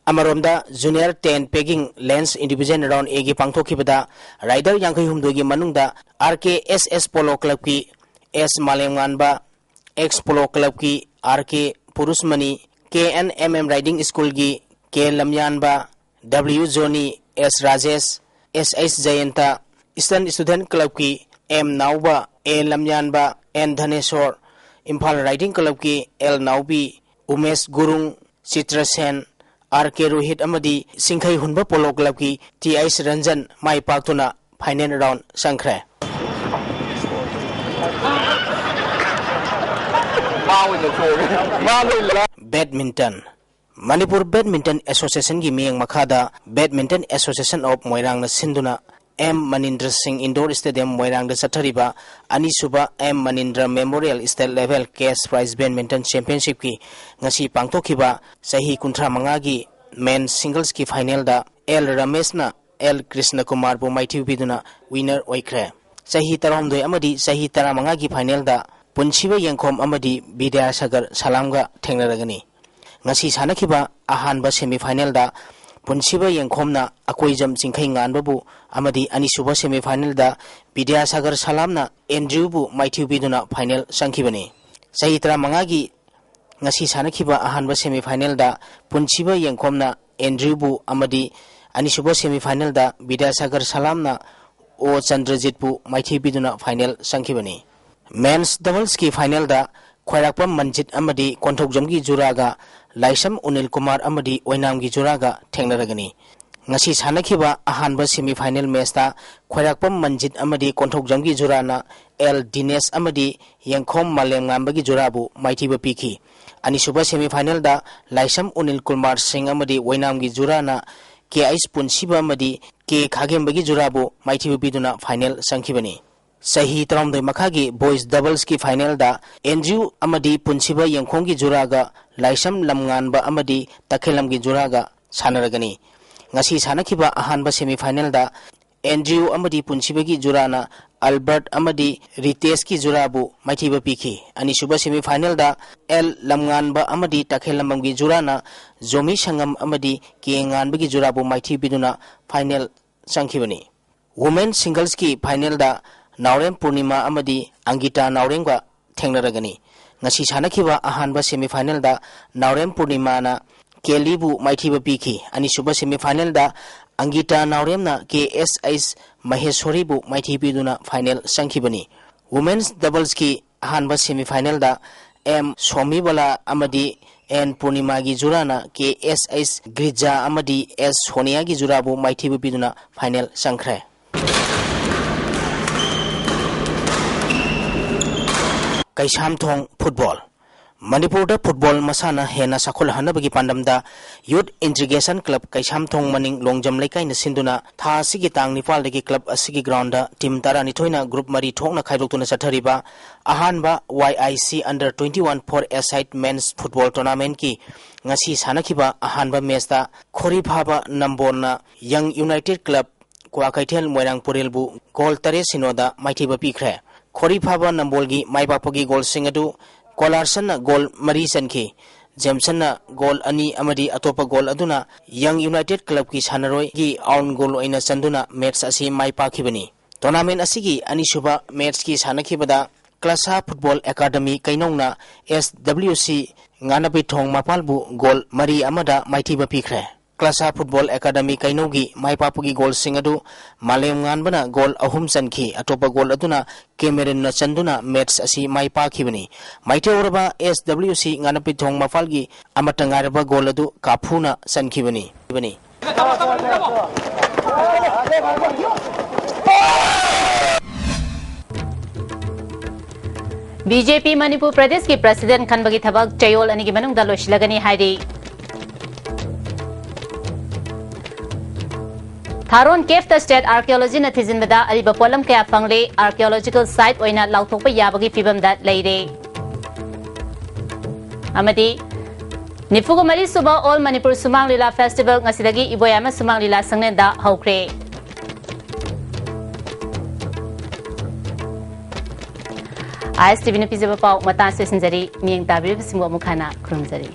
ꯑꯃꯔꯣꯝꯗ Junior ten pegging length individual round A ꯒꯤ ꯄꯥꯡꯊꯣꯛꯈꯤꯕꯗ rider ꯌꯥꯡꯈꯩ ꯍꯨꯝꯗꯣꯏꯒꯤ ꯃꯅꯨꯡꯗ R K S S Polo Club ꯀꯤ S Malemnganba, X Polo Club ꯀꯤ R K Purushmani, K N M M riding ꯁ꯭ꯀꯨꯜꯒꯤ K Lamyanba, W Johnny, S Rajesh, S H Jayanta, eastern student ꯀ꯭ꯂꯕꯀꯤ M Naoba, A Lamyanba, N Dhaneshor, Imphal riding ꯀ꯭ꯂꯕꯀꯤ L Naobi, Umesh Gurung, Chitrasen, R K Rohit ꯑꯃꯗꯤ ꯁꯤꯡꯈꯩ ꯍꯨꯟꯕ polo ꯀ꯭ꯂꯕꯀꯤ T H Ranjan ꯃꯥꯏ ꯄꯥꯛꯇꯨꯅ ꯐꯥꯏꯅꯦꯜ ꯔꯥꯎꯟ ꯆꯪꯈ꯭ꯔꯦ꯫ ꯕꯦꯗꯃꯤꯟꯇꯟ꯫ ꯃꯅꯤꯄꯨꯔ ꯕꯦꯗꯃꯤꯟꯇꯟ ꯑꯦꯁꯣꯁꯤꯌꯦꯁꯟꯒꯤ ꯃꯤꯠꯌꯦꯡ ꯃꯈꯥꯗ Badminton Association of ꯃꯣꯏꯔꯥꯡꯅ ꯁꯤꯟꯗꯨꯅ ꯑꯦꯝ ꯃꯅꯤꯟꯗ꯭ꯔ ꯁꯤꯡ ꯏꯟꯗꯣꯔ ꯁ꯭ꯇꯦꯗꯤꯌꯝ ꯃꯣꯏꯔꯥꯡꯗ ꯆꯠꯊꯔꯤꯕ ꯑꯅꯤꯁꯨꯕ M Manindra memorial state level cash prize badminton ꯆꯦꯝꯄꯤꯌꯟꯁꯤꯞꯀꯤ ꯉꯁꯤ ꯄꯥꯡꯊꯣꯛꯈꯤꯕ ꯆꯍꯤ ꯀꯨꯟꯊ꯭ꯔꯥ ꯃꯉꯥꯒꯤ ꯃꯦꯟ ꯁꯤꯡꯒꯜꯁꯀꯤ ꯐꯥꯏꯅꯦꯜꯗ ꯑꯦꯜ ꯔꯃꯦꯁꯅ ꯑꯦꯜ ꯀ꯭ꯔꯤꯁꯅ ꯀꯨꯃꯥꯔꯕꯨ ꯃꯥꯏꯊꯤꯕ ꯄꯤꯗꯨꯅ ꯋꯤꯅꯔ ꯑꯣꯏꯈ꯭ꯔꯦ꯫ ꯆꯍꯤ ꯇꯔꯥꯍꯨꯝꯗꯣꯏ ꯑꯃꯗꯤ ꯆꯍꯤ ꯇꯔꯥꯃꯉꯥꯒꯤ ꯐꯥꯏꯅꯦꯜꯗ ꯄꯨꯟꯁꯤꯕ ꯌꯦꯡꯈꯣꯝ ꯑꯃꯗꯤ ꯕꯤꯗ꯭ꯌꯥꯁꯥꯒꯔ ꯁꯂꯥꯝꯒ ꯊꯦꯡꯅꯔꯒꯅꯤ꯫ ꯉꯁꯤ ꯁꯥꯟꯅꯈꯤꯕ ꯑꯍꯥꯟꯕ ꯁꯦꯃꯤꯐꯥꯏꯅꯦꯜꯗ ꯄꯨꯟꯁꯤꯕ ꯌꯦꯡꯈꯣꯝꯅ ꯑꯀꯣꯏꯖꯝ ꯆꯤꯡꯈꯩ ꯉꯥꯟꯕꯕꯨ ꯑꯃꯗꯤ ꯑꯅꯤꯁꯨꯕ ꯁꯦꯃꯤꯐꯥꯏꯅꯦꯜꯗ ꯕꯤꯗ꯭ꯌꯥꯁꯥꯒꯔ ꯁꯂꯥꯝꯅ ꯑꯦꯟꯗ꯭ꯔꯤꯌꯨꯕꯨ ꯃꯥꯏꯊꯤꯕ ꯄꯤꯗꯨꯅ ꯐꯥꯏꯅꯦꯜ ꯆꯪꯈꯤꯕꯅꯤ꯫ ꯆꯍꯤ ꯇꯔꯥꯃꯉꯥꯒꯤ ꯉꯁꯤ ꯁꯥꯟꯅꯈꯤꯕ ꯑꯍꯥꯟꯕ ꯁꯦꯃꯤꯐꯥꯏꯅꯦꯜꯗ ꯄꯨꯟꯁꯤꯕ ꯌꯦꯡꯈꯣꯝꯅ ꯑꯦꯟꯗ꯭ꯔꯤꯌꯨꯕꯨ ꯑꯃꯗꯤ ꯑꯅꯤꯁꯨꯕ ꯁꯦꯃꯤꯐꯥꯏꯅꯦꯜꯗ ꯕꯤꯗ꯭ꯌꯥꯁꯥꯒꯔ ꯁꯂꯥꯝꯅ ꯑꯣ ꯆꯟꯗ꯭ꯔꯖꯤꯠꯄꯨ ꯃꯥꯏꯊꯤꯕ ꯄꯤꯗꯨꯅ ꯐꯥꯏꯅꯦꯜ ꯆꯪꯈꯤꯕꯅꯤ꯫ ꯃꯦꯟꯁ ꯗꯕꯜꯁꯀꯤ ꯐꯥꯏꯅꯦꯜꯗ ꯈ꯭ꯋꯥꯏꯔꯥꯛꯄꯝ ꯃꯟꯖꯤꯠ ꯑꯃꯗꯤ ꯀꯣꯟꯊꯧꯖꯝꯒꯤ ꯖꯨꯔꯥꯒ ꯂꯥꯏꯁ꯭ꯔꯝ ꯑꯅꯤꯜ ꯀꯨꯃꯥꯔ ꯑꯃꯗꯤ ꯑꯣꯏꯅꯥꯝꯒꯤ ꯖꯨꯔꯥꯒ ꯊꯦꯡꯅꯔꯒꯅꯤ꯫ ꯉꯁꯤ ꯁꯥꯟꯅꯈꯤꯕ ꯑꯍꯥꯟꯕ ꯁꯦꯃꯤꯐꯥꯏꯅꯦꯜ ꯃꯦꯆꯇ ꯈ꯭ꯋꯥꯏꯔꯥꯛꯄꯝ ꯃꯟꯖꯤꯠ ꯑꯃꯗꯤ ꯀꯣꯟꯊꯧꯖꯝꯒꯤ ꯖꯨꯔꯥꯅ ꯑꯦꯜ ꯗꯤꯅꯦꯁ ꯑꯃꯗꯤ ꯌꯦꯡꯈꯣꯝ ꯃꯥꯂꯦꯝꯉꯥꯟꯕꯒꯤ ꯖꯨꯔꯥꯕꯨ ꯃꯥꯏꯊꯤꯕ ꯄꯤꯈꯤ꯫ ꯑꯅꯤꯁꯨꯕ ꯁꯦꯃꯤꯐꯥꯏꯅꯦꯜꯗ ꯂꯥꯏꯁ꯭ꯔꯝ ꯑꯅꯤꯜ ꯀꯨꯃꯥꯔ ꯁꯤꯡ ꯑꯃꯗꯤ ꯑꯣꯏꯅꯥꯝꯒꯤ ꯖꯨꯔꯥꯅ ꯀꯦ ꯑꯩꯆ ꯄꯨꯟꯁꯤꯕ ꯑꯃꯗꯤ ꯀꯦ ꯈꯥꯒꯦꯝꯕꯒꯤ ꯖꯨꯔꯥꯕꯨ ꯃꯥꯏꯊꯤꯕ ꯄꯤꯗꯨꯅ ꯐꯥꯏꯅꯦꯜ ꯆꯪꯈꯤꯕꯅꯤ꯫ ꯆꯍꯤ ꯇꯔꯥꯍꯨꯝꯗꯣꯏ ꯃꯈꯥꯒꯤ ꯕꯣꯏꯁ ꯗꯕꯜꯁꯀꯤ ꯐꯥꯏꯅꯦꯜꯗ ꯑꯦꯟꯗ꯭ꯔꯤꯌꯨ ꯑꯃꯗꯤ ꯄꯨꯟꯁꯤꯕ ꯌꯦꯡꯈꯣꯝꯒꯤ ꯖꯨꯔꯥꯒ ꯂꯥꯏꯁ꯭ꯔꯝ ꯂꯝꯉꯥꯟꯕ ꯑꯃꯗꯤ ꯇꯈꯦꯜꯂꯝꯒꯤ ꯖꯨꯔꯥꯒ ꯁꯥꯟꯅꯔꯒꯅꯤ꯫ ꯉꯁꯤ ꯁꯥꯟꯅꯈꯤꯕ ꯑꯍꯥꯟꯕ ꯁꯦꯃꯤꯐꯥꯏꯅꯦꯜꯗ ꯑꯦꯟꯗ꯭ꯔꯤꯌꯨ ꯑꯃꯗꯤ ꯄꯨꯟꯁꯤꯕꯒꯤ ꯖꯨꯔꯥꯅ ꯑꯜꯕꯔꯠ ꯑꯃꯗꯤ ꯔꯤꯇꯦꯁꯀꯤ ꯖꯨꯔꯥꯕꯨ ꯃꯥꯏꯊꯤꯕ ꯄꯤꯈꯤ꯫ ꯑꯅꯤꯁꯨꯕ ꯁꯦꯃꯤꯐꯥꯏꯅꯦꯜꯗ ꯑꯦꯜ ꯂꯝꯉꯥꯟꯕ ꯑꯃꯗꯤ ꯇꯈꯦꯜꯂꯝꯕꯝꯒꯤ ꯖꯨꯔꯥꯅ ꯖꯣꯃꯤ ꯁꯪꯉꯝ ꯑꯃꯗꯤ ꯀꯦ ꯉꯥꯟꯕꯒꯤ ꯖꯨꯔꯥꯕꯨ ꯃꯥꯏꯊꯤꯕ ꯄꯤꯗꯨꯅ ꯐꯥꯏꯅꯦꯜ ꯆꯪꯈꯤꯕꯅꯤ꯫ ꯋꯨꯃꯦꯟ ꯁꯤꯡꯒꯜꯁꯀꯤ ꯐꯥꯏꯅꯦꯜꯗ ꯅꯥꯎꯔꯦꯝ ꯄꯨꯔꯅꯤꯃꯥ ꯑꯃꯗꯤ ꯑꯪꯒꯤꯇꯥ ꯅꯥꯎꯔꯦꯝꯒ ꯊꯦꯡꯅꯔꯒꯅꯤ꯫ ꯉꯁꯤ ꯁꯥꯟꯅꯈꯤꯕ ꯑꯍꯥꯟꯕ semifinalꯗ ꯅꯥꯎꯔꯦꯝ ꯄꯨꯔꯅꯤꯃꯥꯅ ꯀꯦꯂꯤꯕꯨ ꯃꯥꯏꯊꯤꯕ ꯄꯤꯈꯤ꯫ ꯑꯅꯤꯁꯨꯕ semifinalꯗ ꯑꯪꯒꯤꯇꯥ ꯅꯥꯎꯔꯦꯝꯅ ꯀꯦ ꯑꯦꯁ ꯑꯩꯆ ꯃꯍꯦꯁꯣꯔꯤꯕꯨ ꯃꯥꯏꯊꯤ ꯄꯤꯗꯨꯅ final ꯆꯪꯈꯤꯕꯅꯤ꯫ Women's doublesꯀꯤ ꯑꯍꯥꯟꯕ semifinalꯗ ꯑꯦꯝ ꯁꯣꯃꯤꯕꯂꯥ ꯑꯃꯗꯤ ꯑꯦꯟ ꯄꯨꯔꯅꯤꯃꯥꯒꯤ ꯖꯨꯔꯥꯅ ꯀꯦ ꯑꯦꯁ ꯑꯩꯆ ꯒ꯭ꯔꯤꯖꯥ ꯑꯃꯗꯤ ꯑꯦꯁ ꯁꯣꯅꯤꯌꯥꯒꯤ ꯖꯨꯔꯥꯕꯨ ꯃꯥꯏꯊꯤꯕ ꯄꯤꯗꯨꯅ final ꯆꯪꯈ꯭ꯔꯦ꯫ ꯀꯩꯁꯥꯝꯊꯣꯡ ꯐꯨꯠꯕꯣꯜ꯫ ꯃꯅꯤꯄꯨꯔꯗ ꯐꯨꯠꯕꯣꯜ ꯃꯁꯥꯟꯅ ꯍꯦꯟꯅ ꯆꯥꯎꯈꯠꯍꯟꯅꯕꯒꯤ ꯄꯥꯟꯗꯝꯗ Youth Integration Club ꯀꯩꯁꯥꯝꯊꯣꯡ ꯃꯅꯤꯡ ꯂꯣꯡꯖꯝ ꯂꯩꯀꯥꯏꯅ ꯁꯤꯟꯗꯨꯅ ꯊꯥ ꯑꯁꯤꯒꯤ ꯇꯥꯡ ꯅꯤꯄꯥꯜꯗꯒꯤ club ꯑꯁꯤꯒꯤ groundꯗ team ꯇꯔꯥꯅꯤꯊꯣꯏꯅ group ꯃꯔꯤ ꯊꯣꯛꯅ ꯈꯥꯏꯗꯣꯛꯇꯨꯅ ꯆꯠꯊꯔꯤꯕ ꯑꯍꯥꯟꯕ Y I C under twenty-one four-a-side men's football tournamentꯀꯤ ꯉꯁꯤ ꯁꯥꯟꯅꯈꯤꯕ ꯑꯍꯥꯟꯕ matchꯇ ꯈꯣꯔꯤꯐꯥꯕ ꯅꯝꯕꯣꯜꯅ Young United Club ꯀ꯭ꯋꯥꯀꯩꯊꯦꯜ ꯃꯣꯏꯔꯥꯡ ꯄꯨꯔꯦꯜꯕꯨ goal ꯇꯔꯦꯠ ꯁꯤꯅꯣꯗ ꯃꯥꯏꯊꯤꯕ ꯄꯤꯈ꯭ꯔꯦ꯫ ꯈꯣꯔꯤꯐꯥꯕ ꯅꯝꯕꯣꯜꯒꯤ ꯃꯥꯏ ꯄꯥꯛꯄꯒꯤ goalꯁꯤꯡ ꯑꯗꯨ ꯀꯣꯂꯥꯔꯁꯟꯅ goal ꯃꯔꯤ ꯆꯟꯈꯤ꯫ ꯖꯦꯝꯁꯟꯅ goal ꯑꯅꯤ ꯑꯃꯗꯤ ꯑꯇꯣꯞꯄ goal ꯑꯗꯨꯅ Young United Clubꯀꯤ ꯁꯥꯟꯅꯔꯣꯏꯒꯤ own goal ꯑꯣꯏꯅ ꯆꯟꯗꯨꯅ match ꯑꯁꯤ ꯃꯥꯏ ꯄꯥꯛꯈꯤꯕꯅꯤ꯫ Tournament ꯑꯁꯤꯒꯤ ꯑꯅꯤꯁꯨꯕ matchꯀꯤ ꯁꯥꯟꯅꯈꯤꯕꯗ Classa Football Academy ꯀꯩꯅꯧꯅ S W C ꯉꯥꯅꯕꯤꯊꯣꯡ ꯃꯄꯥꯜꯕꯨ goal ꯃꯔꯤ ꯑꯃꯗ ꯃꯥꯏꯊꯤꯕ ꯄꯤꯈ꯭ꯔꯦ꯫ Classa Football Academy ꯀꯩꯅꯧꯒꯤ ꯃꯥꯏ ꯄꯥꯛꯄꯒꯤ goalꯁꯤꯡ ꯑꯗꯨ ꯃꯥꯂꯦꯝ ꯉꯥꯟꯕꯅ goal ꯑꯍꯨꯝ ꯆꯟꯈꯤ꯫ ꯑꯇꯣꯞꯄ goal ꯑꯗꯨꯅ ꯀꯦꯃꯦꯔꯨꯟꯅ ꯆꯟꯗꯨꯅ match ꯑꯁꯤ ꯃꯥꯏ ꯄꯥꯛꯈꯤꯕꯅꯤ꯫ ꯃꯥꯏꯊꯤꯔꯕ S W C ꯉꯥꯅꯕꯤꯊꯣꯡ ꯃꯄꯥꯜꯒꯤ ꯑꯃꯠꯇ ꯉꯥꯏꯔꯕ goal ꯑꯗꯨ ꯀꯥꯐꯨꯅ ꯆꯟꯈꯤꯕꯅꯤ꯫ B J P ꯃꯅꯤꯄꯨꯔ ꯄ꯭ꯔꯗꯦꯁꯀꯤ president ꯈꯟꯕꯒꯤ ꯊꯕꯛ ꯆꯌꯣꯜ ꯑꯅꯤꯒꯤ ꯃꯅꯨꯡꯗ ꯂꯣꯏꯁꯤꯜꯂꯒꯅꯤ ꯍꯥꯏꯔꯤ꯫ ꯊꯥꯔꯣꯟ caveꯇ state archaeologyꯅ ꯊꯤꯖꯤꯟꯕꯗ ꯑꯔꯤꯕ ꯄꯣꯠꯂꯝ ꯀꯌꯥ ꯐꯪꯂꯦ꯫ Archaeological site ꯑꯣꯏꯅ ꯂꯥꯎꯊꯣꯛꯄ ꯌꯥꯕꯒꯤ ꯐꯤꯕꯝꯗ ꯂꯩꯔꯦ꯫ ꯑꯃꯗꯤ ꯅꯤꯐꯨꯒ ꯃꯔꯤ ꯁꯨꯕ All Manipur ꯁꯨꯃꯥꯡ ꯂꯤꯂꯥ festival ꯉꯁꯤꯗꯒꯤ ꯏꯕꯣꯌꯥꯏꯃ ꯁꯨꯃꯥꯡ ꯂꯤꯂꯥ ꯁꯪꯂꯦꯟꯗ ꯍꯧꯈ꯭ꯔꯦ꯫ I S T Vꯅ ꯄꯤꯖꯕ ꯄꯥꯎ ꯃꯇꯥꯡ ꯑꯁꯤꯗ ꯂꯣꯏꯁꯤꯟꯖꯔꯤ꯫ ꯃꯤꯠꯌꯦꯡ ꯇꯥꯕꯤꯔꯤꯕꯁꯤꯡꯕꯨ ꯑꯃꯨꯛ ꯍꯟꯅ ꯈꯨꯔꯨꯝꯖꯔꯤ꯫